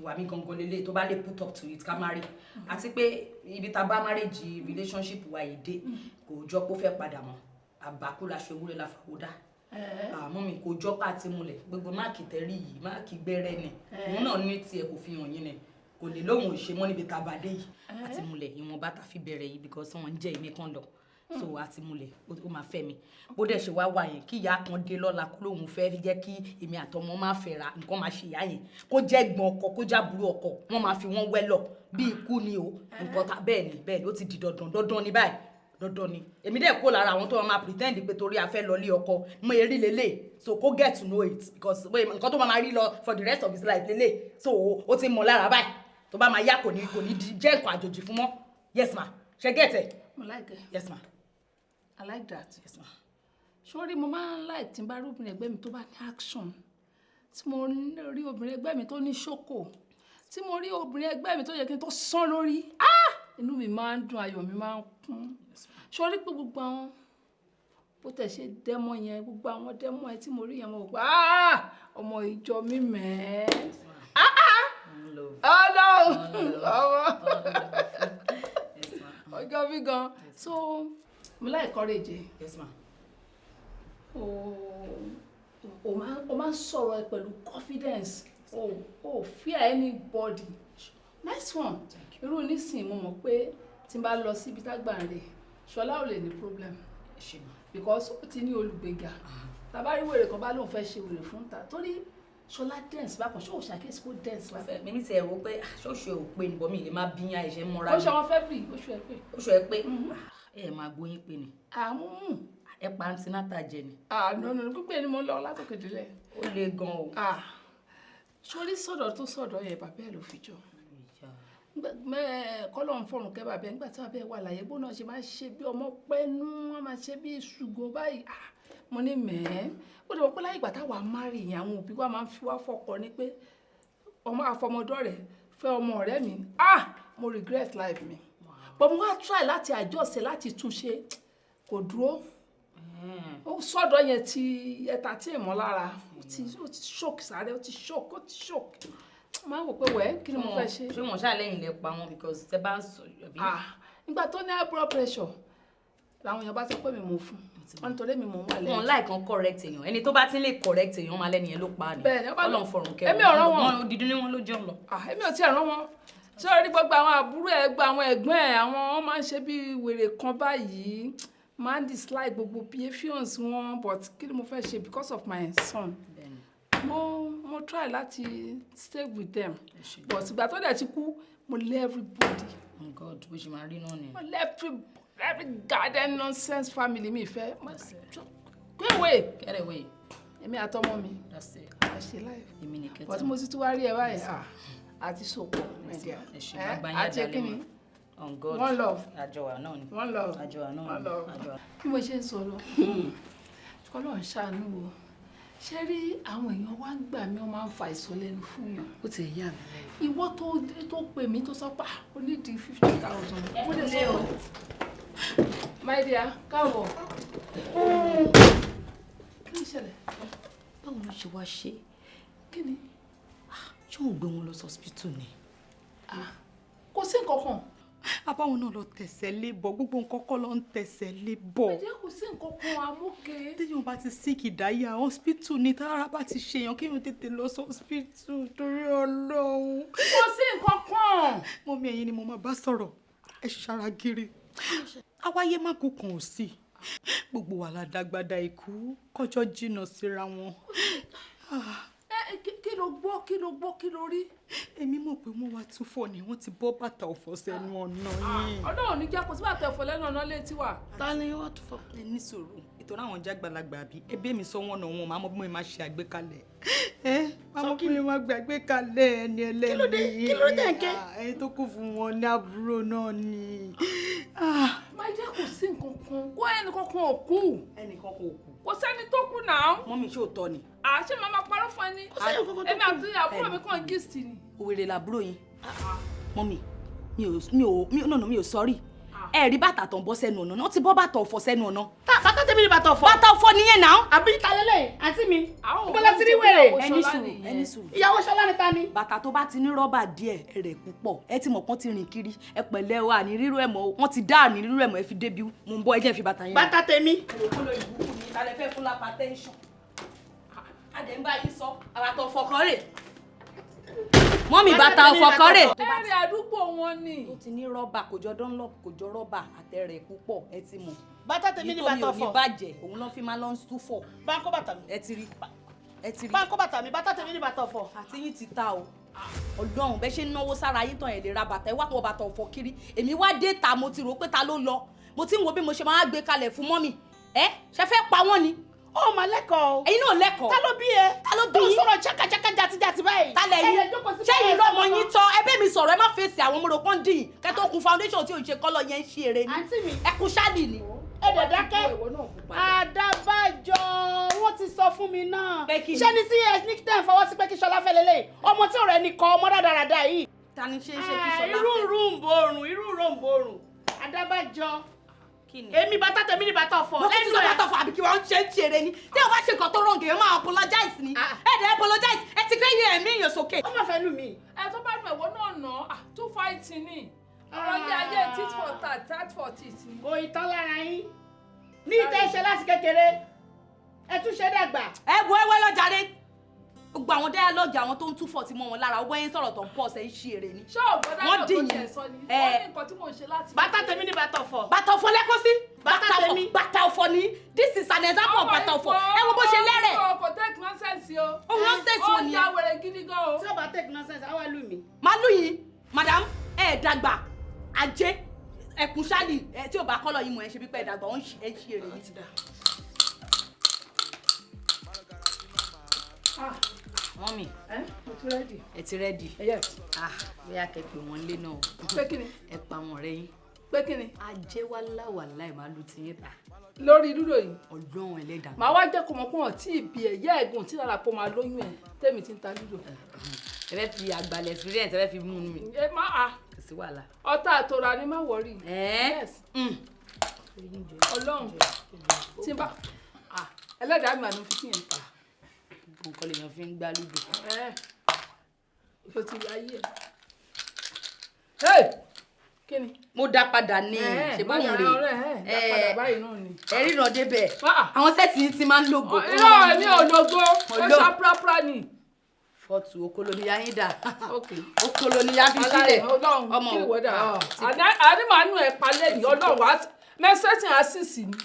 Ìwà mi gangan lélẹ̀, tó bá lè put up to it, ká marry. Àti pé ibi tá a bá marriage relationship wa yìí dé, kò jọ pé ó fẹ́ padà mọ́. Àbákú laṣọ ewúrẹ́ la fàwọ́ dá. Àmọ́ mi kò jọ pé àti múlẹ̀ gbogbo mark tẹ́rí yìí, mark gbẹ́rẹ́ ni. Òun náà ní tiẹ̀, kò fi hàn yín ni, kò lè lóhùn ìṣe mọ́ níbi tá a bá dé yìí. Àti múlẹ̀ ìwọ̀nba tá a fi bẹ̀rẹ̀ yìí, because wọ́n ń jẹ́ èmi kan lọ, so àti múlẹ̀, ó máa fẹ́ mi. Bó dẹ̀ ṣe wá wà yẹn, kí ìyá kan dé lọ́la kó lóun fẹ́ jẹ́ kí èmi àtọmọ máa fẹ́ra, nǹkan máa ṣe ìyá yẹn. Kó jẹ́ gbọ́n ọkọ, kó jábúrú ọkọ, wọ́n máa fi wọ́n wẹ́lọ̀ bí ikú ni o. Nǹkan ta bẹ́ẹ̀ ni, bẹ́ẹ̀ ni, ó ti di dandan dandan ní báyìí, dandan ni. Èmi dẹ̀ kó lára àwọn tó máa pretend pé torí a fẹ́ lọ lé ọkọ mo eré lélẹ̀. So kó get to know it, because nǹkan tó máa rí lọ for the rest of his life lélẹ̀. So ó ti mọ̀ lára báyìí, tó bá máa yá, kò ní di jẹ́ nǹkan àjòjì fún mọ́. Yes, ma. Ṣe get ẹ? Mo like ẹ. Yes, ma. I like that. Yes, ma. Sórí, mo máa ń like tí n bá rí obìnrin ẹgbẹ́ mi tó bá ní action, tí mo rí obìnrin ẹgbẹ́ mi tó ní ṣókò, tí mo rí obìnrin ẹgbẹ́ mi tó yẹ kí n tó sán lórí. Ah! Inú mi máa ń dùn, ayọ̀ mi máa ń kún. Sórí pé gbogbo àwọn bó tẹ̀ ṣe dẹ́mọ́ yẹn, gbogbo àwọn dẹ́mọ́ ẹ tí mo rí yẹn, mo rò pé, ah, ọmọ ìjọ mi mẹ́ẹ́. Ah ah! Ọlọ́run, ọmọ ọjọ́ mi gan. So mo like courage ẹ. Yes, ma. O máa ń sọ̀rọ̀ ẹ pẹ̀lú confidence, o fear anybody. Nice one. Irú nísìnyí, mo mọ̀ pé tí n bá lọ síbi tágbà ń rè, Ṣọlá ò lè ní problem Ṣe, ma. because ó ti ní olùgbèjà. Tàbá rí wèrè kan bá lóun fẹ́ ṣe wèrè fún ta, torí Ṣọlá dense bákan. Ṣé o ṣàkíyèsí kó dense bákan? Mímí tiẹ̀ wò pé ṣóṣù ẹ̀ ò pé níbọ̀, mi lè má bí yán ẹ̀ṣẹ̀ mọ́ra. Ó ṣe àwọn February, oṣù ẹ pé. Oṣù ẹ pé, ẹ máa gbóyún pé ni. Àmú. Ẹ pa antenatal jẹ ni. Ah, no, no, pípé ni mo lọ látòkè délẹ̀. Ó le gan o. Ah, sórí sọ̀dọ̀ tó sọ̀dọ̀ yẹn, bàbá ẹ̀ ló fi jọ. Kọ́lọ̀ ń fọ̀rùn kẹ́ bàbá ẹ̀ nígbà tí bàbá ẹ̀ wà láyé, bó náà ṣe máa ń ṣe bí ọmọ pẹ́nu, wọ́n máa ṣe bí ṣùgbọ́n báyìí. Ah, mo ní mẹ́ẹ́. Ó dẹ̀ wọ́n pé láyé ìgbà táwa marry yẹn, àwọn òbí wa máa ń fi wá fọkọ ni pé ọmọ àfọmọdọ́ rẹ̀ fẹ́ ọmọ ọ̀rẹ́ mi. Ah, mo regret life mi. But mo wá try láti adjust ẹ̀, láti tún ṣe, kò dúró. Ó sọ́dọ̀ yẹn ti ẹ̀ta tí ì mọ́ lára, ó ti choke sáré, ó ti choke, ó ti choke. Máa ń wò pé wẹ́, kí ni mo fẹ́ ṣe? Ṣé wọn ṣáà lẹ́yìn lẹ pa wọn? Because tẹ bá ń sọ àbí. Ah, nígbà tó ní high blood pressure làwọn èèyàn bá sọ pé mi mò fún wọn, nítorí mi mò ń wà lẹ́yìn. Wọn láì kan correct èèyàn, ẹni tó bá ti ń lè correct èèyàn máa lẹ́ni yẹn ló pa á ni. Bẹ́ẹ̀ ni, ó bá Ọlọ́run fọ̀run kẹ́. Èmi ò rán wọn. Wọn dídí ni wọn ló jẹun lọ. Ah, èmi ò tiẹ̀ rán wọn. Ṣé o rí gbogbo àwọn àbúrò ẹ̀, gbogbo àwọn ẹ̀gbọ́n ẹ̀, àwọn wọn máa ń ṣe bí wèrè kan báyìí, máa ń dislike gbogbo behaviours wọn, but kí ni mo fẹ́ ṣe? Because of my son, mo try láti stay with them, but ìgbà tó dẹ̀ ti kú, mo lé everybody. Oh God, bó ṣe máa rí náà ni. Mo lé every garden nonsense family mi fẹ́. Go away. Get away. Èmi àtọmọ mi. That's it. A ṣe life. Èmi ní kẹta. But mo ti tún wá rí ẹ báyìí, ah, àti sopọ̀, my dear. Ẹ ṣe, Eh, àgbáyé àti àdálẹ́ kí ni? mọ́. On God. One love. Àjọ wa náà ni. One love. Àjọ wa náà One ni. love. Àjọ wa. Bí mo ṣe ń sọ lọ, Ọlọ́run ṣàánú o. Ṣé rí àwọn èèyàn wá ń gbà mí, wọ́n máa ń fa ìsọlẹ́nu fún yàn. Ó ti yà mí lẹ́nu. Ìwọ tó pè mí, tó sọ pé, "Ah, o ní di 50,000," mo lè sọ fún my dear, káàbọ̀. Kí ló ṣẹlẹ̀? Báwo ló ṣe wá ṣe? Kí ni? Ṣé òun gbé wọn lọ sí hospital ni? Ah, kò sí nǹkan kan. Abáwọn náà lọ tẹ̀sẹ̀ lé bọ̀, gbogbo nǹkan kọ́ ló ń tẹ̀sẹ̀ lé bọ̀. Ẹ jẹ́, kò sí nǹkan kan, amókè. Téèyàn bá ti sick, ìdáyà hospital ni. Tára bá ti ṣèyàn, kéèyàn tètè lọ sí hospital, torí Ọlọ́run. Kò sí nǹkan kan. Mummy, ẹ̀yin ni mo máa bá sọ̀rọ̀, ẹ ṣara gírí. Awáyé má kú kan ò sí. Gbogbo wa la dàgbàdà ikú, kọjọ́ jìnnà síra wọn. Ẹ kí ló gbọ́? Kí ló gbọ́? Kí ló rí? Èmi mọ̀ pé wọ́n wá túfọ̀ ni, wọ́n ti bọ́ bàtà ọ̀fọ̀ sẹ́nu ọ̀nà yìí. Ọlọ́run ní jẹ́, kò sí bàtà ẹ̀fọ́ lẹ́nu ọ̀nà létí wa. Ta ni wọ́n tún fọ? Ẹ ní sùúrù, ìtọ́ra àwọn jágbàlagbà àbí ẹbí mi sọ wọn náà, wọn máa mọ bí mo máa ṣe àgbékalẹ̀. Ẹ máa mọ bí mo máa gbé àgbékalẹ̀ ẹni ẹlẹ́ni. Kí ló dé? Kí ló dé tẹ̀ ń ké? Ẹni tó kù fún wọn ní àbúrò náà ni. Máa jẹ́, kò sí nǹkan kan, kó ẹnì kankan ò kú. Ẹnìkan kò kú. Kò sẹ́ni tó kú náà. Mummy, ṣé òótọ́ ni? Àṣé màá máa parọ́ fún ẹni? Kò sẹ́ni kankan tó Èmi kú. àti àbúrò mi kàn gist ni. Òwèrè làbúrò yín. Mummy, mi ò mi ò mi ò no, no, mi ò sọ́rí. Ẹ rí bàtà tó ń bọ́ sẹ́nu ọ̀nà náà, ti bọ́ bàtà ọ̀fọ̀ sẹ́nu ọ̀nà. Bàtà tèmi ni bàtà ọ̀fọ̀. Bàtà ọ̀fọ̀ nìyẹn náà. Àbí ta lélẹ̀? Àǹtí mi. Àwọn Bọ́lá ti rí wèrè. Ẹ ní sùúrù, ẹ ní sùúrù. Ìyàwó Ṣọlá ni ta ni? Bàtà tó bá ti ní rọ́bà díẹ̀ rẹ̀ púpọ̀, ẹ ti mọ̀ pọ́n ti rìn kiri. Ẹ pẹ̀lẹ́ o, àní rírú ẹ̀ mọ́ o. Wọ́n ti dá àní rírú ẹ̀ mọ́. Ẹ fi débi, mò ń bọ́, ẹ jẹ́ fi bàtà yẹn. Bàtà tèmi. Olórí ìbúkú ni ta lẹ fẹ́ fún lápá tẹ́ńṣọ̀n. Adẹ̀ ń bá yín sọ, bàtà ọ̀fọ̀ kan rè. Mummy, bàtà ọ̀fọ̀ kan rè. Ẹ̀rì àdúgbò wọn ni. Tó ti ní rọ́bà, kò jọ Dunlop, kò jọ rọ́bà àtẹ̀rẹ̀ púpọ̀, ẹ ti mọ̀. Bàtà tèmi ni Èyí tó mi bàtà ò ní ọ̀fọ̀. bàjẹ́, òun ló fi máa lọ ń túfọ̀. Bá ń kó bàtà mi. Ẹ ti rí, ẹ ti rí. Bá ń kó bàtà mi, bàtà tèmi ni bàtà ọ̀fọ̀. Àti yín ti ta o. Ọlọ́run, bẹ́ẹ̀ ṣe ń náwó sára yín tán, ẹ̀ lè ra bàtà, ẹ wá pọ̀ bàtà ọ̀fọ̀ kiri. Èmi wá dé ta, mo ti rò pé ta ló lọ, mo ti ń wo bí mo ṣe máa gbé kalẹ̀ fún mummy. Ẹ ṣe fẹ́ pa wọ́n ni. Ó mà lẹ́kọ̀ọ́ o. Ẹ̀yin náà lẹ́kọ̀ọ́. Ta ló bí ẹ? Ta ló bí Tó yín? sọ̀rọ̀ jákàjáká jàtijàti báyìí. Ta lẹ̀ yín? Ẹ lè jókòó sí Ṣé yìí lọ́mọ bẹ́ẹ̀. yín tọ́ ẹbẹ́ mi sọ̀rọ̀, ẹ má fèsì. Àwọn ọmọdé kan dì yín kẹ́ tó kun foundation tí ò ń ṣe kọ́lọ̀ yẹn, ń ṣe eré ni. Àǹtí mi. Ẹkún ṣáàlì ni. Ẹ dẹ̀ dákẹ́. Àdàbàjọ, wọ́n ti sọ fún mi náà. Pé kí ni? Ṣé ni tí ẹ ní tẹ̀ ń fọwọ́ sí pé kí Ṣọlá fẹ́ lélẹ̀? Ọmọ tí ò rẹ̀ ní kọ ọmọ rádaràda yìí. Ta ni ṣe ń ṣe kí Ṣọlá Irú fẹ́? irú ń borùn, irú irú ń borùn. Àdàbàjọ. Kí ni? Èmi, bàtà tèmi ní bàtà ọ̀fọ̀. Mo tún ti sọ Lẹ́nu ẹ̀. bàtà fún àbí kí wọ́n ṣe ń ṣeré ni. Tí o bá ṣe nǹkan tó wrong, èèyàn máa apologize ni. Ẹ dẹ̀ apologize, ẹ ti gbé yẹn ẹ̀mí èèyàn sókè. Ó mà fẹ́ lù mí. Ẹ tó bá nù ẹ̀wọ́ náà nà á, two fighting ni. Ọ̀rọ̀ ilé ayé, tit for tat, tat for tit ni. Kò ì tán lára yín. Ní ìtẹ́ ṣe láti kékeré. Ẹ tún ṣe dàgbà. Ẹ wo, ẹ wẹ́ lọ́jàre, gbogbo àwọn dialogue àwọn tó ń túfọ̀ tí mọ́ wọn lára, ọgbọ́n yẹn sọ̀rọ̀ tó ń pọ̀ ṣe ń ṣe eré ni. Ṣé ọ̀gbọ́n Wọ́n dájọ́ dì tó yín. tiẹ̀ sọ ni? Ẹ. Wọ́n ní nǹkan tí mò ń ṣe láti. Bàtà tèmi ní bàtà ọ̀fọ̀. Bàtà ọ̀fọ̀ lẹ́kọ́ sí. Bàtà tèmi. Bàtà ọ̀fọ̀ ni. This is an example of bàtà ọ̀fọ̀. Ẹ wo bó ṣe lẹ́rẹ̀. Kò take nonsense o. Ó nonsense wo Ó nìyẹn? ya wèrè gidi gan o. Tí ó bá take nonsense, á wá lù mí. Màá lù yín, madam. Ẹ dàgbà ajé, ẹkùn ṣáàlì ẹ tí ò bá kọ́lọ̀ yín mọ̀, ẹ ṣe bí pé ẹ dàgbà, ó ń ṣe ẹ ṣe èrè ni. Ah, Mummy. Ẹ mo ti ready. Ẹ ti ready. Yes. Ah, bóyá kẹ́ pè wọ́n lé náà o. Pé kí ni? Ẹ pa àwọn ọ̀rẹ́ yín. Pé kí ni? Ajé wá láwàlá ẹ̀ máa lu ti yín ta. Lórí lúdò yìí. Ọlọ́run ẹlẹ́dàá. Màá wá jẹ́ kó mọ̀ pé wọ́n tí ì bí ẹ̀ yẹ́ ẹ̀gùn tí lára pọ̀ máa lóyún ẹ̀ tèmi ti ń ta lúdò. Ẹ fẹ́ fi àgbàlẹ̀ experience, ẹ fẹ́ fi mú un mi. Ẹ má a. Kò sí wàhálà. Ọ̀tá àtòrà ni má wọrí. Yes. Ọlọ́run tí bá ẹlẹ́dàá mi àná fi kí yẹn pa. Nǹkan lèèyàn fi ń gbá lúdò. O ti ayé ẹ. Kí ni? Mo dá padà ní ṣe bóun rè é. Dá padà báyìí náà ni. Ẹ ríran débẹ̀. Àwọn set yìí ti máa ń lògò. Irọ́, èmi ò lògò. Ó ṣá púrápúrá ni. 4-2 okolo ni yáyín dà. Okolo ni yá fi sílẹ̀. Ọlọ́run kí ìwọ dà. Àní màá nù ẹ̀ palẹ̀ ní Ọlọ́run wá mẹ́sẹ̀tì àṣìṣì ni.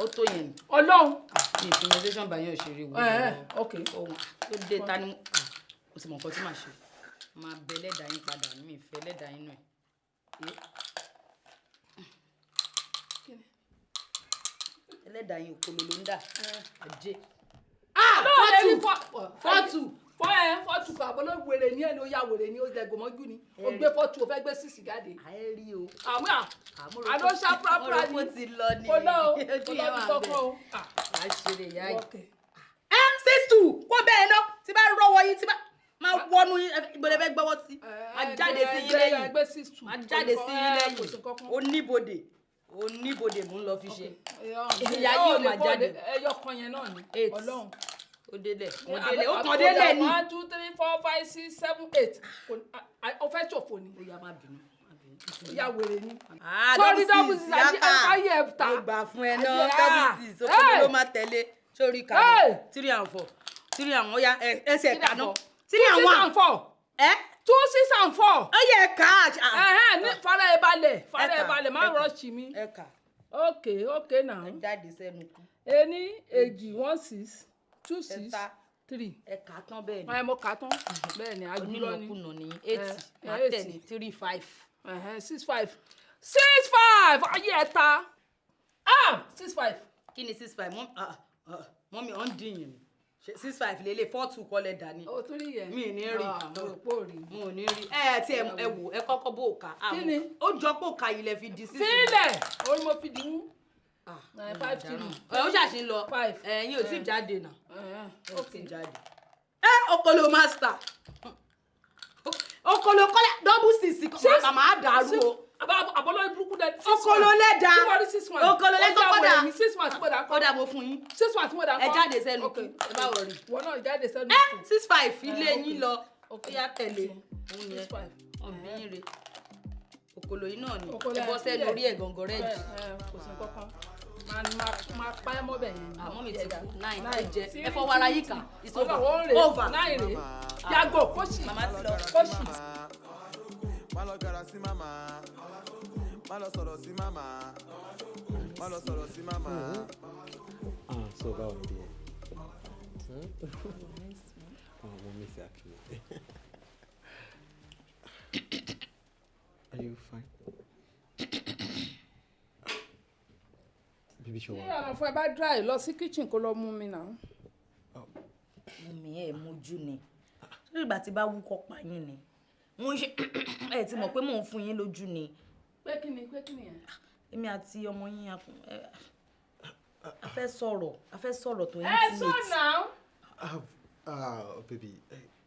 Ó tó yẹn ni. Ọlọ́run. Mi ì fi menstruation bá yẹn òṣèré wò. Ok. Ohun tó dé ta ni mo ti mọ̀ nǹkan tí màá ṣe. Máa bẹ ẹlẹ́dàá yín padà, mi ì fẹ́ ẹlẹ́dàá yín nù ẹ̀. Ẹlẹ́dàá yín okolo ló ń dà. Ajé. 4-2 4-2 fọ́ ẹ 4-2 kọ àbọ̀ ló wèrè ní ẹ̀ ló ya wèrè ní ó jẹ gòmọ́jú ni ó gbé 4-2 ó fẹ́ gbé 6 jáde. Àyè rí o. Àmọ́ àló ṣá púrápúrá ni. Mo ti lọ ni. Kò lọ o, kò lọ bí kọ́kọ́ o. Wàá ṣeré ìyá yìí. Ẹ 6-2 kó bẹ́ẹ̀ ná tí bá rọ́wọ́ yín tí bá máa wọnú ìgbọ́dọ̀ fẹ́ gbọ́wọ́ sí. Máa jáde sí yín lẹ́yìn. Máa jáde sí yín lẹ́yìn. Oníbodè oníbodè mò ń lọ fi ṣe. Ìyá yìí ò máa jáde. Ẹyọ kan yẹn náà ni. Ọlọ́run. Ó délẹ̀ ó délẹ̀ ó kàn délẹ̀ ni. 1 2 3 4 5 6 7 8 ó fẹ́ ṣòfò ni. Ó yá má bínú. Ìyá wèrè ni. Sórí double six ayé ẹ̀ ta. Mo gbà fún ẹ náà double six okòó ló máa tẹ̀lé sórí kàná 3 and 4 3 and 1 ó yá ẹsẹ̀ kàná 3 and 1. 2 6 and 4. 2 6 and 4. Ó yẹ ká. Fara ẹ balẹ̀ fara ẹ balẹ̀ má rọ́ọ̀ṣì mi. Ok ok now. Ẹ jáde sẹ́nu kú. 1 2 1 6 2 6 3. Ẹ kà á tán bẹ́ẹ̀ ni. Ẹ mo kà á tán bẹ́ẹ̀ ni àjùlọ ni. Onínàkúnà ní 8 máa tẹ̀ ní 3 5. 6 5 6 5 ayé ẹ ta 6 5. Kí ni 6 5 mọ́mí ọ̀ ń dín yìí ni 6 5 lélẹ̀ 4 2 kọ́lẹ̀ dání. O tún rí yẹn. Mi ì ní rí. Mo ò ní rí. Ẹ ti ẹ wò ẹ kọ́kọ́ bó òkà. Kí ni? Ó jọ pé òkà yìí lẹ fi di 6. Fílẹ̀ orí mo fi dì í. 5 3. Ẹ ó ṣàṣì ń lọ. 5. Ẹ̀yin ò tí ì jáde nà. Ó ti jáde. Ẹ okolo master. Okolo kọ́lẹ̀ double six kọ́ màá dàrú o. Àbọ̀lọ́ burúkú dẹ. Okolo lẹ́dà. Okolo lẹ́dà kọ́dà. 6 1 tí mo dà kọ́. Kọ́dà mo fún yín. 6 1 tí mo dà kọ́. Ẹ jáde sẹ́nu kú. Ẹ bá wọ̀ rí. Wọ́n náà jáde sẹ́nu kú. Ẹ 6 5 ilé yín lọ. Ó yá tẹ̀lé. Òun yẹn. Ọ̀bí yín re. Okolo yìí náà ni. Ẹ bọ́ sẹ́nu orí ẹ̀ gàngàn rẹ̀ jì. Kò sí kankan. Máa pa ẹ́ mọ́bẹ̀ yẹn. Àmọ́ mi ti kú 9 ẹ jẹ ẹ fọwọ́ ara yìí kà. It's over. Over. 9 rè. Yàgò kóṣì. Màmá ti lọ. Kóṣì. Má lọ gara sí màmá. Má lọ sọ̀rọ̀ sí màmá. Má lọ sọ̀rọ̀ sí màmá. So báwo ni díẹ̀? Mo miss you actually. Are you fine? Bíbí ṣe wà. Ṣé ọ̀nà fún ẹ bá dry lọ sí kitchen kó lọ mú mi náà? Mú mi ẹ̀ mojú ni. Ṣé ìgbà tí bá wúkọ́ pa yín ni? Mo ń ṣe ẹ ti mọ̀ pé mò ń fún yín lójú ni. Pé kí ni yẹn? Èmi àti ọmọ yín a fẹ́ sọ̀rọ̀ tó Ẹ intimate. sọ náà. Baby,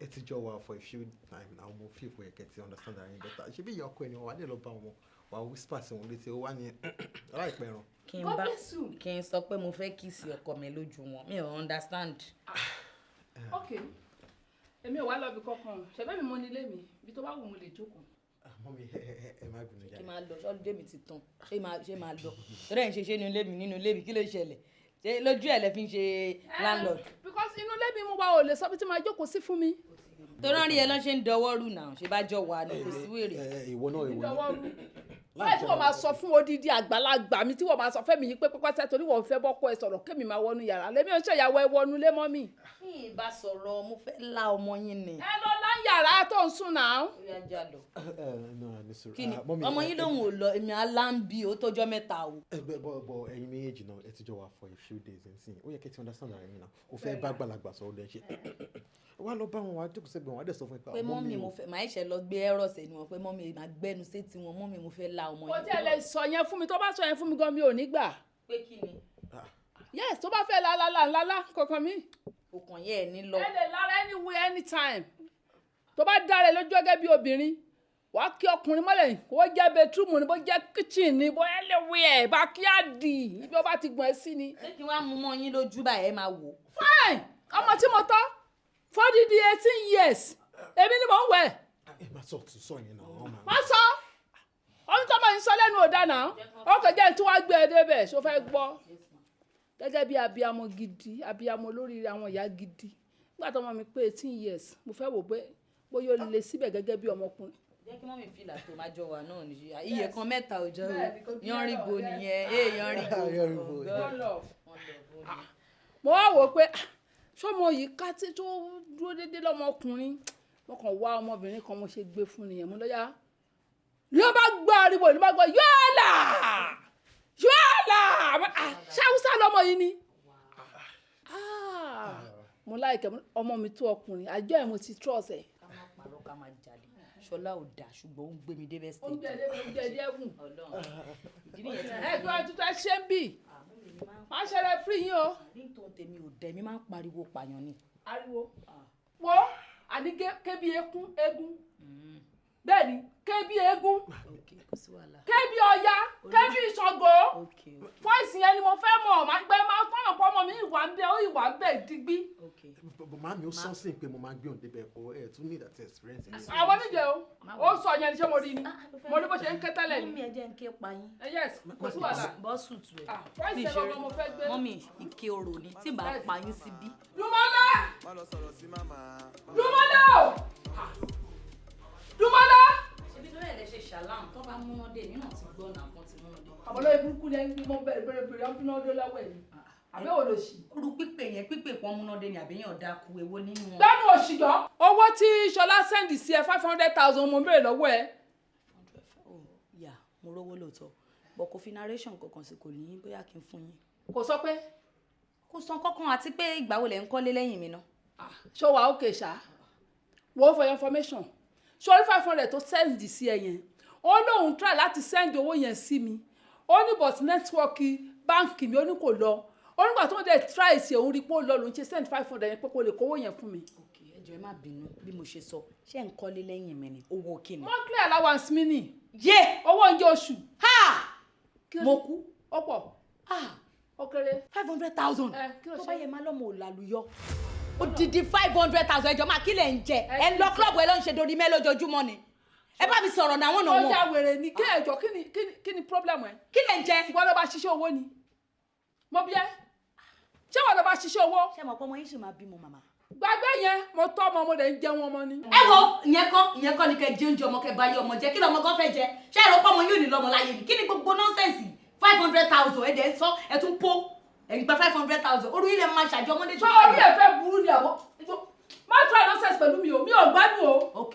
ẹ ti jọ wà for a few time now, mo feel pé kẹ́ ti understand ara yín better. Ṣé bí ìyá ọkọ ẹni wà lè lọ bá wọn wà whisper sí wọn létí ó wá ní láìpẹ́ ẹran. Kí n sọ pé mo fẹ́ kiss ọkọ mi lójú wọn, mi ò understand. Ok, èmi ò wá lọ bí kankan, ṣẹ̀bẹ́ mi mo nílé mi, ibi tó bá wù mo lè jókòó. Mọ́mí ẹ má bínú jáde. Kí máa lọ, ṣọ́ọ́dún dèmi ti tán, ṣé máa lọ? Torí ẹ̀ ń ṣe ṣé nínú ilé mi nínú ilé mi, kí ló ṣẹlẹ̀? Ṣé lójú ẹ̀ lẹ fi ń ṣe landlord? Because inú ilé mi mo wà ò lè sọ bí tí màá jókòó sí fún mi. Torí rí ẹ lọ́ ṣe ń dọwọ́ rú náà, ṣe bá jọ wà ní kò sí wèrè. Ìwọ náà ìwọ náà. Báyìí tí wọ́n máa sọ fún odidi àgbàlagbà mi, tí wọ́n máa sọ fẹ́mi yìí pé pẹ́pẹ́sẹ́ torí wọ́n fẹ́ bọ́kọ ẹ sọ̀rọ̀, kémi máa wọnú yàrá lèmi ò ń ṣèyàwó ẹ wọnú lé mọ́ mi. Mi ì bá sọ̀rọ̀, mo fẹ́ lá ọmọ yín ni. Ẹ lọ lá yàrá tó ń sùn náà. Ó yá, já lọ. Ẹ no, ní sùúrù. Kí ni? Ah, mummy, Ọmọ yín lòun ò lọ, èmi á ń bí ó tọjọ́ 3 o. Ẹ bẹ bọ ẹ̀yin méjèèjì náà, ẹ ti jọ wà for a few days nsìn, ó yẹ kẹ́ ti understand ara yín náà. O fẹ́ bá gbàlagbà sọ̀rọ̀ lẹ́ ṣe wá lọ bá wọn, wá jókòó sẹ́gbẹ̀ẹ́ wọn, wá dẹ̀ sọ fún ẹ pé Pé mummy, mo fẹ́ màá ṣe lọ gbé ẹ̀rọ sẹ́ni wọn pé mummy, màá gbẹ́nu sétí wọn, mummy, mo fẹ́ lá ọmọ Kò yín. tí ẹ lè sọ yẹn fún mi. Tó bá sọ yẹn fún mi gan, mi ò ní gbà. Pé kí ni? Yes, tó bá fẹ́ lálálá ńlálá kankan mi. Òkàn yẹn ẹ̀ ní lọ. Ẹ lè lára anywhere, anytime. Tó bá dára ẹ lójú gẹ́gẹ́ bí obìnrin, wàá kí ọkùnrin mọ́lẹ̀, kó jẹ́ bedroom ni, bó jẹ́ kitchen ni, bó anywhere, backyard, ibi ó bá ti gbọ̀n ẹ́ sí ni. Ṣé kí wọ́n á mú mọ́ yín lójú báyìí, ẹ máa wò? Fine, ọmọ tí mo tọ́ fọ́dídì 18 years, èmi ni mò ń wẹ̀. Ẹ má sọ tún sọ yẹn náà, wọn máa. Má sọ ohun tó máa ń sọ lẹ́nu ò dáná. Ọkọ̀ jẹ́ tí wàá gbé ẹ débẹ̀. Ṣó fẹ́ gbọ́? Gẹ́gẹ́ bí abiyamọ gidi, abiyamọ olóríire, àwọn ìyá gidi, nígbà tó ọmọ mi pé 18 years, mo fẹ́ wò pé bóyá ó lè síbẹ̀ gẹ́gẹ́ bí ọmọkùnrin. Jẹ́ kí mummy fìlà tó máa jọ wà náà nìyí. Iye kan mẹ́ta ò jọ o. Bẹ́ẹ̀ni, kò bí Yánríbo ẹ̀rọ, nìyẹn ee, yánríbo. Yánríbo. One love. Mo wá wò ó pé, ah, ṣọmọ yìí ká tí tó dúró déédéé lọ́mọkùnrin. Mo kàn wá ọmọbìnrin kan, mo ṣe gbé fún nìyẹn. Mo lọ́yà ló bá gbọ́ ariwo, ló bá gbọ́ yọ́ọ̀là yọ́ọ̀là. Ṣáwúsá lọmọ yìí ni. Ah, mo láìkẹ́ ọmọ mi tó ọkùnrin, àjọ ẹ̀ mo ti trust ẹ̀. Ká má parọ́, ká má jalè, Ṣọlá ò dáa, ṣùgbọ́n ó ń gbé mi débẹ̀. Ó ń gbé ẹ débẹ̀, ó ń gbé ẹ dẹ́kun. Ọlọ́run, ìdí nìyẹn tí mo Ẹ kí wọ́n tuntun ẹ ṣe ń bì má ṣẹlẹ̀ free yín o. Nítorí tèmi ò dẹ̀, mi máa ń pariwo pààyàn ni. Ariwo wo àní kébi eégún eégún, bẹ́ẹ̀ ni, kébi eégún. Ok, kò sí wàhálà. Kébi Ọya, kébi Ṣàngó. Ok. Voice yẹn ni mo fẹ́ mọ̀, máa gbẹ máa tọ́nà pọ̀ ọmọ mi ìwà ń bẹ, ó ìwà ń bẹ digbí. Ok. Bọ̀ màmí, ó sọ sí pé mo máa gbé òun débẹ̀ kó ẹ tún need that experience. Àwọn níjẹ o, ó sọ yẹn ni. Ṣé mo rí ni? Mo rí bó ṣe ń ké tẹ́lẹ̀ ni. Mummy, ẹ jẹ́ n ké pa yín. Eh, yes, kò sí wàhálà. Bọ́sù tù ẹ̀. Ah, voice yẹn gangan mo fẹ́ gbé. Mummy, ike orò ni tí n bá pa yín síbí. Dùmọ́lá. Má lọ sọ̀rọ̀ sí màmá. Dùmọ́lá o, Dùmọ́lá. Ṣebí tó yẹ lẹ ṣe ṣàlám tó bá múná dé, èmi náà ti gbọ́ náà kan ti múná dé. Àbọ̀lọ́ burúkú ni ẹni mo bẹ̀rẹ̀ bẹ̀rẹ̀ bẹ̀rẹ̀ ọdún náà dé lọ́wọ́ ẹ̀ ni àbẹ́wò ló ṣì. Orú pípé yẹn, pípé pọ́n múná dé ni àbíyàn dákú, èwo nínú wọn? Gbẹ́nu òṣìjọ́. Owó tí Ṣọlá send sí ẹ, 500,000, mo ń béèrè lọ́wọ́ ẹ. Oh, yà, mo rówó lóòótọ́, but kò fi narration kankan sí, kò ní bóyá kí n fún yín. Kò sọ pé Kò san kankan, àti pé ìgbà wo lẹ̀ ń kọ́lé lẹ́yìn mi náà? Ṣó wà ókè ṣá? Wo, for your information, sórí 500 tó send sí ẹ yẹn, ó lóun try láti send owó yẹn sí mi, ó ní but network báǹkì mi, ó ní kò lọ. Ó nígbà tó ń dẹ̀ try sí, òun rí pé ó lọ, lòun ṣe send 500 yẹn pé kó lè kówó yẹn fún mi. Ok, ẹ jọ̀ọ́, ẹ má bínú bí mo ṣe sọ. Ṣé ń kọ́lé lẹ́yìn mi ni? Owó kí ni? Monthly allowance mi ni. Yé! Owó oúnjẹ oṣù. Ha! Kí ló Mo dé? kú. Ó pọ̀? Ah! Ó kéré? 500,000. Ẹ, kí ló Tó ṣe? bá yẹ má lọ́mọ ò lálùyọ. Odidi 500,000, ẹjọ́ máa kí lẹ̀ ń jẹ? Ẹ ń lọ club, ẹ lọ ń ṣe dorí mẹ́ lójoojúmọ́ ni. Ẹ bá mi sọ̀rọ̀ náà wọ́n náà Ó wọ́n. ya wèrè ni kí ẹjọ́. Kí ni problem ẹ? Kí lẹ̀ ń jẹ? Ìwọ ló bá ṣiṣẹ́ owó ni mo bí ẹ. Ṣé ìwọ ló bá ṣiṣẹ́ owó? Ṣé mo pọ́ ọmọ yín sì máa bímọ, màmá? Gbàgbé yẹn, mo tọ́ ọmọ, mo dẹ̀ ń jẹun ọmọ ni. Ẹ wo, ìyẹn kọ́ ni kẹ́ jẹ oúnjẹ ọmọ, kẹ́ bá yé ọmọ jẹ. Kí lọmọ gan fẹ́ jẹ? Ṣé ẹ̀rọ pọ́ ọmọ yóò ní lọ́mọ láyé ni? Kí ni gbogbo nonsense? 500,000, ẹ̀ dẹ̀ ń sọ, ẹ̀ tún pó ẹ̀ ń gba 500,000. Orí ilẹ̀ máa ṣàjọ ọmọdé. Ṣé orí ẹ fẹ́ burú ni? Àbọ̀ má try nonsense pẹ̀lú mi o, mi ò gbádùn o. Ok.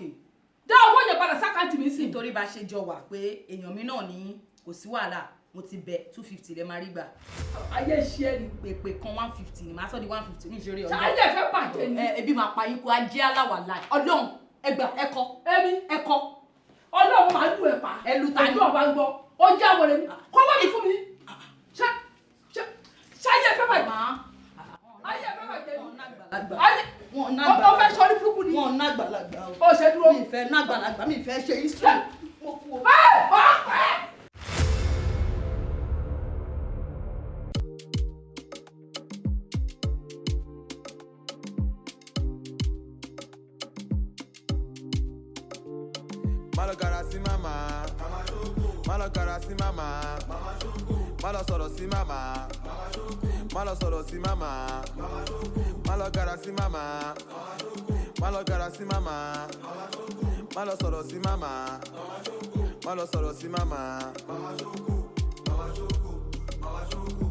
Dá owó yẹn padà s'account mi sí. Nítorí bá ṣe jọ wà pé èèyàn mi náà ní, kò sí wàhálà, mo ti bẹ, 250 lẹ máa rí gbà. Ayé ṣe é ni. Pèpè kan 150 ni màá sọ di 150 ní ìṣeré. Ṣé ayé ẹ fẹ́ bàjẹ́ ni? Ẹ ebi máa pa yín kó ajé aláwàlá Ọlọ́run. Ẹgbà ẹkọ. Èmi? Ẹkọ. Ọlọ́run máa lù ẹ̀ pa. Ẹ lu ta ni? Ojú ọba ń gbọ́, ó já wọlé ni, kọ́wọ́ mi fún mi. Ṣé ṣé ayé ẹ fẹ́ bàjẹ́? Ayé ẹ fẹ́ bàjẹ́ ni? Ayé Wọn ná. Ó fẹ́ sọ ní burúkú ni. Wọn ná àgbàlagbà o. Ó ṣe dúró. Mi fẹ́ ná àgbàlagbà, mi fẹ́ ṣe history. Mo kú o. Ẹ ọ́ pẹ́. Má lọ gara sí màmá. Má lọ gara sí màmá. Má lọ sọ̀rọ̀ sí màmá. Má lọ sọ̀rọ̀ sí màmá. Má lọ gara sí màmá. Má lọ gara sí màmá. Má lọ sọ̀rọ̀ sí màmá. Má lọ sọ̀rọ̀ sí màmá. Màmá ṣoko, màmá ṣoko, màmá ṣoko.